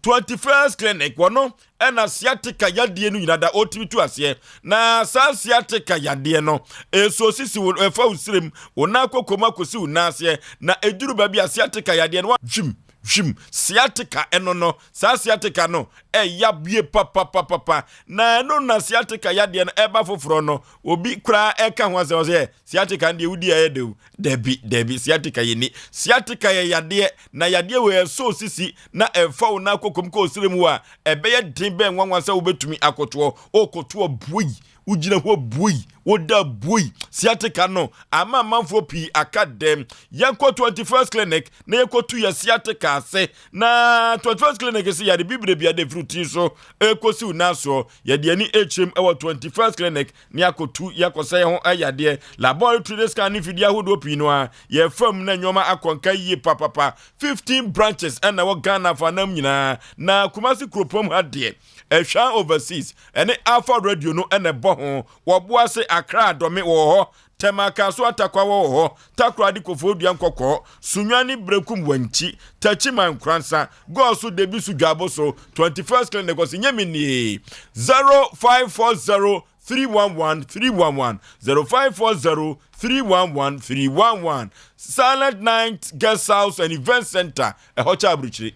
21st Clinic wɔno ɛna sciatica yadeɛ no nyina da ɔtumi tu aseɛ. Na saa sciatica yadeɛ no ɛso sisi wo ɛfa wo sirem wo nan kɔkɔm akɔsi wo nan aseɛ na ɛduru baabi a sciatica yadeɛ no hwim hwim sciatica ɛno no Saa sciatica no ɛya bie papapapapa na ɛno na sciatica yadeɛ no ɛba foforɔ no obi koraa ɛka ho asɛm sɛ sciatica no deɛ wodi ɛyɛ dew dabi dabi sciatica yɛ ni sciatica yɛ yadeɛ na yadeɛ wɔ ɛso sisi na ɛfa wo na akɔkɔm kɔ osire mu a ɛbɛyɛ den bɛn nwanwa sɛ wobɛtumi akotoɔ okotoɔ buoi wogyina hɔ buoi woda buoi sciatica no ama amanfoɔ pii aka dɛm yɛnkɔ 21st clinic na yɛkɔtu yɛ sciatica ase na 21st clinic sɛ yɛde bibire bia de firi ti so ɛkɔsi wo nan soɔ yɛde ani ɛkyerɛm ɛwɔ 21st clinic ne akɔtu yɛakɔsɛ yɛ ho ɛyadeɛ laboratory ne scan ne mfidie ahodoɔ pii no a yɛfam na nneɛma akɔnka yie papapa 15 branches ɛna ɛwɔ Ghana fanam nyinaa na Kumasi kuropɔn ha deɛ Ɛhwa Overseas ɛne Alpha Radio no na ɛbɔ ho. Wɔ Boase, Accra, Dome wɔwɔ hɔ, Tema, Kasoa, Tarkwa wɔwɔ hɔ, Takoradi, Koforidua, Nkɔkɔɔ, Sunyani, Berekum, Wankyi, Techiman, Nkoransa, Goaso, Debisu, Dwaboso, 21st Clinic, ɔse nyɛ me nie. 0540 311 311 0540 311 311 Silent Night Guest House and Event Center ɛhɔ kyɛ aburukyire.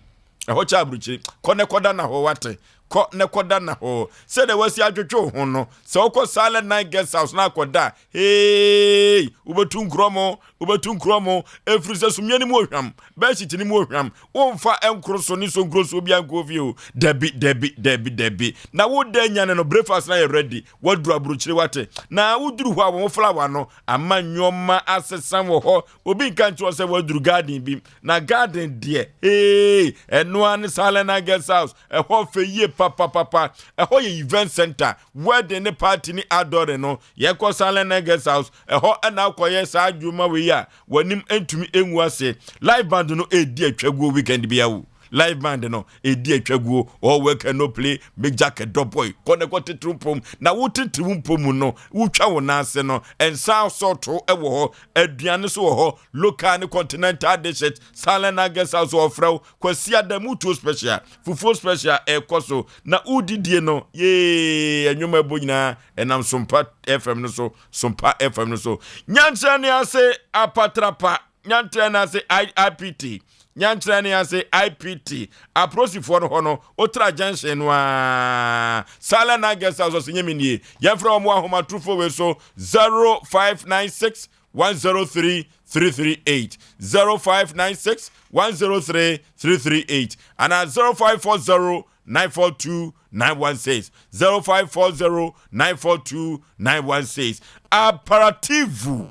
Ɛhɔ kyɛ aburukyiri. Kɔ na kɔda na hɔ wate. Kɔ na kɔda na hɔ. Sɛdeɛ wasi adwodwo wo ho no, sɛ wokɔ Silent Night Guest House na akɔda a, hey, wobɛtu nkorɔmo, wobɛtu nkorɔmo, ɛfiri sɛ sumiɛ no mu ohwam, bɛɛhyiti no mu ohwam, womfa nkoro so ne sonkuro soɔ biara nkɔ fie o. Dabi, dabi, dabi, dabi. Na woda anyane no, breakfast no ayɛ ready, woaduru aburukyiri wate. Na woduru hɔ a, wɔn flower no ama nneɛma asesa wɔ hɔ. Obi nka nkyerɛ wo sɛ woaduru garden bi. Na garden deɛ, hey, ɛno ara ne Salena Guest House. Ɛhɔ fɛ yie papapapa. Ɛhɔ yɛ event center, wedding ne party ne adɔre no. Yɛkɔ Salena Guest House, ɛhɔ ɛna akɔyɛ saa adwuma wei a w'anim ntumi ngu ase. Live band no ɛredi atwaguo weekend biara o. Live band no ɛredi atwaguo. All work and no play, make Jack a dull boy. Kɔ na kɔ titiriw mpom. Na wo titiriw mpom mu no, wotwa wo nan ase no, nsa asɔɔto wɔ hɔ, aduane nso wɔ hɔ. Local ne continental dishes, Silent Night Guest House wɔfrɛ wo Kwasiada mu tuo special, fufuo special ɛkɔ so na wodidie no yee ɛnwom ɛbɔ nyinaa ɛnam Sompa FM no so, Sompa FM no so. Nyankyerɛ ne ase apatrapa, nyankyerɛ ne ase IPT, nyankyerɛ ne ase IPT, aprosifoɔ no hɔ no, wotra junction no a, Silent Night Guest House ɔsɛ nyɛ me nie, yɛmfrɛ wɔn ahomatorofo wei so 0596 103 338 0596 103 338 anaa 0540 942 916 0540 942 916 Aparativu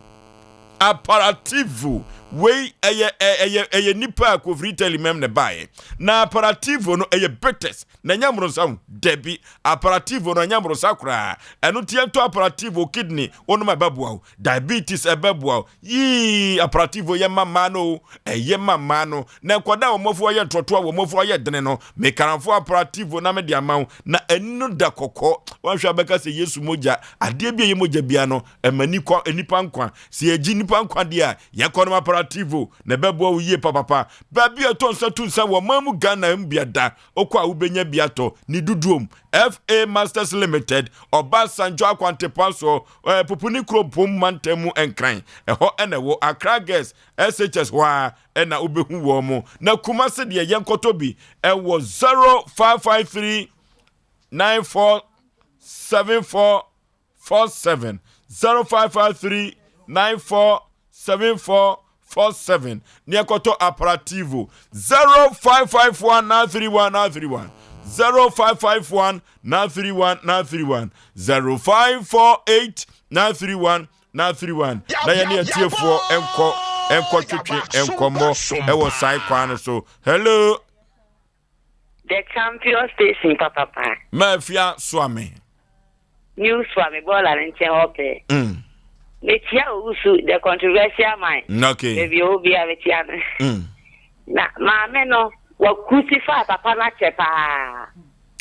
Aparativu wei ɛyɛ ɛyɛ ɛyɛ nipa a kofiri Italy mɛm na ɛbaeɛ na aparativo no ɛyɛ bitters na ɛnyɛ mmorosa ho dabi aparativo no ɛnyɛ mmorosa koraa ɛno nti yɛntɔ aparativo kidney wonom ɛbɛboa wo diabetes ɛbɛboa wo yii aparativo yɛ ma mmaa no o ɛyɛ ma mmaa no na nkwadaa a wɔn afu ayɛ ntorɔtoɔ a wɔn afu ayɛ dene no mekaramfo aparativo na mede ama wo na ani no da kɔkɔɔ wɔnhwɛ abɛka sɛ Yesu mogya adeɛ bi a ɛyɛ mogya bia no ɛma nikwa nipa nkwa sɛ yɛgye nipa nkwa deɛ a yɛkɔ nom aparativo na ɛbɛboa wo yie papapa baabi a ɛtɔ nsa tu nsa wɔ ɔman mu Ghana mu bia da Wokɔ a wobɛnya bi atɔ ne dodoɔ mu. FA Masters Limited, Ɔbasanjɔ Akwantepa soɔ, eh, Pupuni Kuropɔn mantam mu Nkran. Ɛhɔ ɛna ɛwɔ. Accra Girls SHS hɔ ara ɛna wobɛhu wɔn mo. Na Kumasi deɛ yɛnkɔtɔ bi ɛwɔ 0553 94 74 47 0553 94 74 47 ne ɛkɔtɔ aperativo 0551 931 931 0551 931 931 0548 931 931 na yɛne atiefoɔ nkɔ nkɔtwetwe nkɔmmɔ ɛwɔ saa kwan no so hello The champion station papapa. Mafia Suame. New Suame bɔɔla no nkyɛn hɔ pɛɛ. Mm. Mekyia Owusu, the controversial man. Mm, okay. Baabi ɔwɔ biara mekyia no. Mm. Na maame no, wa crucify papa no akyɛ paa.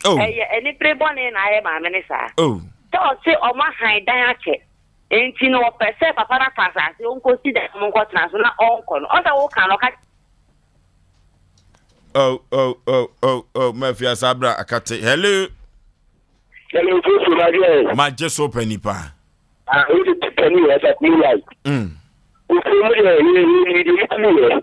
Oh. Ɛyɛ anibere bɔne na ayɛ maame no saa. Oh. Sɛ ɔse ɔmo ahan dan akyɛ nti no ɔpɛ sɛ papa no atɔ asase ɔnkɔsi dan ɔmo nkɔtena so na ɔnkɔ no. Ɔsɛ woka no ɔka Oh, oh, oh, oh, oh, Murphy Asabra Akate. Hello. Hello, Kofi, my dear. Magye so pani pa. Ah, wo de pani yɛ sa kumi lai. Mm. Kofi mu deɛ yɛ yɛ yɛ yɛ kumi yɛ.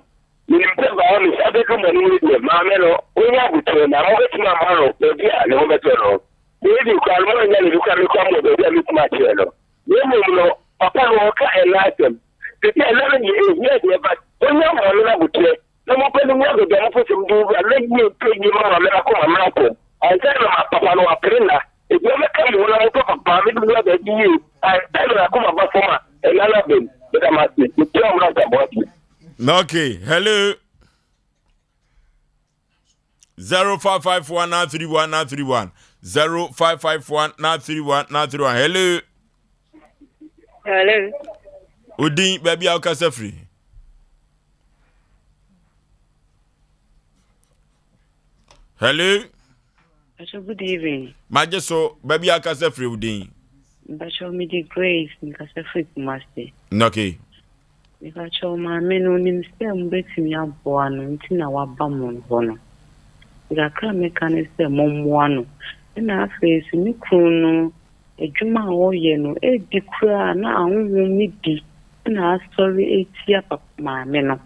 Menim sɛ Naomi san bɛdu mo anim no deɛ, maame no, ɔnya aboterɛ, na mobɛtumi ama no baabi a ne ho bɛtɔ no. Maybe koraa no, moannya no bi koraa, me koraa mewɔ baabi a mɛtumi akyerɛ no. Na mmom no, papa no ɔka ɛnna asɛm. Sɛsɛ ɛnna no deɛ ɛhia deɛ, but ɔnya maame no aboterɛ, na mopɛ no nya baabi a mopɛ sɛ mode wura, na yie mpɛ yie ma maame no akoma mmra fam, ansa na ma papa no wapere nna. Enti ɔbɛka me ho na mopɛ papa maame de wura baabi yie, ansa na n'akoma ba fam a, ɛnna no abam. Meda mo ase. Mekyia mo na Asamoah. Okay, hello. 0551 931 931 0551 931 931 hello. Hello. Odin baabi a wokasa firi. Hello. Pastor, good evening. Magye so baabi a wokasa firi odin. Mpacho me di Grace nkasa firi Kumasi. Okay. Mepakyɛw, maame no, onim sɛ mubetumi aboa no nti na waba mo hɔ no. Nti kakra a mɛka ne sɛ mommoa no. Ɛna afei nso ne kunu no, adwuma a ɔyɛ no, ebi koraa na ahonhom no bi na asɔre atia papa maame no.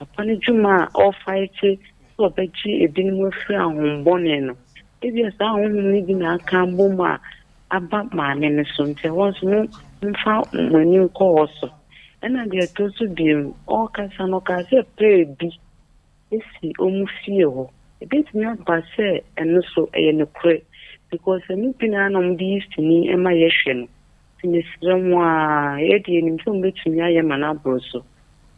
Papa no dwuma a ɔrefaete sɛ ɔbɛgye ebinom afiri ahohombɔne no, ebia saa ahonhom no bi na aka abom a aba maame no so nti ɛhɔ nso mo momfa mo ani nkɔ hɔ so. Ɛna deɛ ɛtɔ so bio, ɔrekasa no ɔkaa sɛ pɛɛ bi si wɔn fie hɔ. Ɛbɛtumi aba sɛ ɛno so ɛyɛ nokorɛ because ɛno bi na na wɔde yi sini ma yɛhwɛ no. Nti mesrɛ mo a, yɛ deɛ yɛnim sɛ mobɛtumi ayɛ ma no aboro so.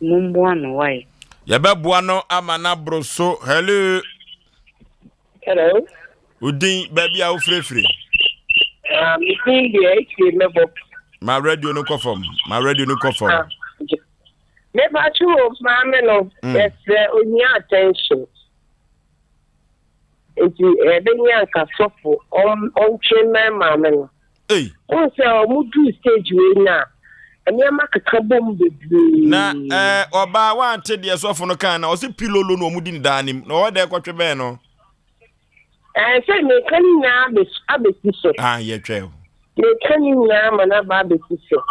Mommoa no wae. Yɛbɛboa no ama no aboro so. Hello. Hello. Wo din baabi a wofirefiri? Ah, me din deɛ ekyir mɛbɔ. Ma radio no kɔ fam. Ma radio no kɔ fam. Ah, mepa kyi wo maame no. Mm. Yɛsrɛ ohia attention. Nti ɛbɛnya nka sɔfo ɔntwe mmɛn maame no. Ei. Wohu sɛ ɔmo duru stage wei no a, nneɛma keka bom bebree. Na ɛɛ ɔbaa wante deɛ sɔfo no kan na ɔsi pilolo na ɔmo di ne daa nim na ɔwɔ dɛ kɔtwe bɛn no. Ɛɛ sɛ meka ne nyinaa abɛsi so. Ah yɛtwɛ o. Meka ne nyinaa ma no aba abɛsi so.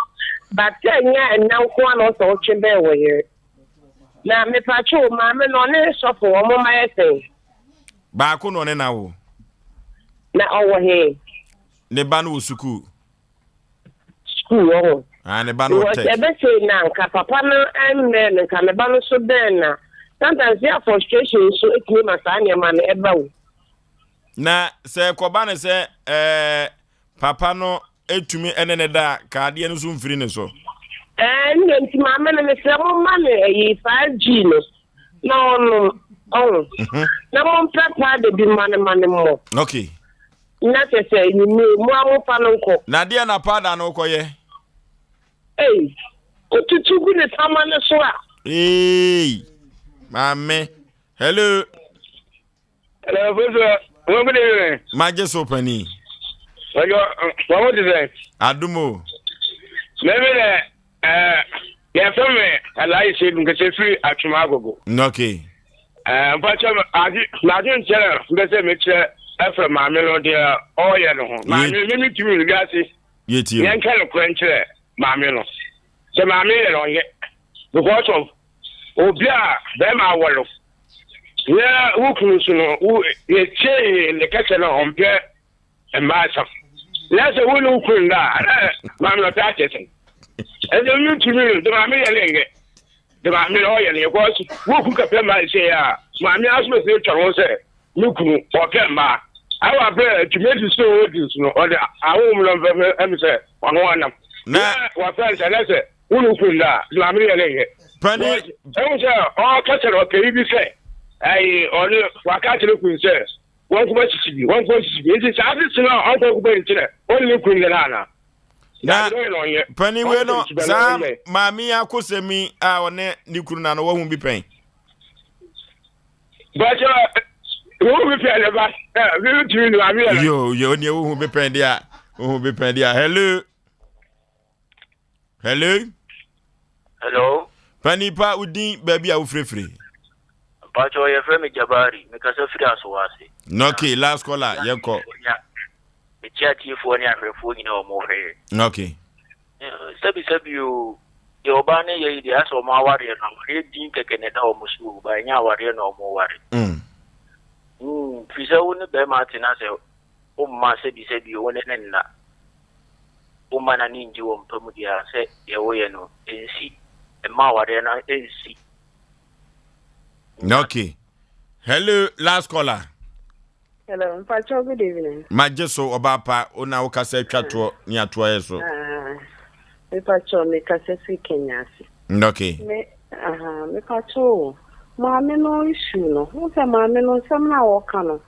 But sɛ ɛnyɛ ɛnna nko ara na ɔsɛ ɔtwe bɛn wɔ yere. Na mepatwo maame no ɔne sɔfo ɔmo mma yɛ sɛn? Baako na ɔne na wo. Na ɔwɔ he? Ne ba no wɔ sukuu. Sukuu wɔ hɔ. Ah, ne ba no wɔ tech. Ɛbɛsɛ na nka papa no mmɛn no, nka ne ba no so bɛn na. Sometimes yɛ frustration nso etumi ma saa nneɛma no ɛba o. Na sɛ ɛkɔba no sɛ ɛɛ papa no etumi ɛne ne da a, ka adeɛ no so mfiri ne so. Ɛɛ nne nti maame no mesrɛ mo ma no ɛyi 5G no na ɔnom ɔho mhm. na mo mpɛ paada bi ma no ma no mmɔ. Okay. Na kyɛ sɛ enyimire mo a mofa no nkɔ. Na deɛ na paada no kɔ yɛ. Ei, otutu gu ne tama no so a. Ei, maame, hello. Hello, Professor. Wɔn bi de yɛ. Magye so panin. Wɔn wɔn ti sɛ. Adumo. Mɛmi dɛ ɛɛ yɛfrɛ me Alhaji Seidu Nkese firi Atwoma Agogo. Okay. Ɛɛ mpakyɛ ade m'ade nkyɛn a mbɛ sɛ mekyerɛ ɛfɛ maame no deɛ ɔreyɛ no ho. Maame mi mi tumi no wiase. Yɛtie. Yɛn ka no korɛ nkyerɛ maame no. Sɛ maame yɛ no ɔnyɛ because of obi a bɛrima awɔ no. Yɛ wo kunu so no wo yɛtie ne kɛsɛ no ɔmpɛ mmaa asɛm na sɛ wo ne wo kunu nda a na maame na ɔtaa akyɛ sɛn ɛnna mi ntumi no de maame yɛ ne nyɛ de maame na ɔyɛ ne yɛ kɔɔso wo kunu kɛpɛ mmaa sɛ yɛ a maame aso bɛsɛ atwa ho sɛ ne kunu ɔpɛ mmaa awɔ abɛ tumi esi so odi nso no ɔde ahom no mfɛfɛ ɛmi sɛ ɔno anam na wafɛn sɛ ne sɛ wo ne wo kunu nda a de maame yɛ ne nyɛ pani ɛhu sɛ ɔkasa na ɔpɛ yi bi sɛ ɛyi ɔne waka akyerɛ kunu sɛ Wɔn koma sisi bi, wɔn koma sisi bi. Nti saa ase sini a ɔnkɔ nkɔbɔ nti na ɔne ne kunu nyɛ ana? Na panin wei no saa maame yi akosɛm yi a ɔne ne kunu na no wahu bi pɛn. Bàtɛ. Wo bi pɛn ne ba. Mi mi tumi ni maame yɛ. Yo yo ni ewu hu bi pɛn deɛ hu bi pɛn deɛ. Hello. Hello. Hello. Panipa udin baabi a wofirifiri. Mpatsɔ yɛfrɛ me Jabari mekasa firi Asowase. Okay last caller yɛnkɔ. Mekyia atiefoɔ ne ahwɛfoɔ nyinaa wɔn hwɛ yɛ. Okay. Sɛbi sɛbi o deɛ ɔbaa no yɛ yi deɛ asɛ wɔn awareɛ no awareɛ din kɛkɛ na ɛda wɔn so o ba ɛnyɛ awareɛ na wɔn ware. Mm. Firi sɛ wo ne bɛrima ate na sɛ womma sɛbi sɛbi o wo ne ne nna womma n'ani ngye wɔ mpa mu deɛ a sɛ deɛ woyɛ no ɛnsi ɛmma awareɛ no ɛnsi. Okay. Hello last caller. Hello, Mpacho, good evening. Magye so ɔbaa pa, wo na wokasa atwa toɔ ne atoa yɛ so. Ah, Mpacho, me kasa firi Kenya ase. Okay. Me, aha, me pacho, maame no issue no, wo sɛ maame no nsɛm no a wɔka no,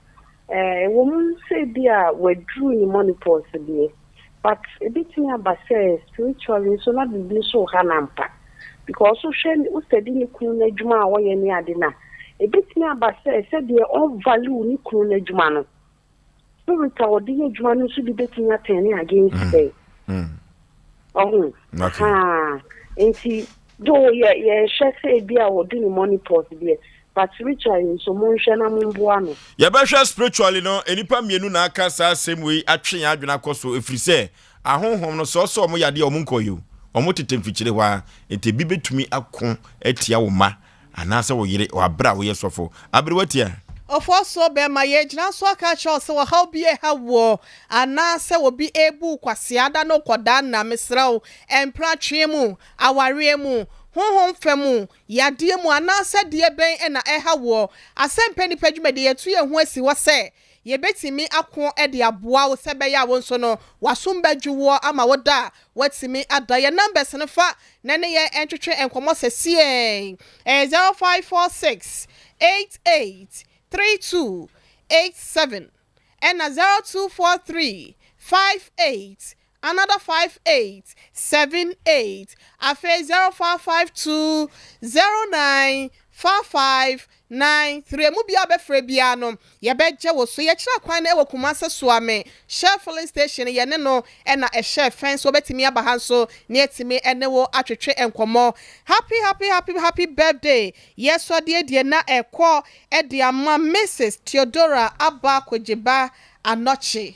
eh, ɛwɔ mu sɛ bi a waduru ne menopause deɛ, But ebetumi aba sɛ spiritually nso na biribi nso reha no ampa. Because wohwɛ wo study ne kunu no adwuma a ɔyɛ ne ade no a, ebetumi aba sɛ sɛdeɛ ɔvalue ne kunu no adwuma no, spirit a ɔde yɛ adwuma no nso bi betumi atɛne against her. Ɔho? Ahaa. Nti though yɛ yɛhwɛ sɛ ebi a ɔde ne money pause deɛ, But spiritually nso monhwɛ na momboa no. Yɛbɛhwɛ spiritually no, nnipa mmienu na aka saa asɛm wei atwe yɛn adwene akɔ so ɛfiri sɛ ahonhom no sɛ ɔsɛ wɔn yadeɛ a wɔn nkɔyɛ o, wɔn tete mfikyire hɔ ara, nti ebi bɛtumi ako atia wo mma anaasɛ wo yere wɔ aberɛ a woyɛ sɔfo. Aberewa tia. Ɔfoasoɔ bɛrima, yɛgyina so aka akyerɛ wo sɛ ɔhaw bi reha woɔ anaasɛ obi rebu wo kwasea da no kɔdaa nna, mesrɛ wo, mpena tweɛ mu, awareɛ mu, honhom fa mu, Yadeɛ mu anaasɛ deɛ bɛn na ɛha woɔ? Asɛmpɛ Nnipa Dwumadie yɛatu yɛn ho asi hɔ sɛ yɛbɛtumi ako de aboa wo sɛ ɛbɛyɛ a wo nso no w'asom bɛdwo woɔ ama wo da a woatumi ada. Yɛn numbers no fa na ne yɛn ntwetwe nkɔmmɔ sɛsiei. Ɛyɛ 0546 88 32 87 ɛna 0243 58 another 58 78 afei 0552 09 55 93 Emu biara a wobɛfrɛ biara no, yɛbɛgye wo so. Yɛkyerɛ kwan no wɔ Kumase Suame, Shell Filling Station, yɛne no na ɛhyɛ fɛn so. Wobɛtumi aba ha nso na yɛatumi ne wo atwetwe nkɔmmɔ. Happy happy happy happy birthday Yɛsɔ deɛ deɛ na ɛkɔ de ama Mrs. Theodora Abba Kwegyeba Anɔkye.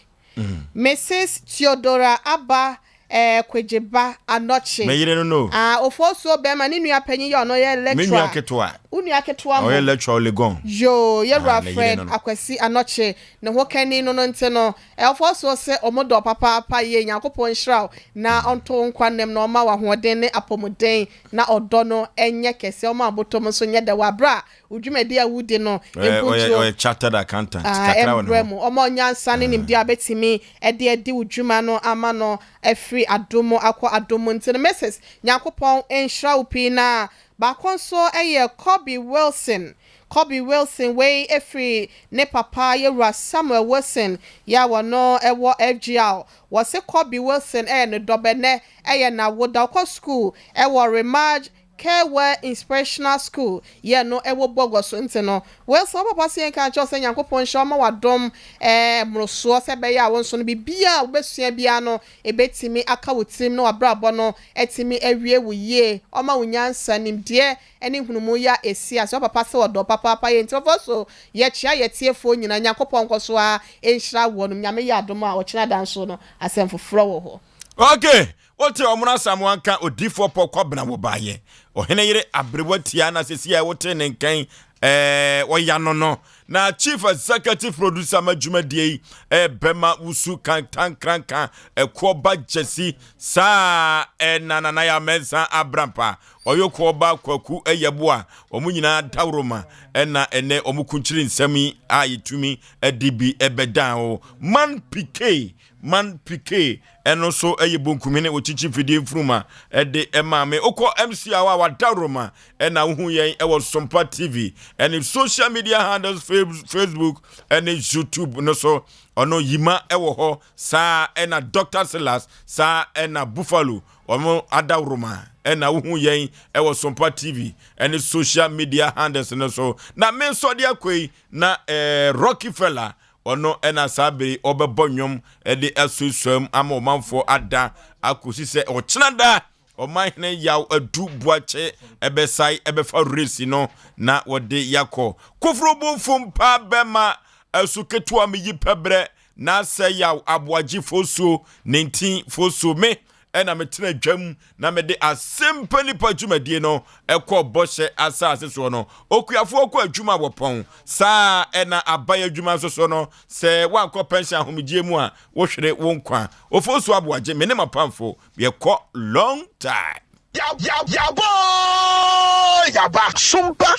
Mrs Theodora Abba eh, Kwegyeba Anɔkye. Me yere no no. Ah, Ofosuo bɛrima, ne nua panyin yɛ ɔno yɛ lecturer. Me nua ketewa. Wo nua ketewa mo. Ɔyɛ lecturer wɔ Legon. Yoo, yɛwura Ah, ne yere Fred no no. Akwasi Anɔkye, ne ho kani no no nti no, eh, Ofosuo se ɔmo dɔ wo papaapa yie, Nyankopɔn nhyira wo na ɔnto wo nkwa nnam na ɔma wo ahoɔden ne apɔmuden na ɔdɔ no nyɛ kɛseɛ, ɔma abotom nso nyɛ dɛ wɔ aberɛ a Wo dwumadi a wudi no mpuntuo. Ɔyɛ chartered accountant. Kakra wɔ ne ho. Mbrɛ mu. Ɔma nyansa ne nimdeɛ a wobɛtumi de adi wo dwuma no ama no afiri adom mu akɔ adom mu. Nti no Mrs. Nyankopɔn nhyira wo pii na baako nso yɛ Kobe Wilson. Kobe Wilson wei firi ne papa yɛwura Samuel Wilson yɛ a wɔno wɔ FGR. Wɔse Kobe Wilson yɛ ne dɔbɛ nɛ yɛ n'awoda. Ɔkɔ sukuu wɔ Remaj Kerwell Inspirational School yɛ no wɔ Bogor so nti no, Wilson wo papa se yɛnka nkyerɛ wo sɛ Nyankopɔn nhyira wo ma wadom eh mmorosoɔ sɛ ɛbɛyɛ a wo nso no biribiara a wobɛsua biara no ɛbɛtumi aka wo tirim na wabrabɔ no atumi awie wo yie. Ɔma wo nyansa, nimdeɛ ne nhunumu yɛ a ɛsi ase. Wo papa se ɔdɔ wo papaapa yɛ nti ɔfɔ so yɛkyea yɛtiefoɔ nyinaa. Nyankopɔn nkɔ so ara nhyira wɔnom. Nyame yɛ adom a ɔkyena da nso no asɛm foforɔ wɔ hɔ. Okay, Wote ɔmono Asamoah nka odifoɔ pɔ Kwabena wɔ baayɛ ɔhene yere aberewa tia na sɛsi a wote ne nkan ɛɛ ɔya no no na chief executive producer ma dwumadie yi ɛbɛma wusu kantankranka ɛkoɔ ba gyasi saa ɛna nana yɛ amɛnsa abrampa ɔyɛ koɔ ba kwaku ɛyɛboa wɔn nyinaa dawuroma ɛna ɛnɛ wɔn kunkyiri nsɛm yi a yɛtumi ɛde bi ɛbɛdan o man pk Man Piquet ɛno nso yɛ bonkumhene wɔkyikyi mfidie mfunuma de maa me. Wokɔ MC a a wadaworoma ɛna wohu yɛn ɛwɔ Sompa TV ɛne social media handles Facebook ɛne YouTube no so. Ɔno Yima ɛwɔ hɔ saa ɛna Dr. Silas saa ɛna Buffalo. Wɔn adaworoma ɛna wohu yɛn ɛwɔ Sompa TV ɛne social media handles no so. Na me nso de akɔ yi na Rocky Fella ɔno ɛna saa bere ɔbɛbɔ nnwom ɛde asuasuam ama ɔmanfoɔ ada akɔsi sɛ ɔkyena da Ɔmanhene Yaw Adu Boakye ɛbɛsae ɛbɛfa race no na wɔde yakɔ. Koforobo mfom paa bɛma asu ketewa meyi pɛbrɛ na sɛ Yaw Aboagye fosuo ne ntin fosuo me ɛna metena dwam na mede asɛmpa nipa dwumadie no ɛkɔ bɔhyɛ asase soɔ no. Okuafoɔ kɔ adwuma wɔpɔn saa, ɛna aban adwuma nso so no, sɛ woankɔ pension ahomegye mu a, wohwere wo nkwa. Ofosuo Aboagye, me ne mapamfo yɛkɔ long time. Yabɔ yaba sompa.